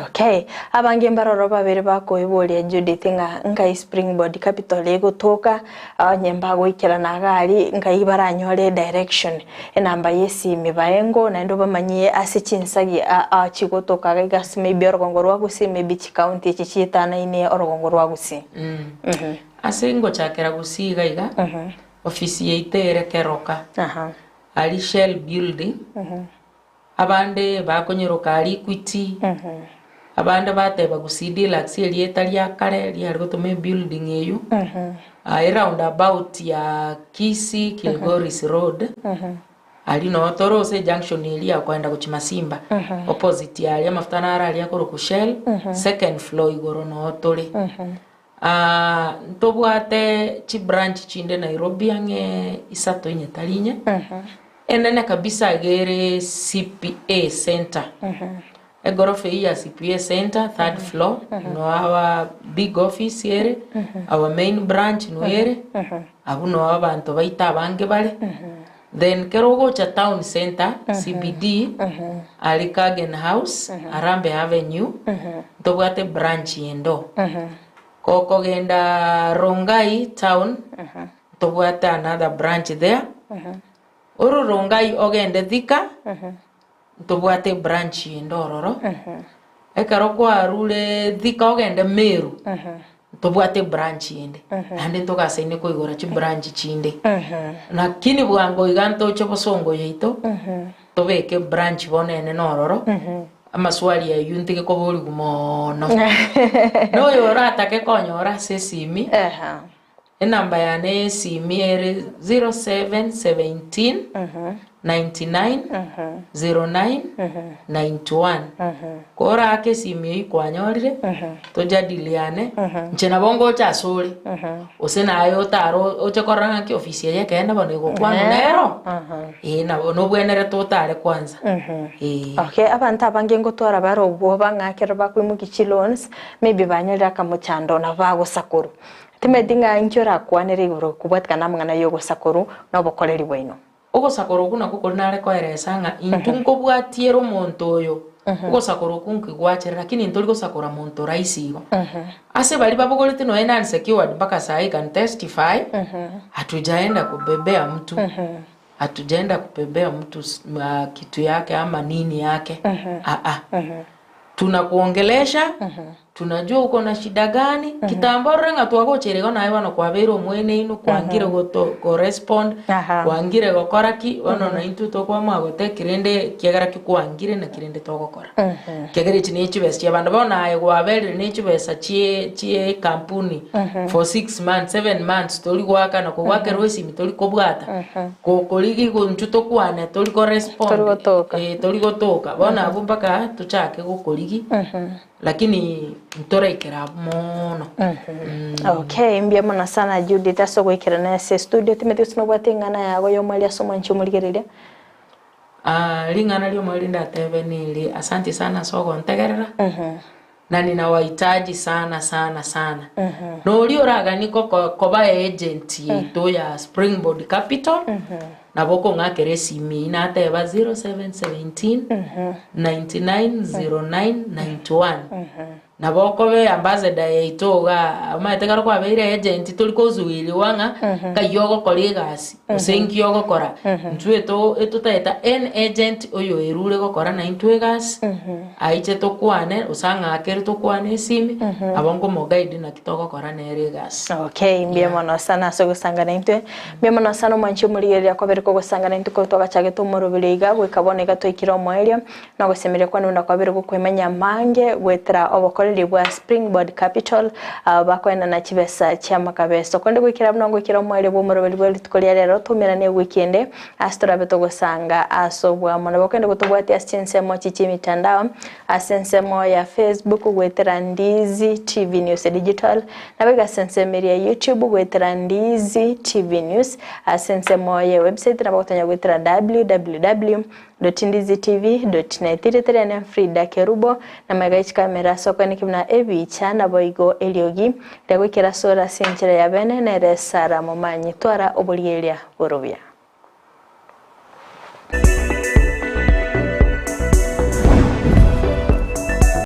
[SPEAKER 2] Okay, abange mbaroro babere bakoiboria Judith ng'a nkai Springboard Capital egotoka onye mbagoikerana iga aria nkai baranyore direction. Enamba y'esimi baengo naende obamanyie ase chinsagi aa chigotoka iga iga ase maybe orogongo rwa Gusii maybe chikaunti echi chietanaine orogongo rwa Gusii.
[SPEAKER 3] Ase ngochakera Gusii iga iga, ofisi yaito ere Keroka, aria Shell building, abande bakonyeroka aria Equity, abande bateba Gusii Deluxe erieta ria kare riare gotoma ebuilding eywo, eround about ya Kisii Kilgoris road, aria noo tore ase ejunction eria ya koenda gochia Masimba, opposite aria amafuta naro aria akorokwa Shell, second floor igoro noo tore. Ntobwate chibranch chinde Nairobi ang'e isato inye tari inye, enene kabisa iga ere CPA Centre, egorofa eyio ya CPA Centre third floor, no our big office ere, our main branch no ere, abwo noo abanto baito abange bare. Then kero ogocha town centre, CBD, aria Kagen House, Harambee Avenue, ntobwate branch ende oo. Gokogenda Rongai town, ntobwate another branch there. Oro Rongai ogende Thika, ntobwate ebranch ende ororo. Ekero kwarure Thika ogende Meru, ntobwate ebranch ende. Naende ntogasaine koigora chibranch chinde. Lakini bwango iga ntoche bosongo yaito, tobeke ebranch bono enene ororo, amaswali aywo ntige koborigwa moono. Na oyo oratake konyora ase esimi, Enamba yane y'esimi ere 0717 99 09 91. Koraake esimi eyio kwanyorire, tojadiliane, inche nabo ngocha asore, gose naye otare oche korora ng'aki ofisi eye ekeene bono egokwanwa nero, eh nabo nobwenerete otare kwanza, eh.
[SPEAKER 2] Okay, abanto abange ngotwara bare obwoba ng'a ekero bakoimokia chiloans, maybe banyorire akamochando nabo bagosakorwa. Timanyeti ng'a inki orakwanere igoro kobwatikana namang'ana y'ogosakorwa na obokoreri bwaino.
[SPEAKER 3] Ogosakorwa okwo nakwo koria nare koeresa ng'a intwe nkobwatiere omonto oyo, ogosakorwa okwo nki gwachere lakini ntori gosakora monto rahisi igo. Ase baria babogoretie nonya na unsecured mpaka sahi can testify, hatujaenda kubebea mtu, hatujaenda kubebea mtu kitu yake ama nini yake, aa. Tunakuongelesha, tunajua uko na shida gani, kitambo orore ng'a twagocheire igo naye bono kwabeire omwene inwe, kwangire goto korespond, kwangire gokora ki, bono na intwe tokwamua goteki rende ekiagera ki kwangire naki rende togokora. Ekiagera echi ne chibesa chia abanto, bono aye kwaberire ne chibesa chie chie ekampuni for six months, seven months tori goakana, kogoakerwa esimi tori kobwata, Gokorigi intwe tokwane tori korespond
[SPEAKER 2] Tori gotoka.
[SPEAKER 3] eh, tori gotoka bono abwo mpaka tochake gokorigi lakini ntoraikera abwo mono
[SPEAKER 2] Okay, mbuya mono sana Judith ase ogoikerana ase estudio timanyeti gose nobwate eng'ana yago y'omweri ase omwanchi omorigereria.
[SPEAKER 3] Ah, ring'ana ri'omweri ndatebe neri asanti sana ase ogontegerera na ninawahitaji sana sana sana na oria oraganie koko koba agent yaito ya Springboard Capital nabo okong'akera esimi eyio nateba 0717 99 09 91. Nabo okoba eambassador yaito igaa, omanyete ekero kwabeire agent tori kozuiliwa ng'a nkai ogokora egasi, gose nki ogokora. Intwe eto etotagete any agent oyoerure gokora naintwe egasi, aiche tokwane gose ang'akere tokwane esimi, nabo nkomoguide naki togokora nere egasi.
[SPEAKER 2] Okay, mbuya mono sana ase ogosanga naintwe. Mbuya mono sana omwanchi omorigereria kwabere kogosanga naintwe korwa twagachagete omoroberi iga goika bono iga twaikire omoerio. Na ogosemeria kwane buna kwabere gokwemanya amange goetera obokoreri bwa Springboard Capital, aba bakoenana chibesa chi'amakabeso. Korende goikera buna ngoikera omoerio bw'omoroberi bwe rituko ria rero, toumerane ewiki ende ase torabe togosanga ase oboamo. Nabo okende gotobwatia ase chinsemo echi chi'emitandao, ase ensemo ya Facebook goetera Ndizi TV News Digital, Naboigo ase ensemo eria ya YouTube goetera Ndizi TV News, ase ensemo ye website nabo ogotonya goetera www. Ndizitv. Net. Erieta riane Frida Kerubo, na magega ye chikamera ase okoeneki buna ebicha naboigo eriogi riagoikera asore ase enchera ya bene nere Sarah Momanyi. Twara oborigereria borobia.